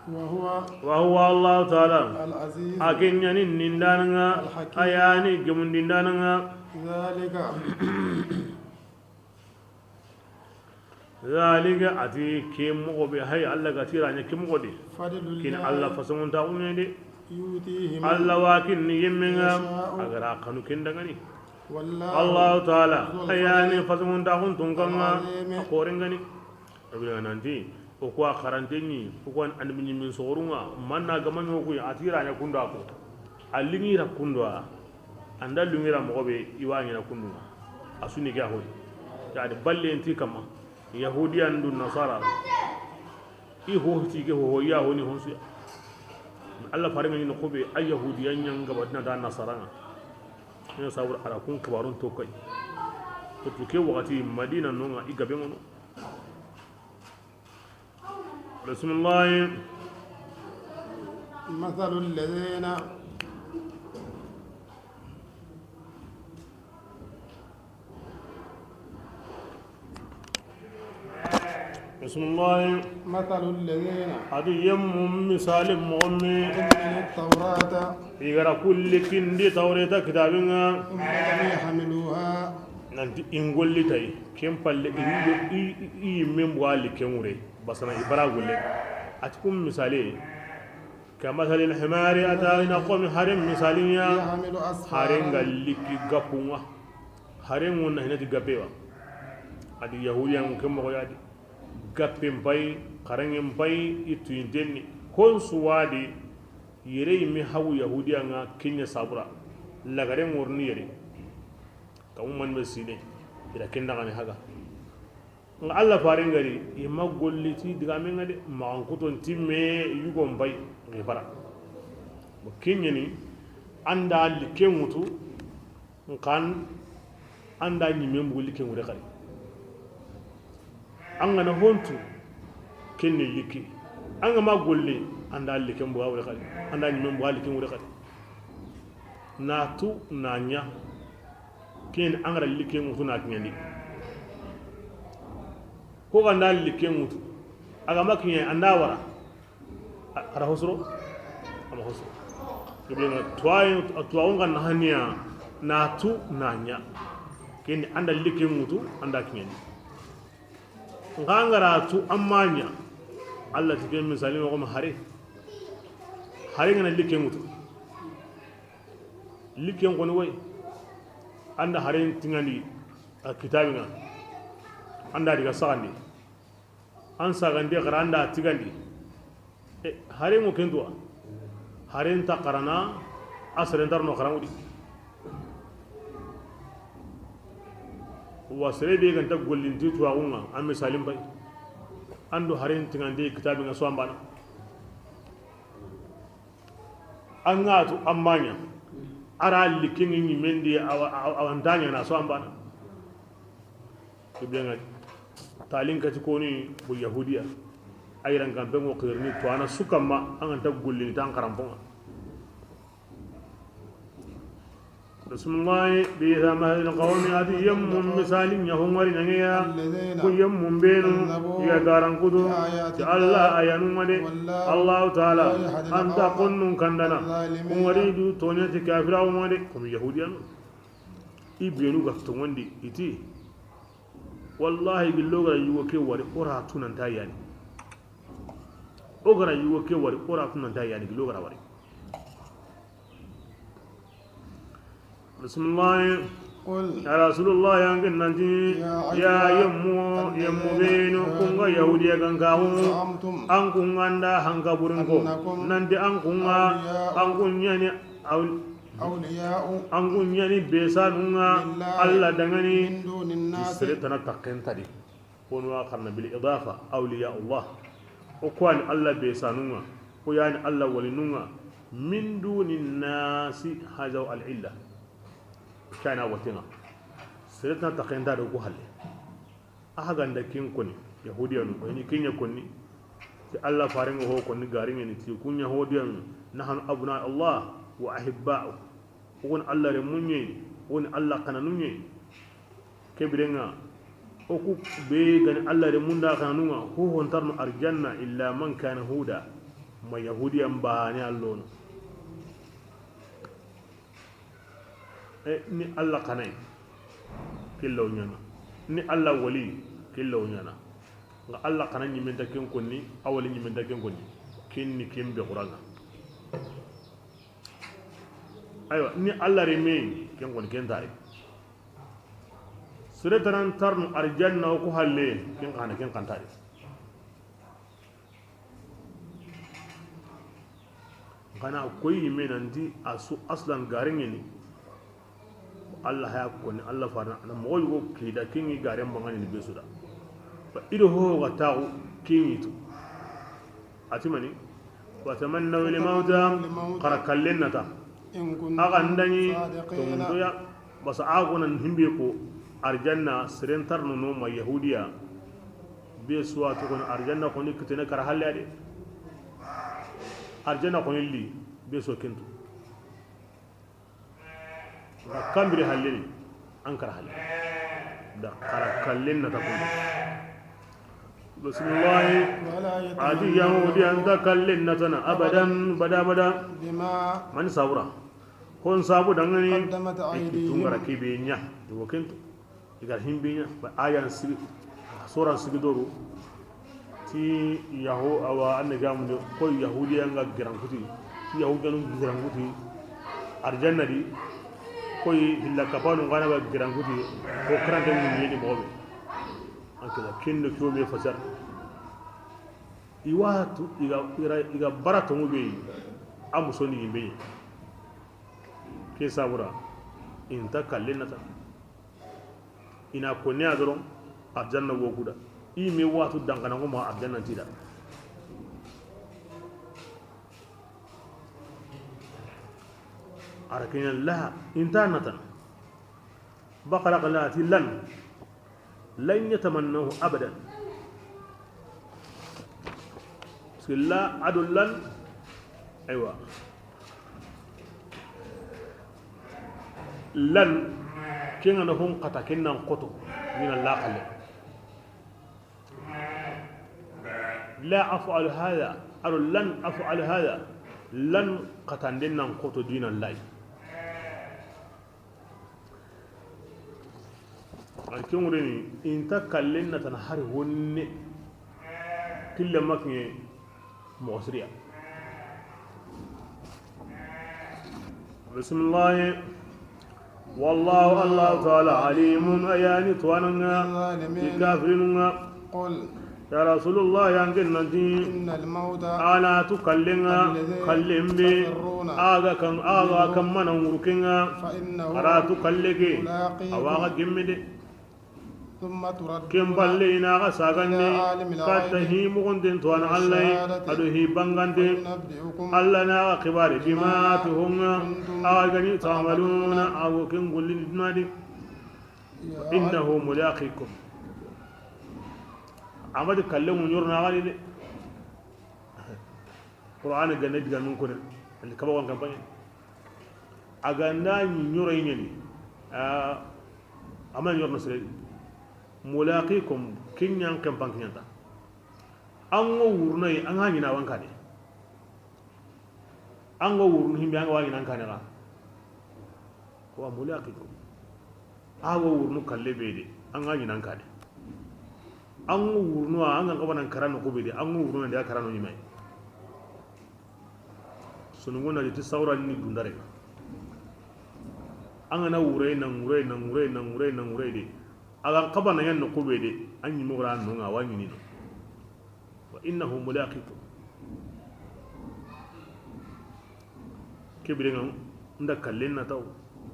وهو وهو الله تعالى. العزيز A ke ɲa ni nindanan ŋa, الحكيم a ya ni gemundindanan ŋa. ذلك ذلك، a ti ke moxo be, hay Allah ga tira ɲa ke moxo di. فضل Kin الله Allah fasangontaxu ɲa de. يؤتيه من Allah wa kin ni yemmen ŋa, يشاء a ga ra xanu ken dangani. والله Allah ta'ala, ذو a ya ni الفضل fasangontaxun tunkan ŋa, العظيم a xoren gani. Abina nanti, o kuwa xarante ɲi, o kuwa annabi ɲimmin soxorunga, manna gamaɲo kuyi, a ti ra ɲa kunda ko. A liŋi ra kunda, anda liŋi ra moxo be, i wa ɲana kundunga. A su ni ke a honi. Yani, balle nti kama, Yahudiyan du Nasara. I ho ti ke ho, ya honi honsu ya. Allah fare ŋa ni no ko be, a Yahudiyan ɲa nga ba dina da Nasara ŋa. Ina sabur ala kun kibarun to kai. To ke wakati Madina no ŋa i gabe ŋono. بسم الله. مثل الذين بسم الله. مثل الذين A di yemmu misali moxo me حملوا التوراة i ga ra kulli kindi Tawreta kitabin ŋa. ثم لم يحملوها Nanti i n golli tayi, ken palle i, i, i, i yimme mbuga likke ŋure, basana i bara golle. A ti kun misali, كمثل الحمار a ta ina komi haren misali ɲa, يحمل أسفارا haren ga likki gappu ŋa. Haren ŋo na hinati gappe wa. A di Yahudiyan ŋo ke moxo ya di. Gappe n pay, xaranŋe n pay, i tuyinten ni. Hon su wa di, yere yimme hagu Yahudiyan ŋa ken ɲa sabura. Lagare ŋorni yere. Kamu man be sine, i da ken daga ni haga. Nga Allah faren ga ri, i ma golli ti digamen ŋa de, maxan kuton timme yugon bay, ngi bara. Bo ken ɲa ni, anda likke ŋutu, nkan, anda ɲimen bugu likke ŋure xari. An ga na hontu, ken ni likke. An ga ma golle, anda likke bugu a wure xari. Anda ɲimen bugu a likke ŋure xari. Na tu, na ɲa. Ken an ga ra likke ŋutu na kiɲandi. Ko ga nda likke ŋutu, a ga ma kiɲe, anda wara. A, a ra hosoro? A ma hosoro. Kiblen ŋa tuwaye, tuwawu ŋa na haniya, na tu, na ɲa. Ken anda likke ŋutu, anda kiɲandi. Nga an ga ra tu an ma ɲa. Allah ti ke misali moxo ma hare. Hare ŋa na likke ŋutu. Likken koni woy. Anda haren tingandi a kitabin ŋa. Anda diga saxandi. An saxandi xara anda tigandi. E, haren ŋo ken tuwa. Haren ta xarana, a seren ta ro no xaran ŋudi. Wa sere be ga nta gollinti tuwaxu ŋa, a misalin bay. Ando haren tingandi kitabin ŋa so an bana. An ga tu an ma ɲa, a ra likke ŋi ɲimendi awa, awa, awa nta ɲa na so an bana. Kiblen ŋa talin kati koni bo Yahudiya. A yiran kampe ŋo xirni to ana su kamma an ga nta gollini tan xaranpo ŋa. Bismillahi. Bisa مثل القوم a ti yemmu misali ɲa ho ŋari ɲaŋeya. الذين Ku yemmu benu كذبوا i ga garan kutu بآياتنا ti Allah ayanun ŋa de. والله Allahu taala لا يهدي القوم anta konnun kandana. الظالمين Ku ŋari du toɲa ti kafirawu ŋa de. Komi Yahudiyanu. I benu ga toŋondi i ti. Wallahi gillo ga ra yugo ke wari o ra tunanta yani. O ga ra yugo ke wari o ra tunanta yani gillo ga ra wari. Bismillahi. قل Ya Rasulullah, yankin nanti, يا ya أيها yemmu, الذين yemmu benu, kunga Yahudiya gankahu, زعمتم an kunga nda hanka burin ko, أنكم nanti an kunga, أولياء an kunyani, awl-, أولياء an kunyani besanunga, لله Allah dangani, من دون الناس sere tana takken tadi. Kono wa xarna bil idafa, awliya Allah. O ko ani Allah besanunga, ko yani Allah walinunga, min duni nasi hajaw al illa. Kana watenga. Sere tana takken tadi ko halle. A haganda kin koni, Yahudiyanu, ko ni kinya koni. Ti Allah farenga ho koni garinga ni ti kunya Yahudiyanu, nahnu abna Allah wa ahibba'u. O kun Allah remunye, o kun Allah kananunye. Kebirenga, o ku be gani Allah remunda kananunga, ho hontarno arjanna illa man kana huda. Ma Yahudiyan bane allono. E, ni Allah kanay, killaw ɲana. Ni Allah wali, killaw ɲana. Nga Allah kana ɲimenta ken konni, a wali ɲimenta ken konni. Ken ni ken be Qur'ana. Aywa, ni Allah reme, ken konni, ken tare. Sere tanan tarno arjanna o ko halle, ken kana, ken kantare. Xana koyi yimme nanti a su aslan garen ŋeni. Allah haya koni, Allah fana na moxo yugo kida kingi garen bangani ni besuda. Fa ido ho ga taxu kingi tu. Atimani, wa tamannaw lil mauta, xara kallen nata. Axa ndani tongundo ya. Basa a gonan himbe ko arjanna seren tarno no ma yahudiya. Be suwa to kon arjanna koni kitene kara halle ade. Arjanna koni li be so kintu. Ga kambiri halle ni an kara halle. Da xara kallen nata ko. Bismillah. Adi yahudi anta kallen natana abadan bada bada. Man sabura. Hon sabu dangani. Tungara kibe nya. Iwo kento. Igar himbinya ba ayan sigi. Soran sigi doru. Ti yaho awa anna gamude koy yahudiya nga girankuti. Ti yahudiyanu girankuti. Arjanna di koy hilla kapanu ngana ga girankuti. Ko karante mun yedi mobe. Anke da kendo kiyo me fasar. Iwatu iga ira iga barato mu be. Amusoni yimbe. Ke sabura inta kallen nata. Ina konne a doron arjanna wo kuda. I me watu dangana ngoma arjanna tida. Arakina la inta natan. Bakara kala ti lan. Lan yatamannahu abadan. Parce que la ado lan. Aywa. Lan kenga na hon kata kennan koto mina la kale. La af'alu hadha aro lan af'alu hadha. Lan katanden nan koto dinan lay. Ay kengureni inta kallen natan hari honne. Kille makne. Moxo siriya. Bisimillahi. Wallahu, Allahu taala, alimun, a yani tuwananga, i kafirinunga. Ya rasulullah, yangen nanti, ala tu kallenga, kallen be, aga kan, aga kan mana ngurukenga, ara tu kallege, awaga gemme de. Ken balle i na ga sagandi katta hi moxonten to an Allah, ado hi bangante. Allah na ga xibari bima tuhunga, a ga ni tamaluna, a go ken gollini dunadi. Innahu mulaqikum. Amadi kalle mu ñorna gani de. Qur'an gane diga nun kone, ali kaba wan kampanye. A ga nda ñi ñoroy ñeni, a, a ma ñorno sere. Mulaqikum, kinñan kempan kiñanta. An go wurnoy, an ga ñina wan kane. An go wurnu himbe, an ga wa ñina an kane ga. Wa mulaqikum. A go wurnu kalle be de, an ga ñina an kane. An go wurnu, an ga kabanan karano ko be de, an go wurnu de karano ñimay. Sunungu na ti sawra ni dundare. An ga na wurai, na wurai, na wurai, na wurai, na wurai de. A ga xaba na yan no kube de, an ñi mo ra no nga wa ñini no. Wa innahu mulaqikum. Kebire nga nda kallen na taw,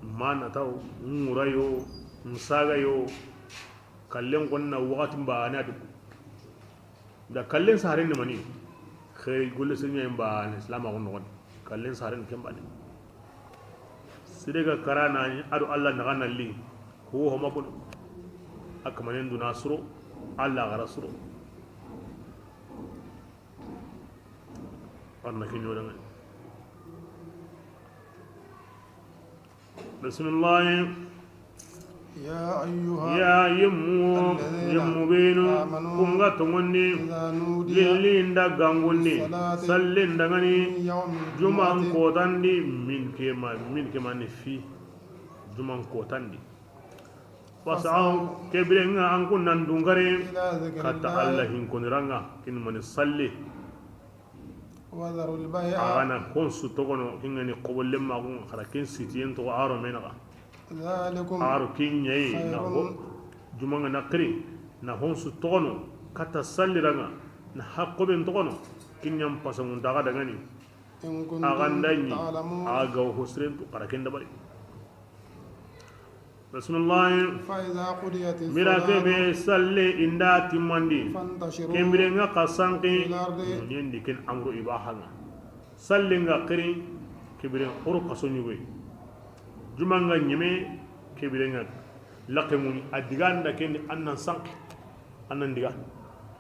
ma na taw, ngurayo, nsaga yo, kallen konna wakati mba na du. Da kallen saharen ni mani? Xeeri golle sirñayi mbaane, silamaxu noxon di. Kallen saharen ken baane. Sere ga karana ado Allah naxa nalli, ho homa bono. A kamanen duna suro, Allah xara suro. Arna ke ñodanŋa. Bisimillahi. Ya ayyuha, ya yemmu, alladhina, yemmu benu, amanu, kunga tongondi, idha nudiya, gelli nda gangundi, lissalatin, sallin dangani, min yawmi, juman, jum'atin, kotandi, min kema, min kema ni fi, juman kotandi. Fas'aw, kebirenga an kunnan dungare, ila dhikrillah, katta Allah hinkoniranga, kin mani salli. Wadharul bay'a. A ga na honsu togono, hingani kobolle magun, xara ken sitiyen togo aro menaga. Dhalikum. Aro ken ñayi, na ho, khayrun. Jumanga na xiri, na honsu togono, katta salliranga, na hakkoben togono, kin ñam pasamun daga dangani. إن كنتم A ga nda ɲi, تعلمون. A ga ho sirentu, xa ra ken dabari. Bismillahi. فإذا قضيت الصلاة Bira ke be salle i nda timmandi. فانتشروا Ken bire ŋa xa sanki. في الأرض. Ɲen di ken amru ibaha ŋa. Salle ŋa xiri, ken bire xoro xaso ɲugoy. Juma ŋa ɲeme, ken bire ŋa laxe ŋuni. A diga nda ken di, an nan sanki, an nan diga,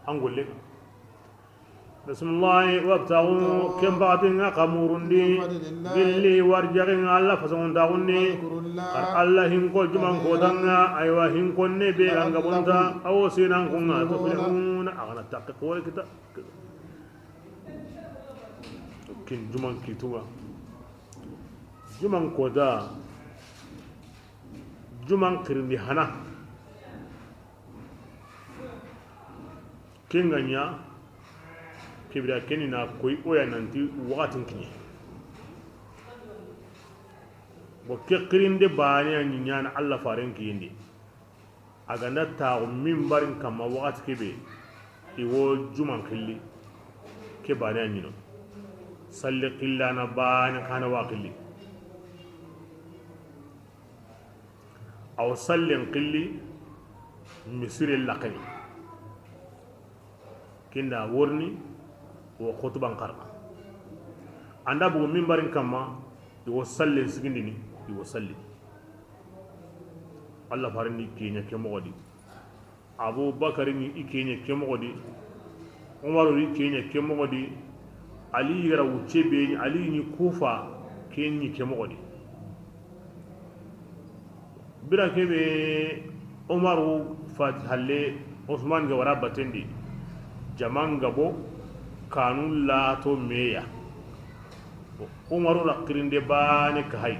an golle. Bismillahi wabtagu, ken baxati ŋa xa murundi, gilli warjaxe ŋa Alla fasontaxundi, xar Alla hinko juman kotan ŋa, aywa, hinkonne be ga ŋa bonta, awo sinan kun ŋa, tuflihuna, a ga na takke xore kita. Kin juman kitu ŋa. Juman kota, juman xirindi hana. Ken ga ɲa, ken bire ken ni na koy o ya nanti waxatin kiɲe. Bo ke xirinde baane ya ɲi ɲaana Alla faren kiyen di. A ga nda taxu minbarin kamma waxati ke be, i wo juman xilli, ke baane ya ɲi no. Salli xillana baane xa na wa xilli. Awa sallen xilli misire laxen ŋa. Ken da worni wo xutuban xara. An da bugu minbarin kamma, i wo sallen sigindini, i wo salli. Alla faren ni ke ɲa ke moxo di. Abubakari ni i ke ɲa ke moxo di, Umaru ni i ke ɲa ke moxo di, Ali ga ra wucce be ni, Ali ni Kufa, ken ni ke moxo di. Bira ke be Umaru fati halle, Usman ga wara batten di, jaman gabo kanu lato me ya. Umaru ra xirinde baane ka hay.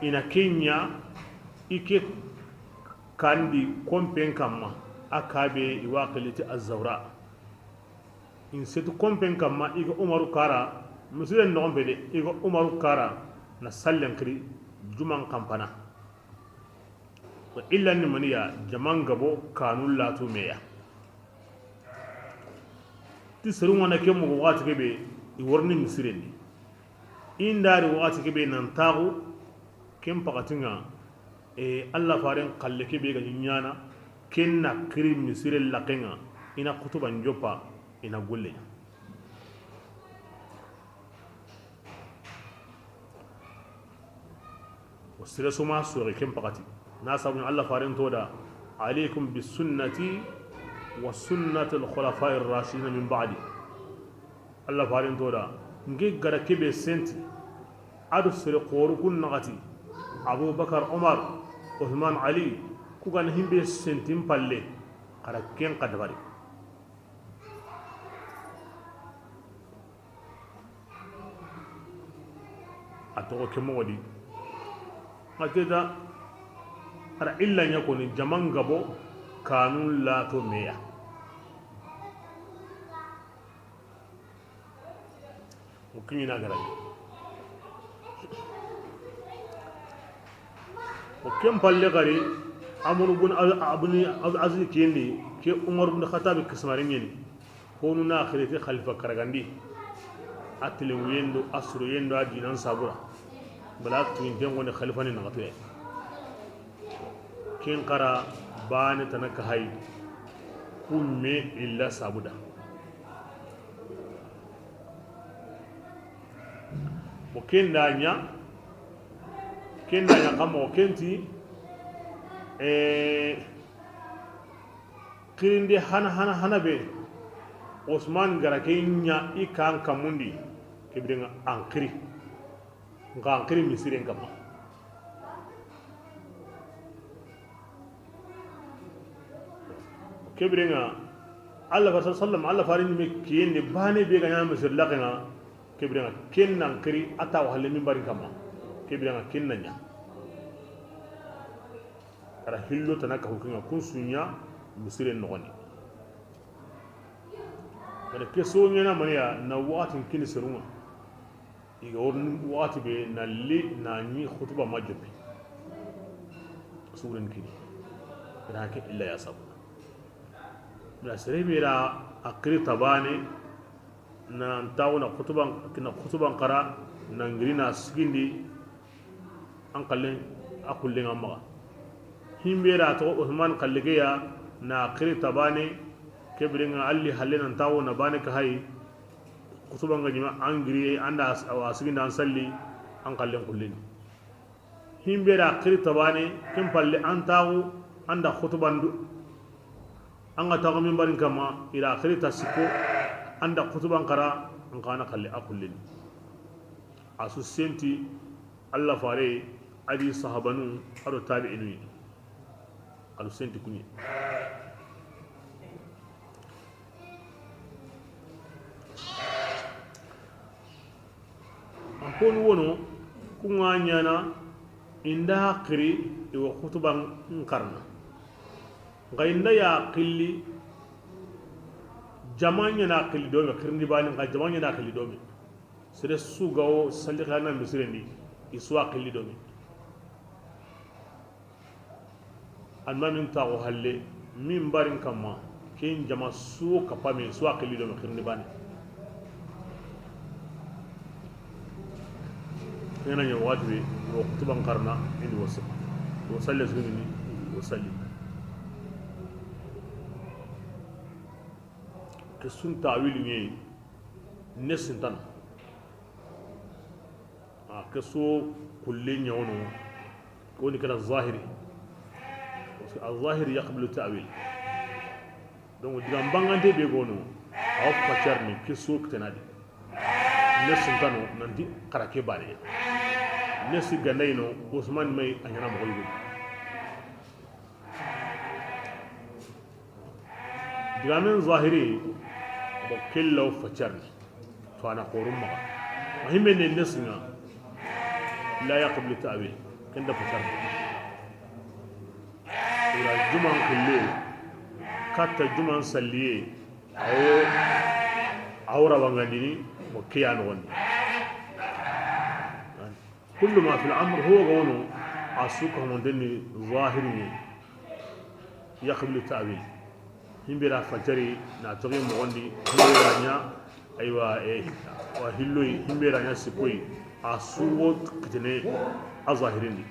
I na ke ɲa, i ke kandi konpen kamma, a ka be i wa xilli ti Azawra. In setu konpen kamma, i ga Umaru kara, misiren noxon be de, i ga Umaru kara na sallen xiri juman kanpana. Wa illa ni maniya, jaman gabo kanu lato me ya. Ti serun ŋa na ke moxo waxati ke be, i worni misiren di. I nda ri waxati ke be nan taxu, ken paxati ŋa, e, Alla faren xalle ke be ga ɲi ɲaana, ken na xiri misire laxen ŋa, i na xutuban joppa, i na golle ɲa. O sire su ma soxi ken paxati. Na sabu ɲa Alla faren to da, alaykum bi sunnati wa sunnati al khulafai ar rashidin min ba'di. Alla faren to da, n ke ga ra ke be senti, a do sere xoru kun naxati, Abubakar, Umar, Usman, Ali, ku ga na himbe senti n palle, xa ra ken xa dabari. A toxo ke moxo di. Xa ke da, a ra illa ɲa koni jaman gabo kanun lato me ya. O kiɲi na ga ra ɲi. O ken palle xari, Amru bun Al-, Abni Al-, Aziz kendi, ke Umar bun Khattab kismari ɲeni. Honu na xiriti xalifa karagandi. A tilewuyen do, a suroyen do, a dinan sabura. Bala tuyinten ŋoni xalifa ni naxatuye. Ken xara baane tana ka hay. Kumme illa sabuda. Bo ken da ɲa, ken da ɲa xa moxo ken ti, eh, xirinde hana, hana, hana be, Usman ga ra ke ɲa i kan kamundi, ke biren ŋa an xiri. N xa an xiri misiren kamma. Ke biren ŋa, Alla fare sallam, Alla fare ɲi me kiyende baane be ga ɲa misir laxen ŋa, ke biren ŋa ken nan xiri a ta wa halle minbarin kamma. Ke biren ŋa ken na ɲa. A ra hillo tana ka hukin ŋa kun su ɲa misiren noxon di. Bari ke so ɲaana maniya na waxatin kini serun ŋa. I ga wori waxati be na li na ɲi xutuba ma joppi. Suren kini. Ina ke illa ya sabu. Na sere be ra A xiri ta baane, na n taaxu na xutuban, na xutuban xara, na n giri na sigindi, an xallen, a xullen ŋa maxa. Himbe da toxo Usman xalle ke ya, na xiri ta baane, ke biren ŋa a li halle na n taaxu na baane ka hayi, xutuban ga ɲi ma an giri, an da a wa sigindi an salli, an xallen xullini. Himbe da xiri ta baane, ken palle an taaxu, an da xutuban du, an ga taaxu minbarin kanma, i da xiri ta sikko, an da xutuban xara, an xa na xalle a xullini. A su senti Alla fare, a di sahabanu, a do tabi'inu yi. A lu senti kuɲi. An koni wono, ku ŋa ɲaana, i nda xiri, i wa xutuban xarana. Nxa i nda ya xilli, jama ɲaana xilli do me, xirindi baane, nxa jama ɲaana xilli do me. Sere su ga wo salli xana misiren di, i su wa xilli do me. Almamin taaxu halle, minbarin kanma, ken jama su kappa me, su wa xilli do me, xirindi baane. Ken ŋa na ɲa waxati be, wo xutuban xarana, i ndi wo sima, wo salle su ni, wo salli. Ke su n taawili ɲa yi, ne sintano. A ke su xulle ɲa wono, ko ni kala zahiri. Parce que al-zahir yaqbalu ta'wil. Donc, digan bangante be gono, a wa facar ni ke su kitana di. Ne sintano, nanti xara ke baane. Ne si gandayino, Usman may a ɲaana moxo yugo. Digamen zahiri, bo kellaw facar ni. To a na xoorun maxa. A himbe ne nesinga. La yaqbalu ta'wil. Ken da facar ni. Ila juman xille, katta juman salliye, awo, awo rawangandini, mo ke ya noxondi. Kullu ma fil amr, ho ga wono, a su ka homontenni zahiri ni, yaqbalu ta'wil. Himbe da facari na toxi moxondi, himbe da ɲa, aywa, e, wa hilloyi, himbe da ɲa sikkoyi, a su wo kitene a zahirin di.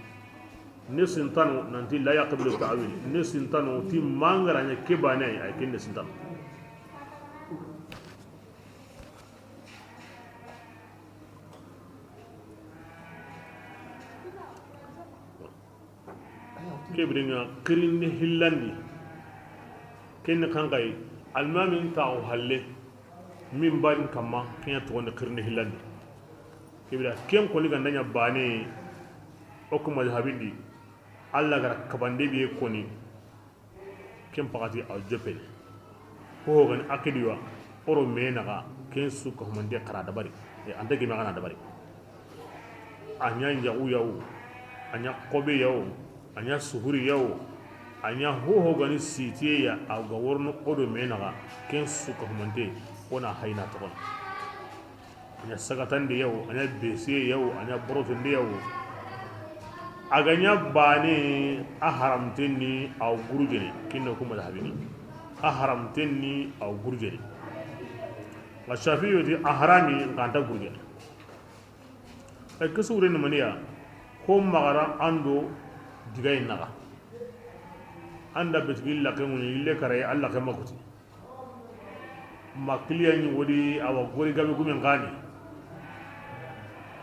Ne sintano nanti la yaqbalu ta'wil, ne sintano ti mangara ɲa ke baane ay, ay ken ne sintano. Ke birenga xirinde hillandi, ken ni xanxayi, almamin taxu halle, minbarin kanma, ken ɲa toxondi xirinde hillandi. Ke bira ken koni ganda ɲa baane, o ku mazhabin di, Alla gara kabande be koni. Ken paxati a joppene. Ho gani akidiwa, oro me naxa, ken su ka humande xara dabari. E, anta geme xana dabari. A ɲa njaxu yawo, a ɲa xobe yawo, a ɲa suhuri yawo, a ɲa ho ho gani sitiye ya, a ga worno odo me naxa, ken su ka humante, wona hayna toxono. A ɲa sagatande yawo, a ɲa besiye yawo, a ɲa borotonde yawo. A ga ɲa baane, a haramten ni a gurujene, kinna ku mazhabini. A haramten ni a gurujene. Nga Shafi'i yoti a harami, nga anta gurujene. Ay, ke su wure ni maniya, ko maxara ando digayi naxa. Anda betigi laxe ŋuni, yille karaye, a laxe makuti. Ma kiliya ɲi wodi awa gori gabe gumen xani.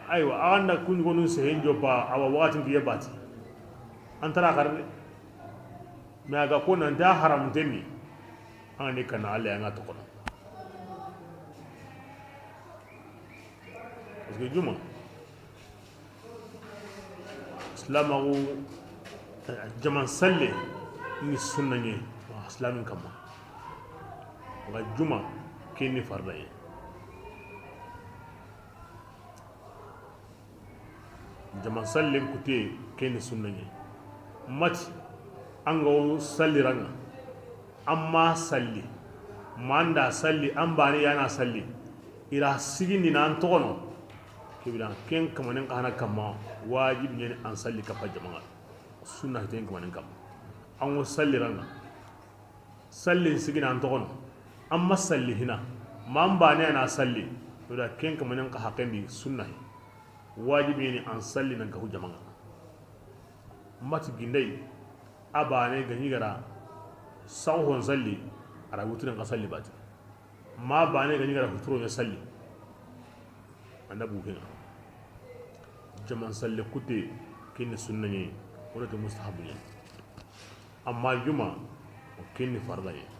Aywa, a ganda kuɲugonu sehen joppa awa waxatin kiye bati. Antara xar de. Mais a ga ko nanta haramten ni. An ni kana Alla ya nga toxono. Parce que juma, silamaxu, eh, jaman salle ni sunna ɲe, wa silamin kanma. Nga juma, ken ni farda ɲe. Jaman sallen kute, ken ni sunna ɲe. Mati, an ga wo salliranga, an ma salli, ma an da salli, an baane ya na salli, i ra sigindi na an toxono, ke bira ken kamanen xa na kanma, wajibi ɲeni an salli kappa jamaŋa, sunna hiten kamanen kanma. An wo salliranga, sallin sigina an toxono, An ma salli hina, ma an baane na salli, to da ken kamanen ka haqqen di sunna hi. Wajibi ni an salli nan ka hu jamaŋa. Mati gindey, a baane ga ɲi gara saxu hon salli, a ra wutirin ka salli bati. Ma baane ga ɲi gara huturo ɲa salli. An da bugu ken ŋa. Jaman salle kutte, ken ni sunna ɲa, wo na ti mustahabu ɲa. Amma juma, o ken ni farda ɲa.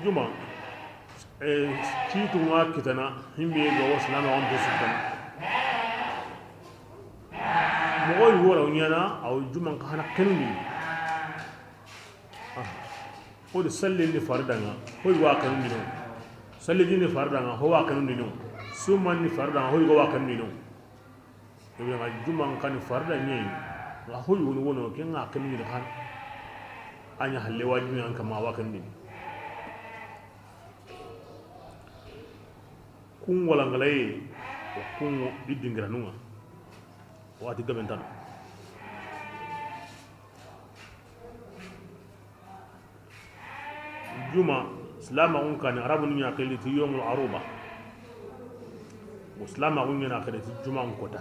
Juma, eh, kiitu ŋa kitana, himbe ga wo silama on to sutana. Moxo yi wora ɲana, aw juman ka hana kenundi. Ah, o di salli ni farda ŋa, ho yi wa kenundi no. Salli ni farda ŋa, ho wa kenundi no. Suma ni farda ŋa, ho yi wa kenundi no. Ibe ŋa juman ka ni farda ɲa yi, ŋa ho yi woni wono, ke ŋa kenundi kan. A ɲa halle wajibi an kama wa kenundi. Kun wala ngalaye, kun i dingiranun ŋa. Wati gaben tana. Juma, silamaxun kani, Arabunu ɲa xili ti yomul aruba. Silamaxun ɲa na xili ti juman kota.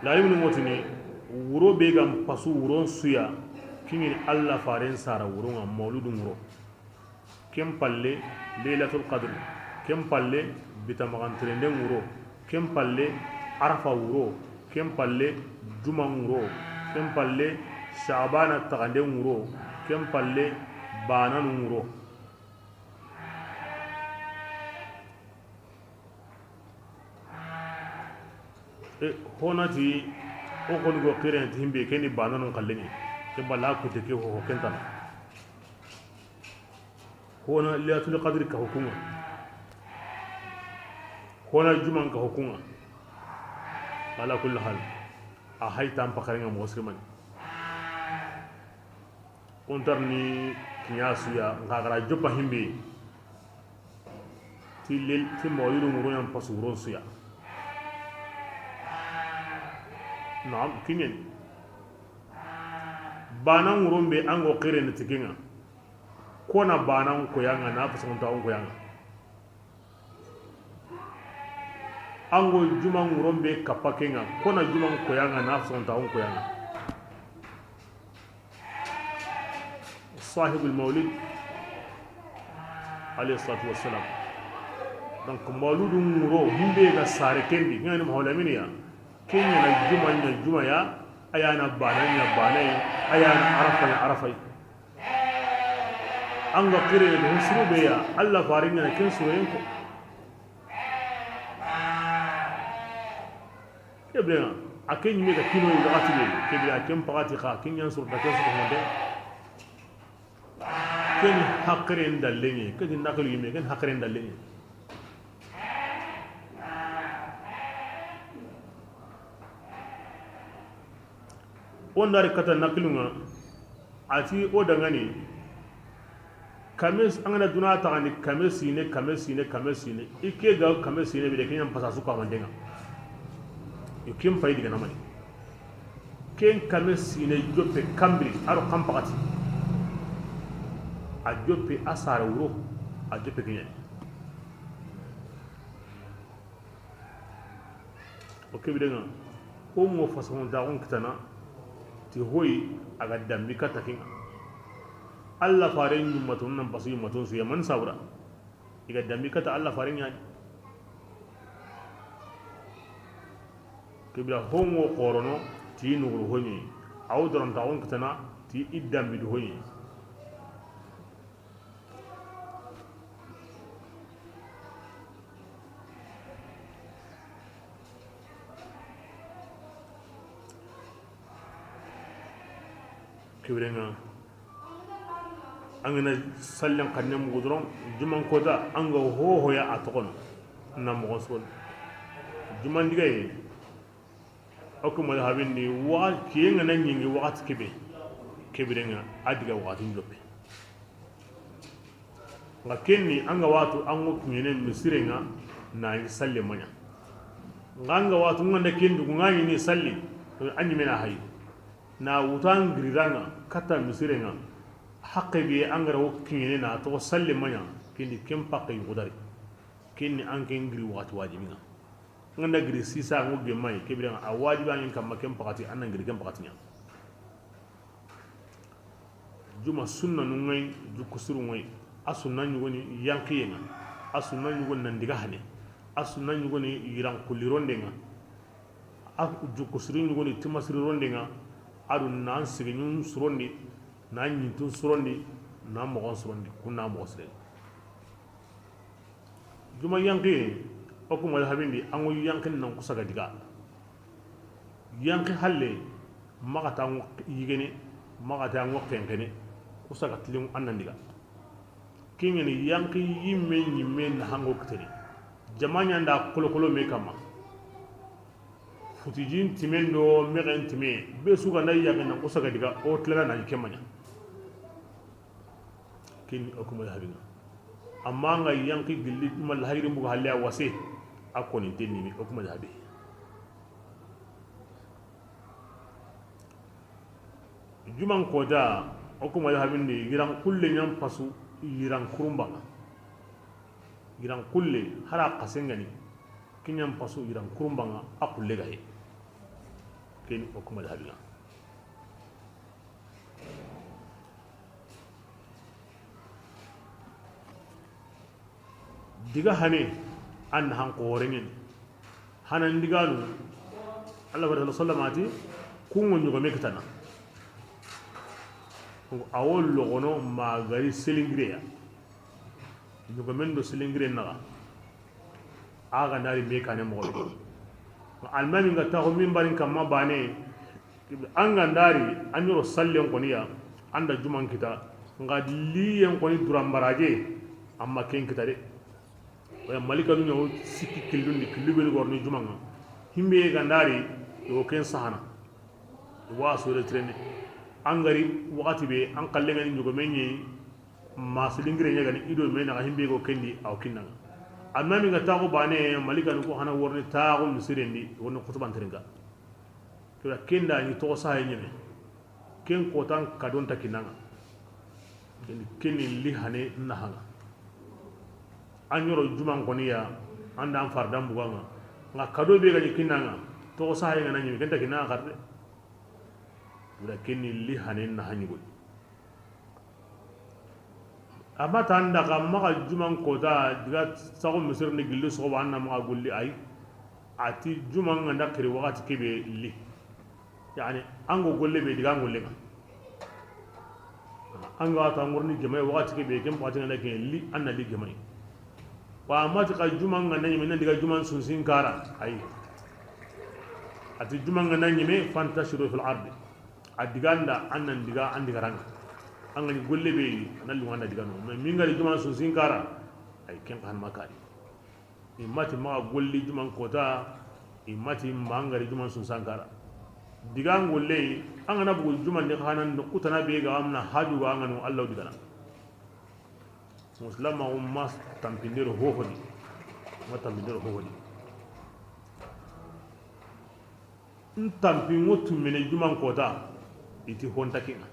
Lalimunu ŋotini, wuro be ga n pasu wuron su ya, kiɲini Alla faren sara wuron ŋa, mawludun wuro. Ken palle, Laylatul Qadr. Ken palle, bitamaxantirenden wuro. Ken palle, Arafa wuro. Ken palle, juman wuro. Ken palle, Shaabana taxanden wuro. Ken palle, bananun wuro. E, honati, o koni go xiren ti himbe, keni bananun xalleɲi. Ke bala kutte ke ho, ho kentana. Hona Laylatul Qadri ka hukunŋa. Hona juman ka hukunŋa. Ala kulli hal. A hay tan pakarenŋa mo sirmani. Kontar ni kiɲa suya, nka gara joppa himbe. Ti lel, ti mawlidu ŋuron yan pasu wuron suya. Naam, kiɲen. Bana ŋuron be an go xireni ti kenŋa. Kona bana n koyanŋa, na pasu nta n koyanŋa. An go juma ŋuron be kappa kenŋa, kona juma n koyanŋa, na pasu nta n koyanŋa. Sahibul Mawlid, alayhi salatu wassalam. Donc, mawludu ŋuro, himbe ga sare kendi, ngani Mahalamini ya. Kenya na juma ɲa juma ya, ayana bana ɲa bana ya, ayana arafa ɲa arafa ya. An ga kire da suru be ya, Allah farin ɲa ken suru yen ko. Ke bire ŋa, a ke ɲime ga kino yi waxati be, ke bire a ken paxati xa, ken ɲan soro da ken soro honde. Ken haqiren dalleɲe, ken nakal yime, ken haqiren dalleɲe. O ndari kata nakilun ŋa, a ti o dangani, kame, an ga na duna taxandi kame sine, kame sine, kame sine. I ke ga kame sine be de, ken ɲan pasa su kamanten ŋa. Yo ken pay diga na mani. Ken kame sine joppe kambiri, a ro kan paxati. A joppe a sare wuro, a joppe kiɲe. O ke bire ŋa, ko mo façon da on kitana, ti hoyi a ga dambi kata kenŋa. Allah faren yummatun nan pasu yummatun su ya man sabura. I ga dambi kata Allah faren ɲa ni. Ke bire ho ŋo xorono, ti nuguru hoɲi. Aw doron ta on kitana, ti i dambi du hoɲi. Ke bire ŋa, an ga na sallen xanne mugu doron, juman kota, an ga hohoya a toxono, na moxo soni. Juman digaye, O ku madhabin di, wa, kiyen ga na ɲingi waxati kebe, ke bire ŋa, a diga waxatin joppe. Nxa ken ni, an ga watu an ŋo kiɲene misiren ŋa, na yi salle maɲa. Nxa an ga watu ŋa nda ken dugu ŋa ɲi ni salli, an ɲi mena hayi. Na wutu an giriran ŋa, katta misiren ŋa, haqqe be an ga ra wo kiɲene na toxo salle maɲa, ken di ken paqqe yugo dari. Ken ni an ken giri waxati wajibi ŋa. Ŋa nda giri sisa ŋo gemma yi, ke biren ŋa a wajibi an ken kamma ken paxati, an na giri ken paxati ɲa. Juma sunna nu ŋa yi, jukku siru ŋa yi. A sunna ɲugoni yanqiye ŋa, a sunna ɲugoni nan diga hane, a sunna ɲugoni yiran kulli ronde ŋa, a jukku siru ɲugoni timasiri ronde ŋa, a do nan sigeɲun surondi, nan ɲintun surondi, nan moxon surondi, kun na moxo sire. Juma yanqiye, o ku madhabin di, an ŋo yanqin nan kusa ga diga. Yanqi halle, maxa ta ŋo yigene, maxa ta ŋo xenqene, kusa ga tilin an nan diga. Ken ŋa ni yanqi yimme ɲimme na hango kitene. Jama ɲa nda kolokolo me kamma. Futijin timen do mexen time, be su ga nda yanqi nan kusa ga diga, o tilana na yi ke maɲa. Ken ni o ku madhabin ŋa. Amma an ga yanqi gilli, malla hagiri mbuga halle a wase, a koni ten ni mi o ku madhabi. Juman kota, o ku madhabin di, yiran kulle ɲan pasu yiran kurumba ŋa. Yiran kulle, hara xasen ga ni, ke ɲan pasu yiran kurumba ŋa, a kulle ga he. Ken ni o ku madhabin ŋa. Diga hane, an na han xoore ɲeni. Hanan diganu, Allah wa sallam a ti, kun ŋo ɲogome kitana. A wo logono ma gari selingireya. Ɲogomen do selingire naxa. A ga nda ri me kane moxo be. Almami nga taxo minbarin kamma bane, an ga nda ri, an ɲoro sallen xoniya, an da juman kita, nga liyen xoni duran baraje, amma ken kita de. Wala malikanu ɲa wo sikki killundi, killu benu gorni juman ŋa. Himbe ga nda ri, yo ken sahana. Wa sore trene. An ga ri waxati be, an xallen ga ni ɲogomen ɲi, ma silingire ɲa ga ni i do me naxa himbe go ken di, a wo kinna ŋa. Amma mi nga taxu bane, malikanu ko hana worni taxu misiren di, worni xutuban terinka. Kira ken da ni toxo sahe ɲeme. Ken kotan kadon ta kinna ŋa. Ken, ken ni li hane naha ŋa. An ɲoro juman xoniya, an da an fardan buga ŋa. Nga kado be ga ni kinna ŋa, toxo sahe nga na ɲeme, ken ta kinna ŋa xarde. Wala ken ni li hane naha ɲi goy. Amma tan da xa maxa juman kota diga saxo misir ni gilli soxoba an na maxa golli ay. A ti juman nga nda xiri waxati kebe li. Yani, an go golle be diga an golle ŋa. An ga ta ngorni jama'i waxati kebe, ken waxati nga nda ke li, an na li jama'i. Wa amma ti xa juman nga na ɲeme, nan diga juman sunsin kara, ay. A ti juman nga na ɲeme, fantashiru fil ardi. A diga nda, an nan diga, an diga ranga. An ga ni golle be, an na li wanda diga no. Mais min ga ri juman sunsin kara, ay ken kan makari. I mati maxa golli juman kota, i mati ma an ga ri juman sunsan kara. Diga an golle, an ga na bugu juman di xanan no kutana be ga amna haju ga an ga no Allah digana. Muslima umma tampindero hohodi. Ma tampindero hohodi. N tampi ŋo tummene juman kota, i ti honta kinga.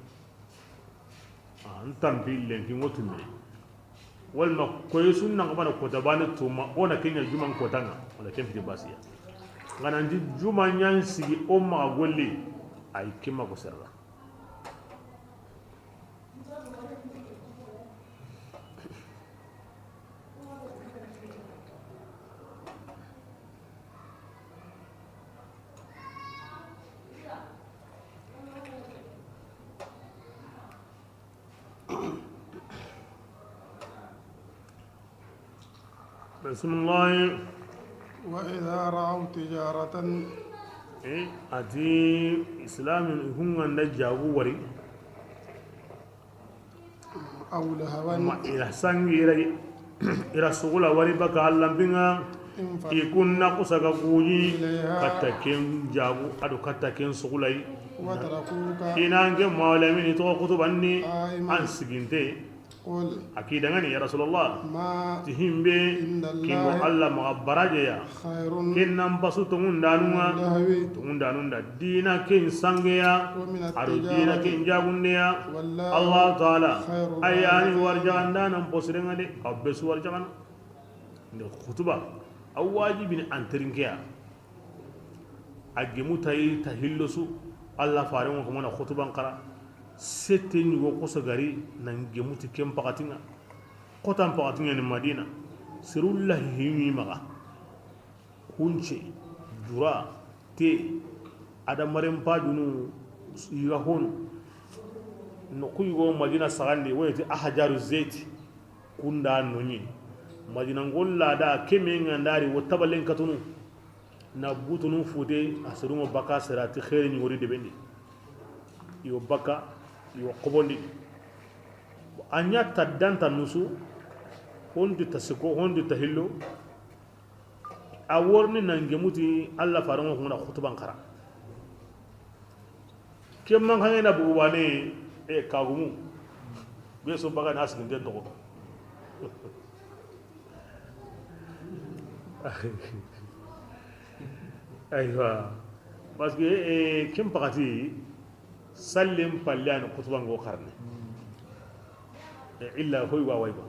Ah, n tampi lenki ŋo tummene. Walma koye sunna nga bana kota bane tuma, o na kenya juman kota nga. Wala ken fiti basiya. Nga nan di juma ɲan sigi o maxa golli, ay kima ko serra. Bisimilahi. وإذا رأوا تجارة. Eh, a ti Islamin hunga nda jagu wari. أو لهوا. Ma ira sangi ira, ira sugula wari baka Alla mbinga. انفضوا. I kunna kusaga kuji. إليها. Katta ken jagu, ado katta ken sugulai. وتركوك. Inange mawlamini to kutubanni. قائما. An siginte. A ki dangani, ya Rasulallah, ti himbe kingo Allah maxa baraje ya, ken nan basu tongundanun ŋa, tongundanun da dina ken sangeya, a do dina ken jagundeya. Allah Taala a yani warjaxandanan posiren ŋa de, a be su warjaxana. Nde xutuba, a wajibini an terinkeya. A gemu tayi ta hillo su, Allah faren ŋo xo mana xutuban xara. Sette ɲugo xoso gari nan gemu ti ken paxatin ŋa. Xotan paxatin ŋa ni Madina. Serullahi himi maxa. Hunce, jura, te, adamaren pajunu, yiga honu. Noxu yigo Madina saxandi, wo yeti Ahajaru Zeyti. Kunda noɲi. Madina ngolla da keme ŋa ndari wo tabalen katunu. Na butunu fute, a serungo baka serati xeeri ɲugori debendi. Yo baka, yo xobondi. A ɲa ta danta nusu, hondi ta siko, hondi ta hillo. A worni nan gemuti Allah farango xo na xutuban xara. Ken man xange na bugu bane, e kagumu. Be so baga na siginde toxo. Aywa. Parce que, e, ken paxati, sallen palle ani xutuban go xarne. E, illa hoy wa wayba.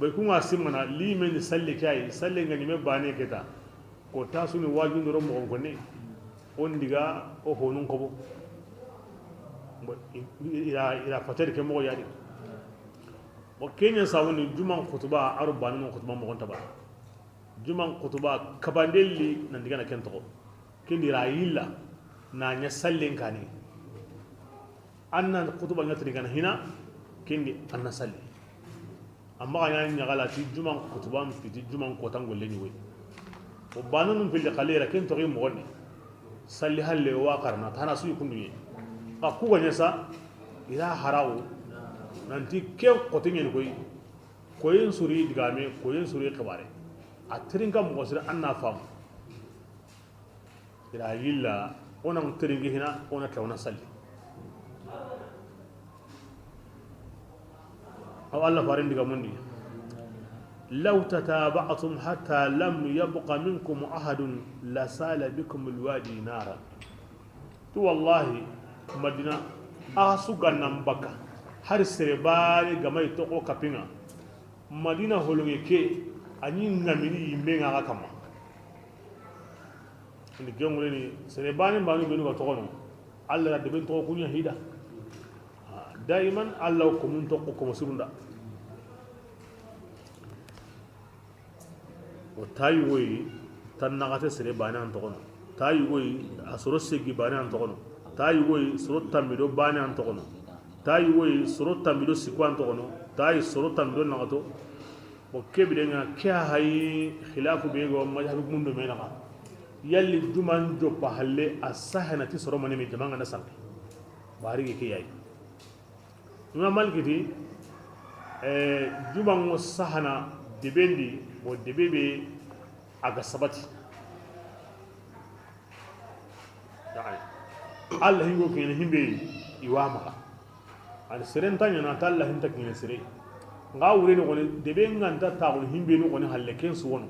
Bay kunga simana limen salle kay, salle ngani me bane keta. Ko tasuni wajun do mo ko ne. On diga o honun ko bo. Bo i-, i-, ira, ira fatar ke mo yadi. Bo kenya sawuni juman xutuba aru banan xutuba mo gonta ba. Juman xutuba kabandelli nan digana ken toxo. Kendi ra yilla na ɲa sallen kani. Anna xutuba ɲatini gana hina, kendi anna salli. Amma ga ɲa ɲagala ti juman xutuban fiti juman kotan golle ni we. O bananun filli xalera ken toxi moxoni. Salli halle wa xarana tana suyi kunduye. Ka ku ga ɲa sa, ira harawu. Nanti ken xote ɲeni koy. Koyen suri digame, koyen suri xibare. A terinka moxo sira anna famu. Ira yilla, o na terinke hina, o na tawna salli. Aw Allah farin diga mundi. Law tataba'tum hatta lam yabqa minkum ahadun lasala bikum alwadi nara. To wallahi, Madina, a su gannan baka. Har sere bari gamay toxo kapinga. Madina holonge ke, ani ngamini yimbe nga kama. Ni genguleni, sere bani bani benu ga toxono. Allah da deben toxo kunya hida. Ah, daiman Allah ko mun toxo ko musurunda. O tayi woyi, tan naxate sere bani an toxono. Tayi woyi, a soro segi bani an toxono. Tayi woyi, soro tammido bani an toxono. Tayi woyi, soro tammido sikko an toxono. Tayi soro tammido naxato. Bon, ke birenga, ke hayi, khilafu be go, madhabi mundo menaxa. Yalli juman joppa halle, a sahana ti soro mani me jamanga na sanke. Bari ke yayi. Imam Malik ti, eh, juman ŋo sahana debendi, bon, debe be a ga sabati. Yani, Allah hingo kene himbe iwa maxa. An seren ta ɲana ta Allah hinta kene sere. Nga wure ni goni debe nganta ta goni himbe ni goni halle ken su wono.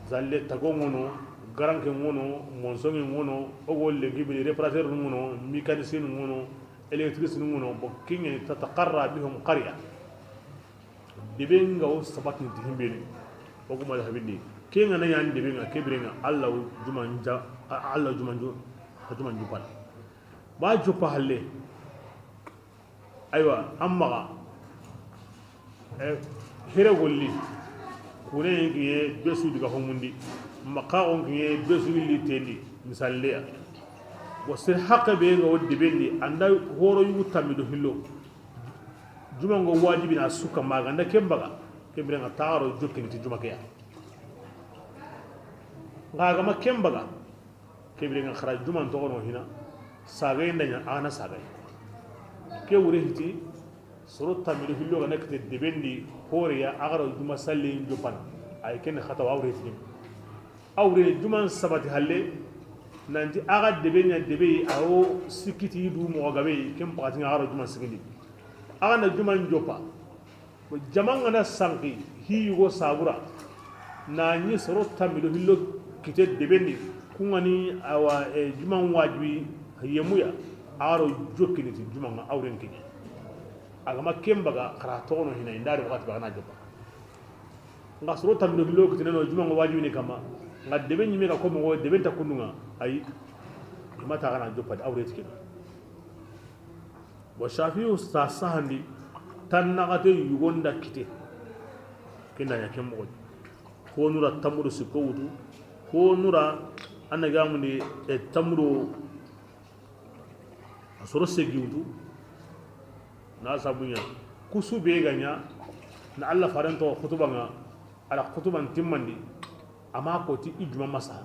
Zalle tago ŋono, garanke ŋono, monsonge ŋono, ogo lenki bini reparateur ŋono, mécanicien ŋono, électricien ŋono, bo kiɲe tataqarra bihum qarya. Debe nga o sabatin ti himbeni. O kuma da habindi. Ke nga na yan debe nga ke bire nga Allah juman ja, Allah juman ju, juman ju pala. Ba joppa halle. Aywa, an maxa, eh, here golli, kune kiye besu diga homundi, maxa on kiye besu illi tendi, misalleya. Bo sir haqqe be ga o debendi, anda horo yugu tammi do hillo. Juma ngo wajibi na suka maga, nda kembaga, kembire nga taro jokkini ti juma keya. Nga gama kembaga, Ke bire nga xara juman toxono hina, sagay nda ɲa, a na sagay. Ke wure hiti, soro tammi do hillo ga na kite debendi, horeya, a xara juma salli jopana. Ay ken xata wa wure hiti. A wure juman sabati halle, nanti a ga debe ɲa debe, a wo sikiti du mo gabe, ken pakati nga a xara juman sigindi. Axa na juman joppa. Jaman ga na sanki hi yugo sabura, na ɲi soro tammi do hillo kite debendi. Kun ga ni awa, e, juman wajibi yemuya. Axa ro jokkini ti juman ga awren kiɲe. A ga ma ken baga, xara toxono hina, i nda ri waxati baga na joppa. Nga soro tammi do hillo kite no juman ga wajibi ni kama. Nga debe ɲime ga ko moxo, debe nta kundu nga. Ayi. I ma ta ga na joppa di awre ti kina. Wa Shafi'u sa sahandi, tan naxate yugo nda kite. Ken da ɲa ken moxo. Ko nura tamuro sikko wutu. Ko nura, an na gamundi, e, tamuro a soro segi wutu. Na sabu ɲa, kusu be ga ɲa, na Allah faren to xutuba nga, ala xutuban timmandi, ama ko ti i juma masa.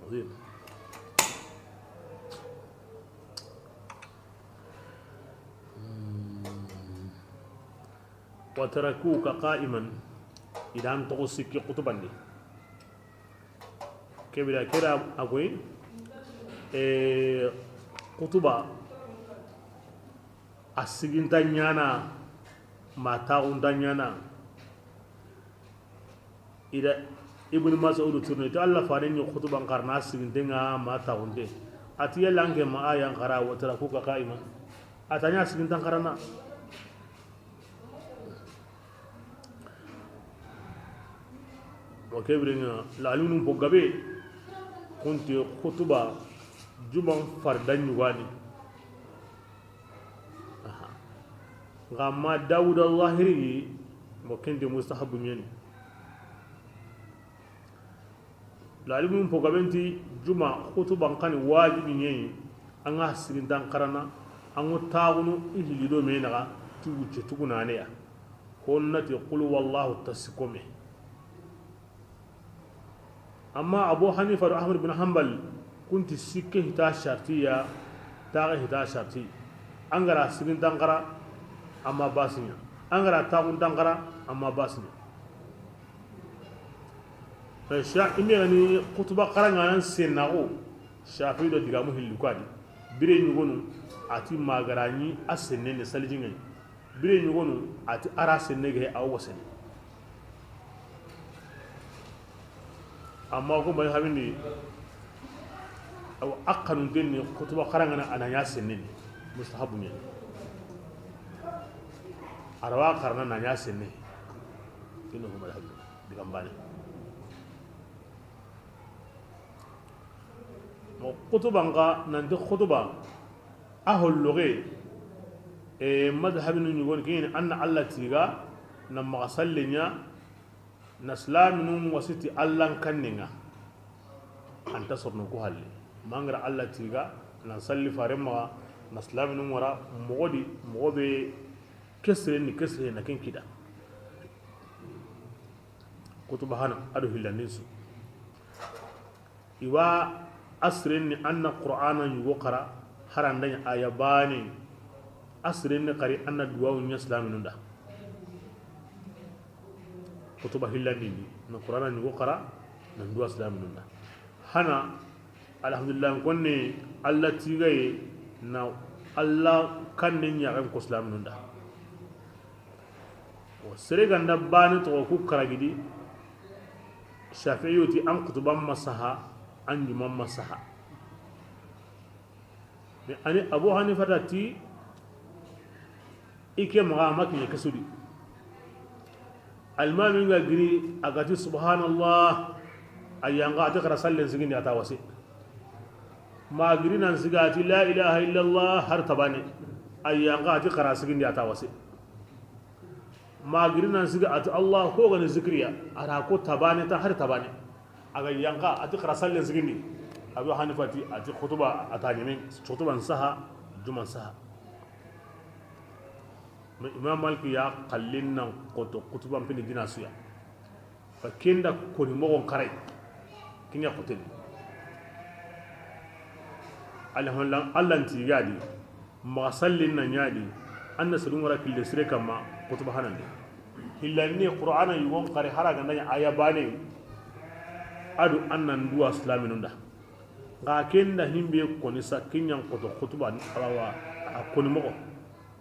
عظيم. وتركوك قائما. I da an toxo sikki xutubandi. Kebira kira a koy, e, xutuba a siginta ɲana ma taxunta ɲana. I da Ibn Mas'ud tirni ti Allah faren ni xutuban xarana a siginten ŋa ma taxunte. A ti yalla an ke ma ayan xara, وتركوك قائما. A ta ɲa sigintan xarana. Wa kebirenga lalimunu po gabe, kunti xutuba juman farda ɲugani. Aha. Nga ma Dawuda Zahiri, mo kenti mustahabu ɲeni. Lalimunu po gabe nti juma xutuban xani wajibi ɲeyi. An ga sigintan xarana, an ŋo taxunu i hili do me naxa ti wucce tugunaneya. Honnati qul huwallahu tasikome. Amma Abu Hanifa do Ahmad bin Hanbal, kunti sikke hita shartiya, taxe hita sharti. An ga ra sigintan xara, amma basinya. An ga ra taxuntan xara, amma basinya. Sha ime gani xutuba xaranŋanan sennaxu. Shafi do digamu hillu kadi. Bire ɲugonu a ti ma ga ra ɲi a sennene salijinŋa ɲi. Bire ɲugonu a ti a ra senne ge a wo senne. Amma ko mazhabindi, aw a xanunten ni xutuba xaranŋana a na ɲa sennene. Mustahabu ɲeni. A ra wa xarana na ɲa senne. Innahu mazhabu. Digambane. Mo xutuban xa nanti xutuba a holloxe. E, madhabinu ɲugoni kini an na Allah tiga, na maxa salle ɲa, na silaminu wasiti Allah kannen ŋa. Anta sorno ku halle. Mangara Allah tiga, na salli fare maxa, na silaminu wara moxo di, moxo be kesre ni kesre na ken kida. Xutuba hana a do hillandin su. I wa a siren ni an na Qur'ana ɲugo xara, harandaɲa aya bane. A siren ni xari an na duwawu ɲa silaminun da. Xutuba hillandindi na Qur'ana ɲugo xara, na duwa silaminun da. Hana, alhamdulillah, konne Allah tigaye na Allah kanne ɲaxen ko silaminun da. Sere ganda bani toxo ku karagidi. Shafi'iyu ti an xutuban masaha, an juman masaha. Mais ani Abu Hanifata ti i ke maxa ma kiɲe kesudi. Almami nga giri a ga ti subhanallah, a yanqa a ti xara sallen sigindi a ta wase. Ma giri nan siga a ti la ilaha illallah har tabane, a yanqa a ti xara sigindi a ta wase. Ma giri nan siga a ti Allah ko gani zikriya, a ra ko tabane ta har tabane. A ga yanqa a ti xara sallen sigindi. Abu Hanifa ti a ti xutuba a ta ɲeme, xutuban saha, juman saha. Mais Imam Malik ya xallin nan xoto xutuban pini dina suya. Fa kenda koni moxon xaray. Kinya xoteni. Alhamdulillah, Allah nti gadi. Maxa sallin na ɲadi, an na sirun wara kille sire kamma, xutuba hanande. Illa ni Qur'ana yugon xari, hari a ga nda ɲa aya baane, a do an nan duwa silaaminun da. Nxa ken da himbe koni sa, ken ɲan xoto xutuba ni, alawa a koni moxo.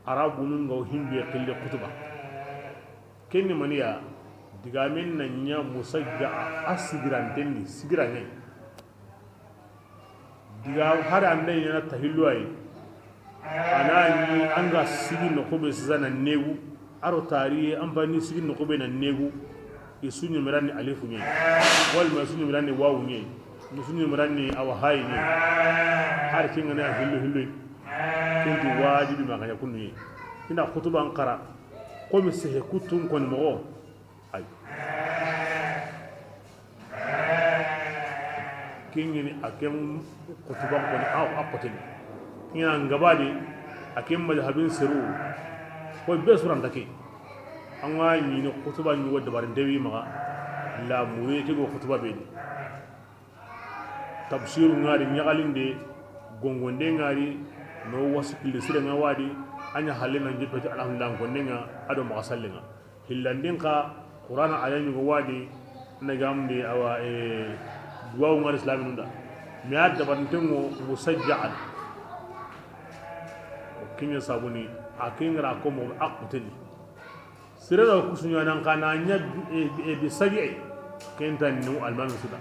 Arabunun ga wo himbe xille xutuba. Ken ni maniya, digaamen na ɲa musajja'a, a sigiranten ni, sigira ɲa yi. Diga hari an da ɲaana tahillu yi. A na ɲi an ga sigi noqu be sisa na negu. A ro tariye an ba ni sigi noqu be na negu. I su ɲimiran ni alifu ɲa yi, walma i su ɲimiran ni wawu ɲa yi, i su ɲimiran ni awa hayi ɲa yi. Hari ken ga na hillo hillo yi. Ken ti wajibi ma ga ɲa kunnu yi. I na xutuban xara, komi sehe kutun koni moxo. Ay. Ken ɲi ni a ken xutuban koni, a, a xoteni. Ken ɲa ngaba di, a ken mazhabin seru, ko be suranta ke. An ga ɲi ni xutuba ɲi wo dabarin dewi maxa, la mure ke go xutuba be di. Tafsiru ŋari ɲaxalinde, gongonde ŋari, no wasikilli sire ŋa wadi, a ɲa halle nan jippeti alhamdulillah konne ŋa, a do maxa salle ŋa. Hillandin xa, Qur'ana aya ɲugo wadi, na gamde awa, e, duwawu ŋari islaminun da. Mi a dabanten ŋo musajja'an. O kiɲa sabuni, a kiŋa ra ko mo a xuteni. Sere da kusuɲa nan xa na ɲa bi, e, e, bi sabi ay. Ken ta ni almanu suda.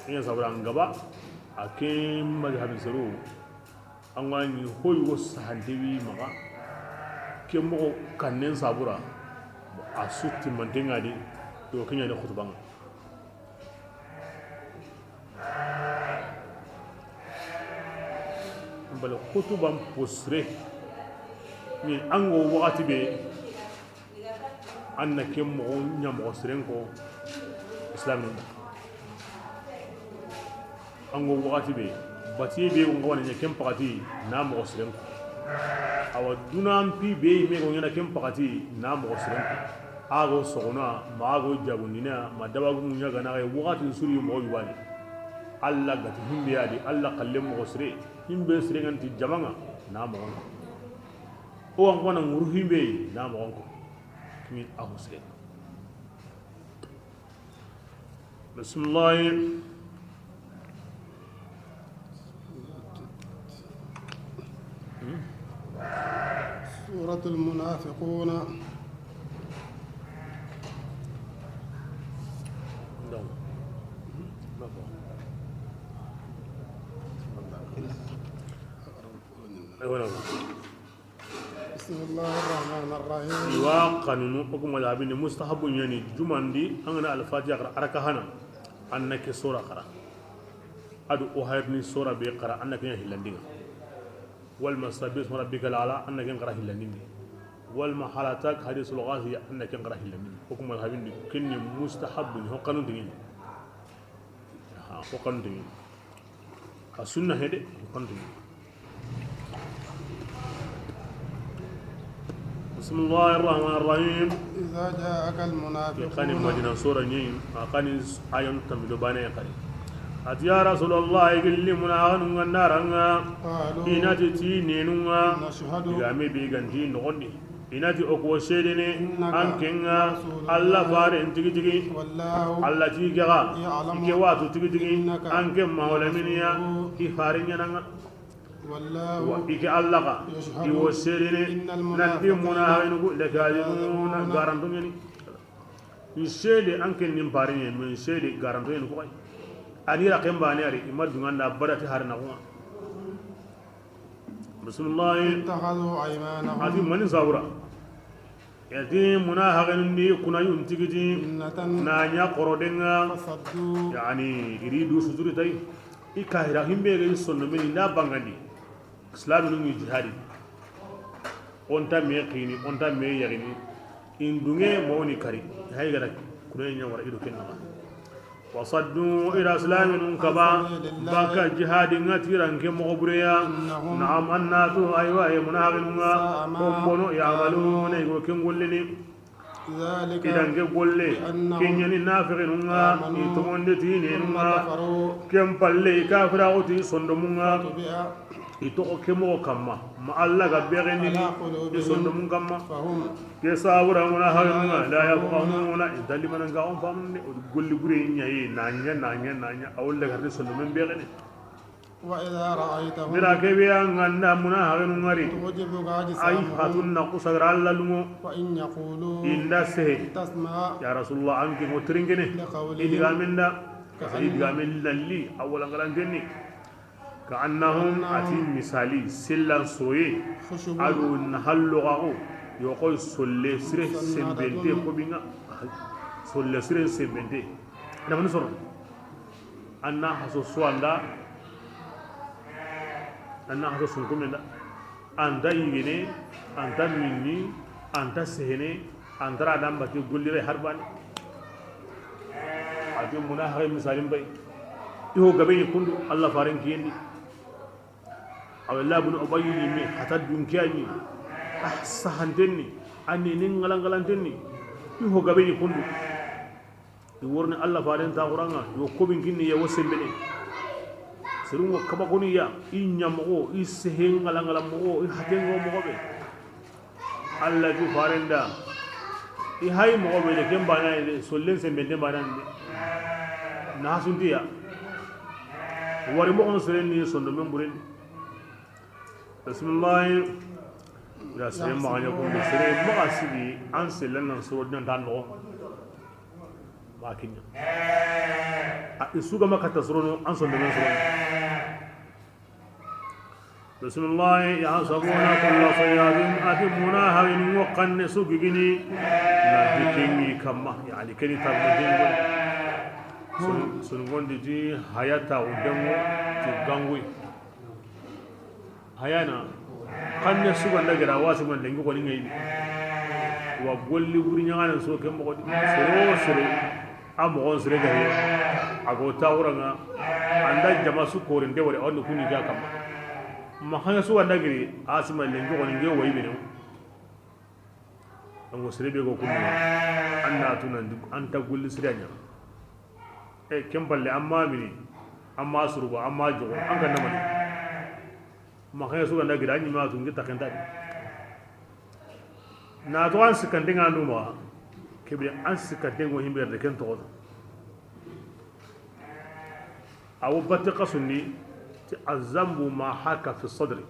Ken ɲa sabura ngaba, a ken mazhabin seru. An ga ɲi hoy wo sahante wi maxa. Ke moxo kannen sabura. A su timmanten ŋa di, yo ken ɲa ni xutuban ŋa. Bal xutuban posire ni an go waxati be, an na ken moxo ɲa moxo siren ko islamin da. An go waxati be, batiye be go ŋa wana ɲa ken paxati na moxo siren ko. Awa dunan pi be me go ɲaana ken paxati na moxo siren ko. A go soxona, ma a go jagundina, ma dabagumu ɲa ga na ga waxatin suri moxo yubani. Alla gati himbe ya di, Alla xalle moxo sire, himbe sire ŋa nti jamaŋa, na moxon ko. O an kona ŋuru himbe, na moxon ko. Min a ho sire. بسم الله. سورة المنافقون. بسم الله الرحمن الرحيم. I wa xanunu, o kuma labini mustahabu ɲa ni, jumandi, an ga na Alfatiha xara, a ra ka hana, an na ke sura xara. A do o hayrini sura be xara, an na ke ɲa hillandinŋa. Walma sabbi isma rabbikal a'la, an na ke xara hillandinŋa. Walma hal ataka hadithul ghashiya, an na ke xara hillandinŋa. O kuma labini, ken ni mustahabu ɲa, ho xanun dingini. Ha, ho xanun dingini. A sunna hede, ho xanun dingini. بسم الله الرحمن الرحيم. إذا جاءك المنافقون. Kani Madina sura ni, a kani ayan tambido bane kani. Ati ya Rasulullah, gilli munafiqun ŋa na ri an ŋa. قالوا. I na ti ti nenun ŋa. نشهد. Digame be ga nti noxon di. I na ti o ko seedene, إنك. An ke ŋa, لرسول الله. Alla faren tigi tigi. والله. Alla ti ke ga. يعلم. I ke wa tu tigi tigi. إنك. An ke ma wala miniya. لرسوله. I faren ɲaana ŋa. والله. Wa i ke Alla ga, يشهد. I wo seedene, إن المنافقين. Nanti munafiqun ku, لكاذبون. لكاذبون. Garanto ɲa ni. I seede an ke ni n faren ɲa, min seede garanto ɲa ni ko ay. Ani ra ken bane ari, i ma dunganda barati har na kuma. بسم الله. اتخذوا أيمانهم. Ati mani sabura. Yati munafiqun di kuna yun tigiti. جنة. Na ɲa xorodenŋa. فصدوا. Yani, i ri du suturi tay. I kahira himbe ga i sonno mini na bangandi. Islaminu ni jihadi. O nta me xini, o nta me yaxini. I n dunŋe mawni kari. Hay gara kuna ɲa wara i do ken na. وصدوا, i ra silaminun kaba, عن سبيل الله. Baka jihadi ŋa ti ranke moxo bure ya. إنهم. Naam, an na tu, aywa, e munafiqun ŋa, ساء ما. Ko bono, كانوا. يعملون, i go ken gollini. ذلك. I danŋe golle, بأنهم. Ken ɲa ni nafiqinun ŋa, آمنوا. I toŋonde ti nenun ŋa, ثم كفروا. Ken palle, i kafira xo ti sondomun ŋa. فطبع. I toxo ke moxo kamma, ma Alla ga bexeni i sondomun kamma. Ke sabura ŋuna haganunga, la yafqahuna, i nta limanan ga on famunde, o golli bure ɲayi, na ɲa, na ɲa, na ɲa, a wolla garde sondomen bexeni. Bira kebe ya nganda muna haganungari. Ay hatun na kusagara Alla lungo. Inda sehe. Ya Rasulullah, an ke mo tiringene. I digamen da. Parce que i digamen lalli, a wola ngalantenni. Ka annahum, a ti misali, sellan soye, a do na hallo gago, yo koy solle sire sembente ko binga, solle sire sembente. Ina mani soro. Anna haso suwanda, anna haso sunkumenda, anta yigene, anta minni, anta sehene, antara dan bati gollire harbani. A ti muna hare misalin bay. Iho gabe ni kundu, Allah faren kiyendi. Abdullah ibn Ubay ni me hata dunkiya ni. Ah, sahantenni, anni ni ngalangalantenni. Iho gabe ni kundu. I worni Allah faren ta Qur'anga, yo kobin kinni ya wo sembene. Serungo kabakoni ya, i ɲamogo, i sehen ngalangala mogo, i hatengo mogo be. Allah ti farenda. I hay mogo be de ken bana de, sollen sembende bana de. Na hasuntiya. Wari mogo no seren ni sondo men buren. Bismillah. Ya sere maxa ɲa ko sere maxa sigi an selen nan soro dinan tan no. Ma kinya. A isuga maka tasrono an sondo men soro. Bismillah, yahsabuna kulla sayhatin, a ti muna haganun ŋo kanne su gigini, na dikingi kamma, yani keni tagma dingo. Sun, sun gondi ti hayata udengo, ti gangui. Hayana, kanne su ganda gira wasi man lengi koni ŋeyi. Wa golli buri ɲaŋana so ke moxo di. Soro soro. A moxon sere gabe, a go taxuranga, anda jama su korinde wari, a wandi kuni ga kamma. Ma hanga su wanda giri, a sima lenki xoni nge wayi bene. Ango sere be go kunni, an na tu nan an ta gulli sire ɲa. E, ken palle, amma mini, amma suruba, amma jogo, an ga namani. Ma hanga su wanda giri, an ɲima tu ngi takenta di. Na to an sikkanten ŋa numa, kebe an sikkanten ŋo himbe de ken toxo. Awo batte xasunni ti azambu ma haka fi sadri.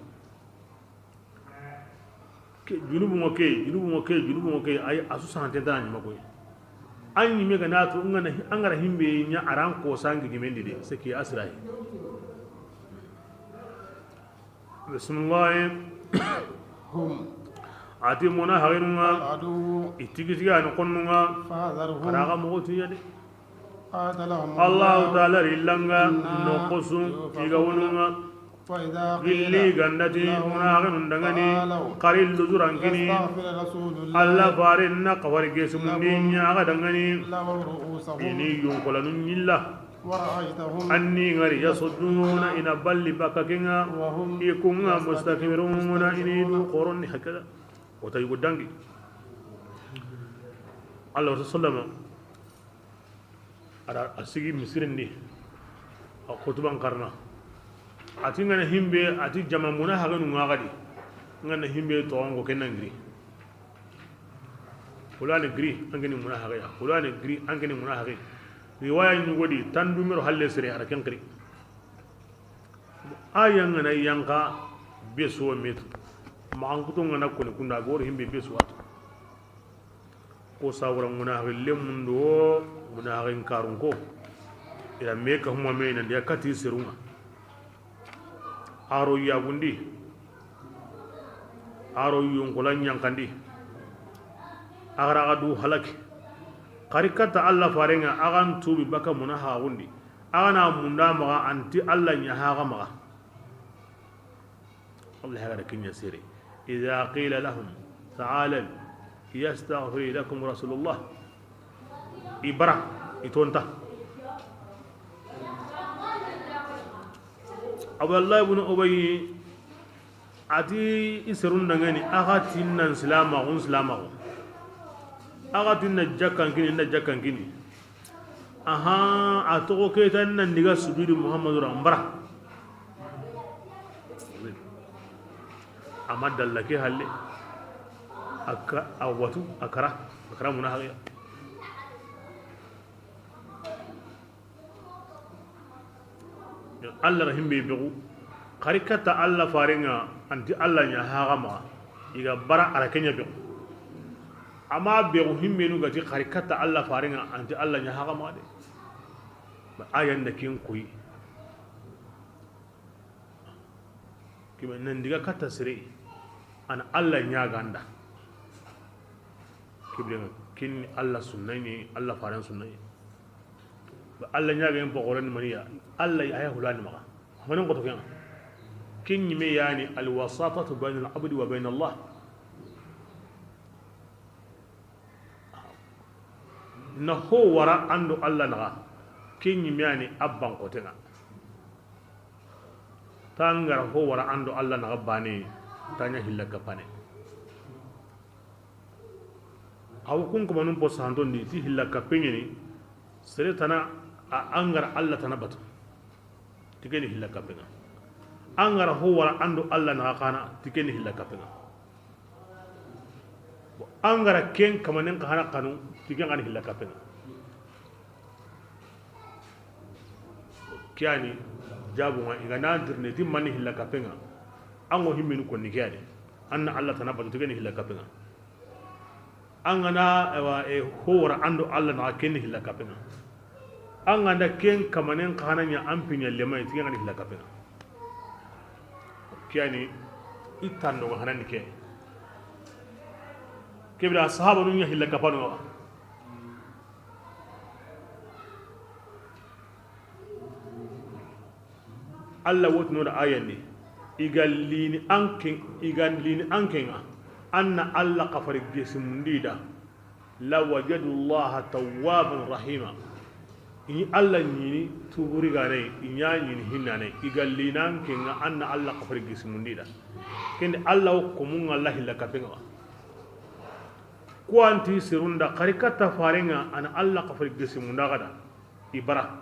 Ke, junubu ŋo ke, junubu ŋo ke, junubu ŋo ke, ay asu sante da ɲima koy. An ɲime ga na to ngana, an gara himbe ɲa aran ko sangi dimendi de, c'est que asirahi. Bismillah. Hum. A ti muna haganun ŋa. Al adu. I tigi tigi ani konnun ŋa. Fahzarhum. Karaga moxo tiya de. Qatalahum Allahu Taala rillanga. Inna. No kosu. Yufakuna. Tiga wonun ŋa. Fa idha qila. Gilli gandati. Lahum. Muna haganun dangani. Ta'alaw. Xari luzurankini. Yastaghfir Rasulullah. Allah farenna kawari gesumundi. Lakum. Ɲa aga dangani. Lawaw ru'usahum. Ini yonkolanun ɲilla. An ni ŋari, yasudduna, i na balli baka ke ŋa, i ku ŋa mustakbiruna, i ni du xoron ni hakada. Wota yugo dangi. Allah wa sallama. A da a sigi misiren di. A xutuban xarana. A ti ŋana himbe, a ti jama muna haganun ŋa gadi. Ŋana himbe to ŋo ken na giri. Xulane giri, an ke ni muna haqe ya. Xulane giri, an ke ni muna haqe. Riwaya ɲugodi, tandu mero halle sere, a ra ken xiri. A yangana yanka, be so metu. Ma an kuto ŋana koni kunda, goro himbe be so watu. Ko sawura muna haqe lemundo, muna haqe nkarun ko. Ila me ka huma me na dia kati serunga. Aro yagundi, aro yonkola ɲankandi, a ga ra ga du halaki. Xari katta Allah farenga, a ga n tubi baka muna haxundi, a ga na munda maxa anti Allah ɲa haxa maxa. Allah ya ga ra kiɲa sere. Idha qila lahum ta'alaw yastaghfir lakum rasulullah. I bara, i tonta. Abdullah ibn Ubay a ti i serun dangani, a ga tinnan silamaxun, silamaxu. A ga tinna jakkankini, nda jakkankini. Aha, a toxo ke ta nan diga sujudi Muhammadu ra n bara. A ma dalla ke halle. A ka, a watu, a kara, a kara muna haqiya. Allah ra himbe bexu, xari katta Allah farenga, anti Allah ɲa haxa maxa, i ga bara a ra ke ɲa bexu. Amma bexu himbenu ga ti xari katta Allah farenga, anti Allah ɲa haxa maxa de. Ba a yan da ken koyi. Kime nan diga katta sere, an Allah ɲaganda. Kibrenga kin Allah sunna ni, Allah faran sunna ni. Ba Allah ɲaga en bogoren maniya, Allah ya hulani maxa. Honen ko to ken. Kin ɲime yani al wasatatu bayna al abdi wa bayna Allah. Na ho wara ando Allah naxa, ke ɲimeyani abban kotenga. Tangara ho wara ando Allah naxa bane, tanya hilla kapane. Aw kun kuma num po santondi ti hilla kapeɲeni. Sere tana a angara Allah tana batu. Tikeni hilla kapenga. Angara ho wara ando Allah naxa kana, tikeni hilla kapenga. Bon, angara ken kamanen ka hana kanu, tiken kan hilla kapenga. Kiyani jabu ma iga nan dirne ti mani hilla kapenga. Ango himminu konni kiyani. Anna Allah tana batu, tikeni hilla kapenga. An gana, ewa, e, ho wara ando Allah naxa ken hilla kapenga. An ganda ken kamanen xana ɲa an piɲa lemay, tigen gani hilla kapenga. Kiyani, i tando ga hanani ke. Kebira sahaba nu ɲa hilla kapano. Allah wotino da ayanni, i ga lini an ken, i ga lini an kenga, anna Allah kafari gesimundi da, la wajadu Allah tawwaban rahima. I ni Allah ɲini tuburi gane, i ɲa ɲini hinnane, i ga lini an kenga, anna Allah kafari gesimundi da. Kende Allah wo komunga Allah hilla kapenga. Kuwanti serunda xari katta farenga, ana Allah kafari gesimunda gada. I bara,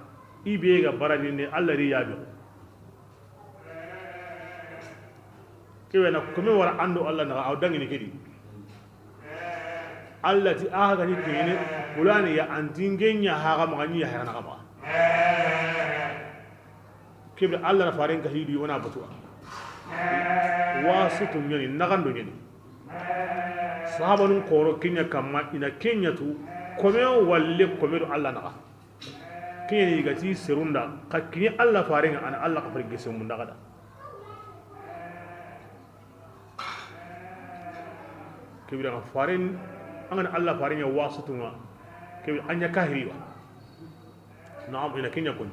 i be ga bara ni ne Allah ri yabe. Kewe na kome wara ando Allah na aw dangini kedi. Allah ti a ga ni kene, fulani ya antingenya ha ga magani ya ha na ga ma. Kebe Allah na faren ka hidu wana batuwa. Wasitu ɲani, nagando ɲani. Sahabanun koro kenya kamma, ina kenya tu, kome walle kome do Allah naga. Kini gati serunda, ka kini Allah farenga, ana Allah kafari gesemunda gada. Kebira faren, angana Allah farenga wasitunga, kebira anya kahiriwa. Naam, ina kenya koni.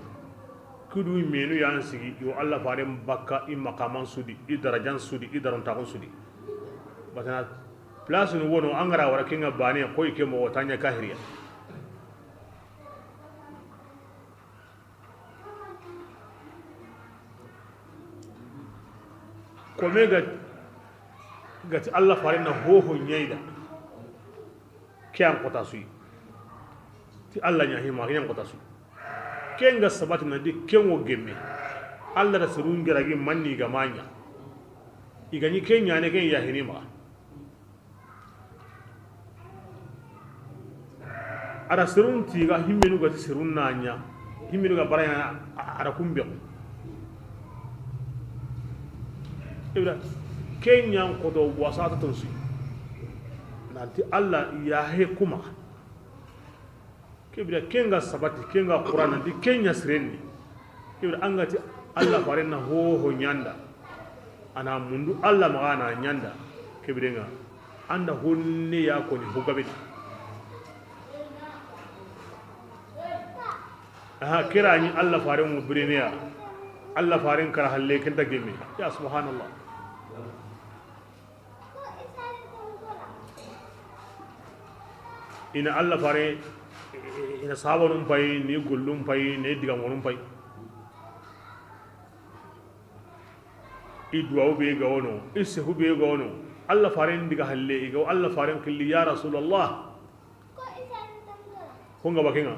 Kudu menu yan sigi, yo Allah faren bakka, i maqaman sudi, i darajan sudi, i darontaxun sudi. Batana place ni wono, angara wara kinga bane, koy ke mo tanya kahiriya. Kome ga, gati Allah faren na hoho ɲayda. Ke an kota suyi. Ti Allah ɲa hima, ke an kota suyi. Ke nga sabati na di ke wo gemme. Allah da sirun geragi manni ga manya. I ga ni ke ɲane ke ya hini ma. Ara sirun tiga himmenu ga ti sirun na ɲa. Himmenu ga barayana ara kumbe. Ibra ke ɲan koto wasata ton suyi. Nanti Allah ya he kuma. Kebira kenga sabati, kenga Qur'an di, kenya sirenni. Kebira angati Allah farenna hoho ɲanda. Ana mundu Allah magana ɲanda. Kebirenga anda honne ya koni hugabedi. Aha, kira ni Allah faren mu bireneya. Allah faren kara halle kenta gemme. Ya subhanallah. Ina Allah fare, ina sabanun pay, ni gullun pay, ni digamonun pay. I duwawu be ga wono, i sehu be ga wono. Allah faren diga halle, i ga Allah faren killi, ya Rasulallah. Ko nga bakenga.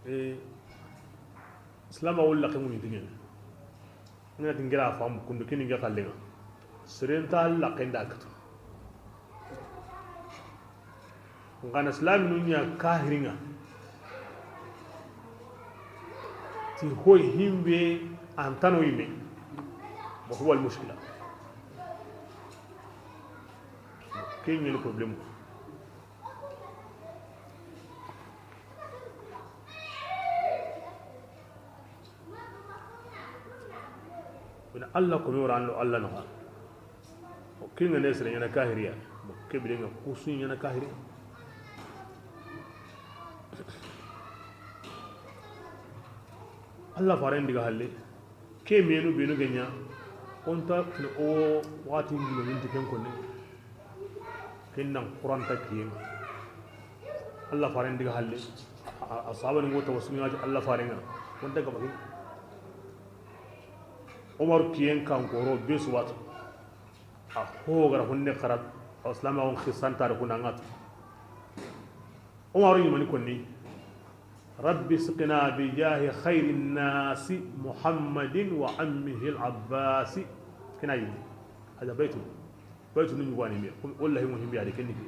Eh, Islam a wulla ke muni dingene. Ngana dingira fam kundu kini nge kallenga. Seren ta la kenda katu. Ngana Islam nu nya kahiringa. Ti hoy himbe antano ime. Wa huwa al mushkila. Kini problème. Ina Allah ko mi wara an lo Allah no. O kinga ne sere ɲana kahiriya. Mo kebire nga kusu ɲana kahiriya. Allah faren diga halle. Ke menu benu genya. Onta kini o wati ngi minti ken konne. Ken nan Qur'an ta kiyen. Allah faren diga halle. A, a sahabani ngo tawassul ngati Allah faren nga. Wonta gaba ke. Umar kiyen kan koro be suwatu. A ho gara honne xara. Islam on khisan tar kuna ngat. Umar ni mani konni. Rabbi isqina bi jahi khairin nasi Muhammadin wa ammihi al-Abbas. Kina yi. Hada baitu. Baytu ni ɲugani me, wallahi muhim bi ade kenni ke.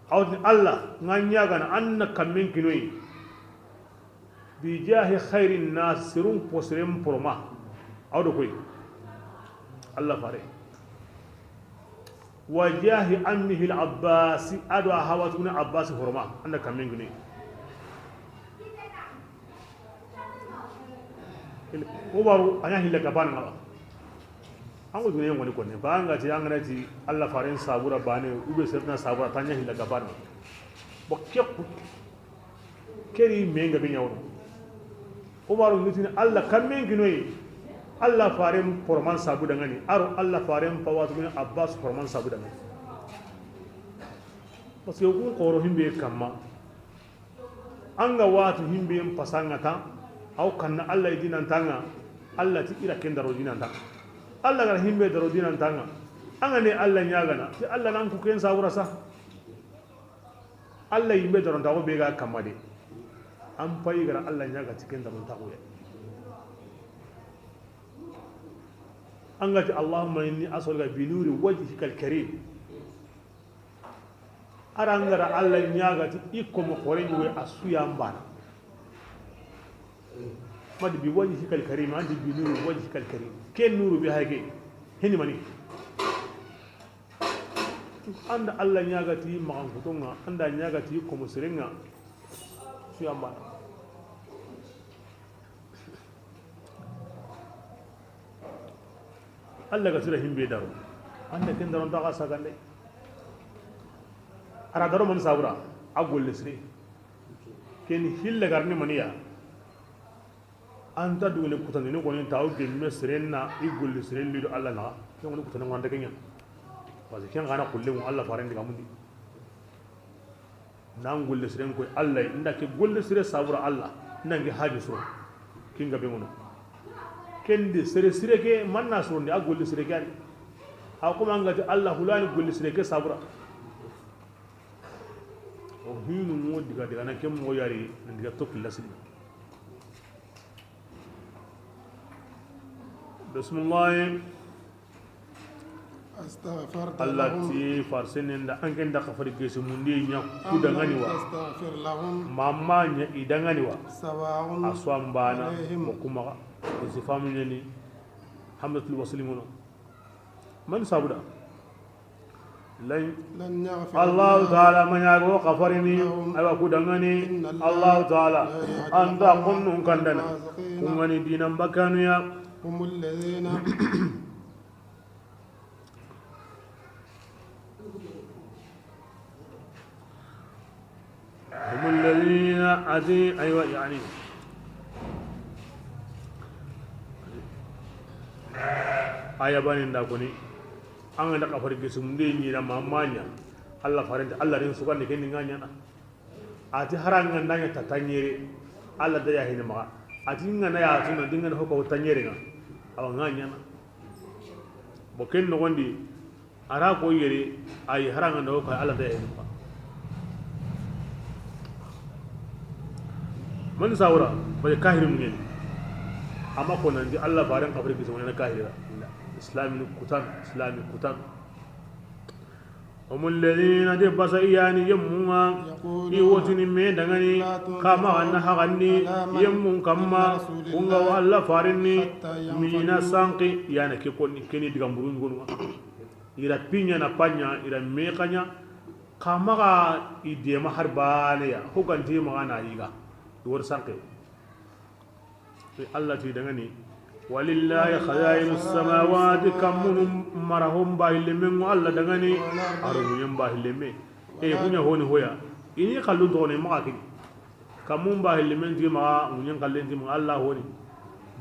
Awti Allah, nga ɲagana anna kammen kinoyi. Bi jahi khairin nas, sirun posren poroma. Awdo koy. Allah fare. Wa jahi ammihi al-Abbas, ado a hawatuna Abbas horoma, anna kammen kinoyi. Umaru a ɲa hilla gabana ŋa. An ko duniya ngoni konne ba nga ti an ga na ti Allah faren sabura bane ube serna sabura ta ɲa hilla gabana. Bo keku keri menga be ɲawno. Umaru nitini Allah kammen kinoyi. Allah faren porman sabu dangani aro Allah faren pawatu bin Abbas porman sabu dangani. Parce que kun koro himbe kamma. An ga watu himbe pasanga ta, aw kanna Allah dinantanga, Allah ti ira ken daro dinantanga. Allah gara himbe daro dinantanga. An ga ne Allah ɲagana, ti Allah nan ku ken sawura sa. Allah yimbe daro ntago be ga kamma de. An payi gara Allah ɲaga ti ken daro ntago ya. An ga ti Allahumma inni as'aluka bi nuri wajhikal karim. Arangara Allah ɲaga ti i komo xore ɲuwe a suya mbana. Madi bi wajhikal karim, andi bi nuru wajhikal karim. Ken nuru bi hayke. Heni mani. Anda Allah ɲaga ti maxan kutonga, anda ɲaga ti komo serenga. Suya mbana. Allah ga sira himbe daro. Anda ken daro ntaga sagande. Ara daro man sabura a golle sire. Ken hilla garni maniya. Anta dugune kutandini koni taw gemme sirenna i golle siren lido Allah na. Ken woni kutandini wanda kenya. Parce que ken gana kullemu Allah faren diga mundi. Nan golle siren koy Allah, nda ke golle sire sabura Allah, nangi haji suro. Kinga be ngono. Kendi sere sire ke manna suro ndi a golle sire ke ani. A kuma ngati Allah hulani golle sire ke sabura. O hinu mo diga diga na kem mo yari diga tokki lasini. Bismillah. Allah ti farsenen da an ken da kafari gesi mundi ɲa ku dangani wa. Mamma ɲa i dangani wa. A swambana ko kuma ko sifamu ɲani hamdatul wasli mono. Man sabuda. Allahu taala maɲago kafarini awa ku dangani. Allahu taala anta kunnun kandana kungani dinan bakanu ya. هم الذين أتي أيوة يعني. Aya bani nda koni. An ga da kafari gesimunde ɲira ma maɲa. Allah farente Allah rin sugandi kendi nga ɲana. Ati haranga ndanya ta tanyere. Allah da ya hini maga. Ati ngana ya tuna dingana hoko tanyere nga. Awa nga ɲana. Bo ken nogondi ara ko yere ay haranga ndo ko Allah da en ba. Mani sawura, bari kahiri mungeni. Amma ko nan di Allah faren kafiri kisa wona kahira. Islami kutan, Islami kutan. هم الذين de basa iyani yemmunga. I wotini me dangani, kama anna haganni yemmun kamma, kunga wa Allah farinni, mina sanki, yana ke konni, keni diga mburun gonwa. Ira pinya na panya, ira me kanya, kama ga i dema har bane ya, huganti ma na yiga. Wor sanki. Allah ti dangani, ولله خزائن السماوات, kammunu marahon bahille men ŋo Allah dangani, aro ŋuɲen bahille me. E kuɲa honi hoya, ini kallun to ne maxa kini. Kammun bahille men ti maxa, ŋuɲen kallen ti maxa, Allah honi.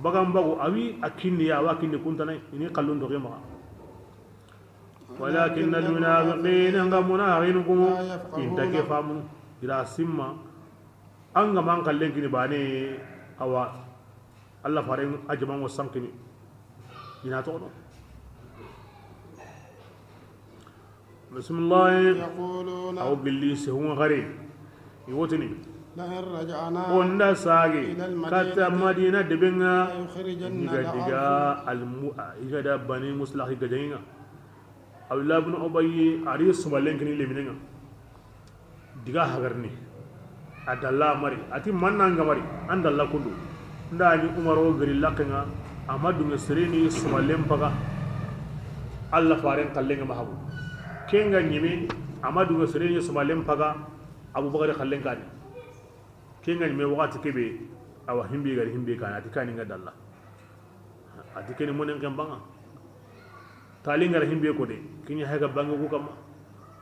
Bagan bagu awi a kinni ya, wa kinni kuntana, ini kallun to ke maxa. ولكن المنافقين, nga munafiqinu kumu, inta ke famunu, ira simma. An ga man kallen kini bane, awa, Allah faren a jamango sankini. Ina to no. Bismillah. يقولون Aw gilli sehun gare. I wotini. لئن رجعنا Onda sage إلى المدينة katta Madina debenga. ليخرجن Diga diga الأعز almu, iga da bani muslahi gajainga. Abdullah ibn Ubayy ari sumalen kini leminenga. Diga hagarni. A dalla mari. Ati manna nga mari. An dalla kundu. Nda ni Umaro gari lakenga. Ama dunga sereni sumalen paga. Allah faren kallenga mahabu. Kenga nyime. Ama dunga sereni sumalen paga. Abubakar kallen kani. Kenga nyime wakati kebe. Awa himbi gari himbi kani. Ati kani nga dalla. Ati keni monen ken banga. Tali ngara himbe ko de. Kinya hega bangi ku kama.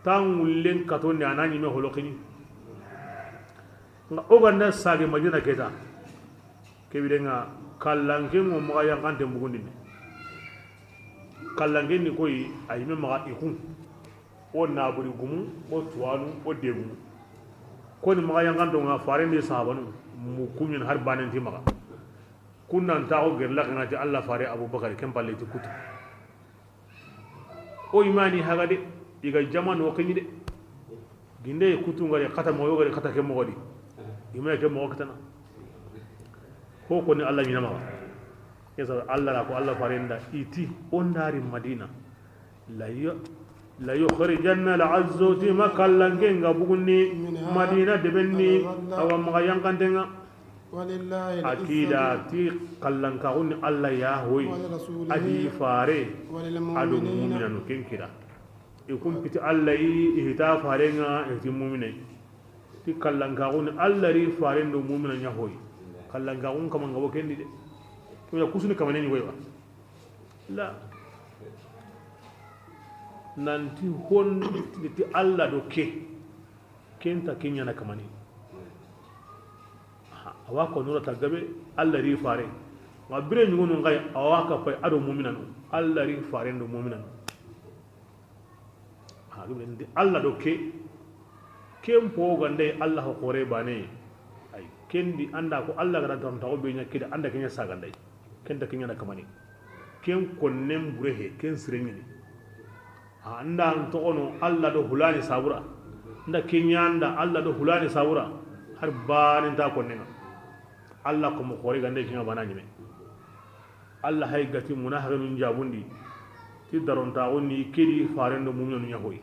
Tangullen katonde ana nyime holo kini. Nga o ganda sage Madina keta. Kebire nga kallanke ngo maga yankante mbugundini. Kallanke ni koyi a yime maga ikun. O naburi gumu, o tuwanu, o degumu. Koni maga yankanto nga farendi sahabanu mu kunyen har banenti maga. Kunnan taxo gerla kangati Allah fare Abubakar ken palle ti kutu. O imani haga de, iga jamano keñi de. Ginde kutu ngari kata moyo gari kata ke mogodi. Ima ke mogo katana. Ko koni Allah ñinamaxa. Yasa Allah ra ko Allah farenda iti ondari Madina. La yu-, la yukhrijanna al-azzu ti ma kallanke nga bugunni Madina debenni awa maxa yankantenga. Akida ti kallankaxunni Allah ya hoyi. Adi fare ado muminanu ken kida. I kun piti Allah yi, i hita farenga, i hiti mumine. Ti kallankaxunni Allah ri faren do mumina ña hoyi. Kallankaxun kamanga wo kendi de. Kuya kusuni kamane ñi woywa. La. Nanti hon ti Allah do ke. Kenta ke ñana kamani. Awa ko nura ta gabe Allah ri fare. Wa bire ñugonu ngay awa ka pay ado muminanu. Allah ri faren do muminanu. Ha, ɗum en ndi Allah do ke, ken po gande Allah ko xore bane. Ay, kendi anda ko Allah gara tan tawo be ña kida anda kenya sagandai. Ken da kenya na kamani. Ken konnen bure he, ken sirengini. Ha, anda an toxono Allah do hulani sabura. Nda kenya anda Allah do hulani sabura. Har bane nta konnenga. Allah ko mo xore gande kinga bana ñime. Allah hay gati munafiqinun jabundi ti darontaxun ni kedi farendo muminanu ña hoyi.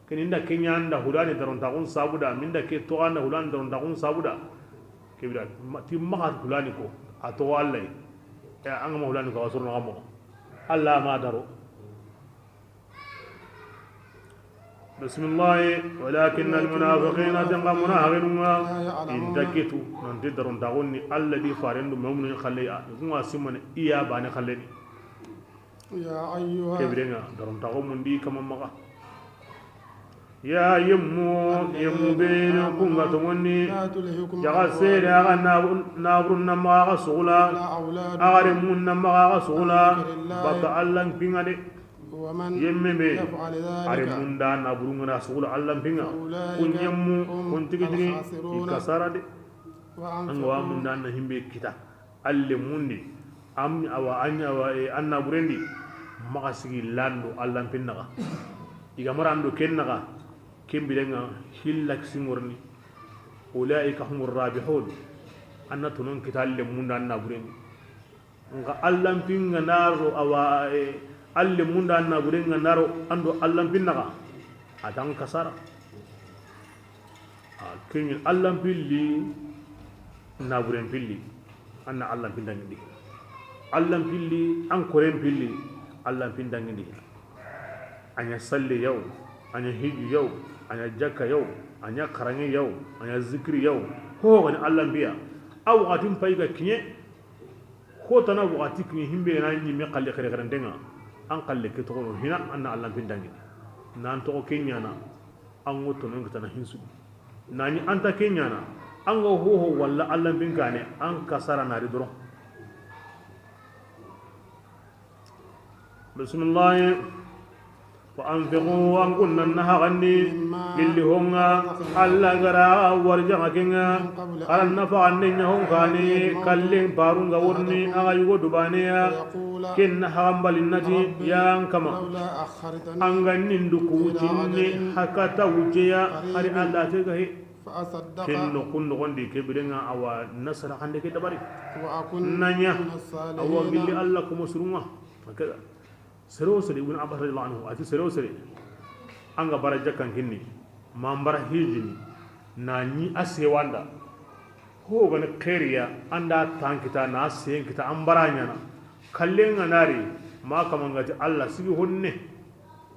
Keni nda kenya nda hulani darontaxun sabuda, minda ke toxanda hulani darontaxun sabuda. Kebira ma-, ti maxa hulani ko a toxo Allah yi. E, an ga ma hulani ko a surno xa moxo. Allah ma daro. Bismillah. Walakin al munafiqina, tenga munafiqinunga, inta kitu nanti darontaxunni Allah di farendu memunu xalle ya. Kunga simane iya bane xalle ni. يا أيها Kebirenga darontaxu mundi kama maxa. Ya yemmu, yemmu bene kunga tomonni. لا تلهكم Jaga sere aga naburun na maxa sugula. ولا أولادكم Aga remun na maxa sugula. عن ذكر الله Baka Allah pinga de. ومن Yemme be, يفعل ذلك are munda na burungana sugula Allah pinga. فأولئك Kun yemmu, هم kun tigi tigi, الخاسرون. I kasara de. وأنفقوا An ga wa munda na himbe kita. Alle mundi. Am awa anya wa, e, anna burendi. Maxa sigi lando Allah pinnaga. Iga marando kennaga. Kembirenga hilla kisingorni. أولئك هم الرابحون. An na tonon kita Alla munda an na buren di. Nxa Alla n pi nga na ro awa, eh, Alla munda an na buren nga na ro an do Alla n pi naxa. A tan kasara. A keñi Alla n pilli, na buren pilli. An na Alla n pi dangindi. Alla n pilli, an koren pilli, Alla n pi dangindi. A ña salle yaw, a ña hiju yaw, a ña jakka yaw, a ña xaranŋe yaw, a ña zikiri yaw. Ho gani Alla n biya. A waxatin pay ga kiñe. Ho tana waxati kiñe himbe na ñimme xalle xere xere ndenga. An xalle ke toxono hina an na Alla n pi dangindi. Nan toxo ke ñana. An ŋo tonon kitana hinsu. Nani an ta ke ñana. An ga hoho walla Alla n pi n kane an kasara nari doron. Bisimillahi. Wa anfiqu, an kunna na hagandi, gilli honga Alla gara warjaŋa kenga. Xaran na faxande ña honkani kallen parunga wurni a ga yugo dubaneya. Ken na hagan balinnati, yan kama, an ga nindu kucinni hakata wuceya, hari Alla te gahe. Ken no kun noxondi ke birenga awa nasara xande ke dabari. Nanya awa gilli Alla kuma surunga. Hakada. Sere wo sere, Ibn Abbas radiyallahu anhu, a ti sere wo sere, an ga bara jakkan kinni, ma n bara hijini, na ñi a sewanda, ho gani xeeriya, an da tan kita, na sen kita, an bara ñana, kallen ga nari, ma kamangati Alla sigi honne,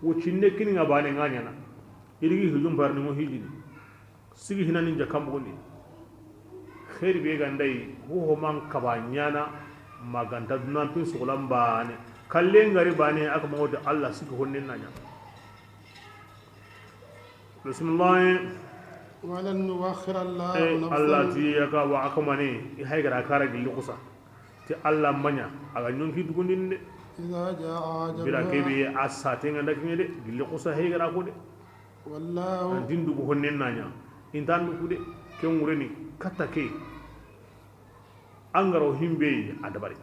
wo cinne kini nga bane nga ñana, irigi hijun parni mo hijini. Sigi hinani jakkan bugundi. Xeeri be ga nda yi, hoho man kaba ñana, ma ganta dunan pin soxolan bane. Kallen gari bane, a kama wodi Alla sigi honnen na ña. Bisimillahi. ولن يؤخر الله Eh, نفسا Alla ti ya ka wa akamani, i hay gara kara gilli kusa. Ti Alla maña, a ga ñonki dugundinde. إذا جاء أجلها. Bira kebe a satenga nda kiñe de, gilli kusa hay gara ko de. والله. An tin dugu honnen na ña. Intan dugu de, ken wureni, katta ke. An garo himbe a dabari.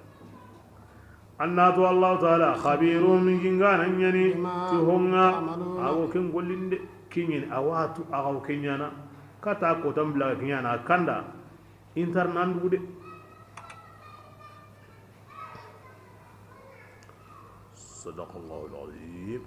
An na to Allahu Ta'ala, خبير, min gingana ñani, بما ti honga, تعملون. Ago ken gollinde, kiñen, a watu, ago ken ñana, kata ko tambla kiñana, kanda, intar nan dugu de. صدق الله العظيم.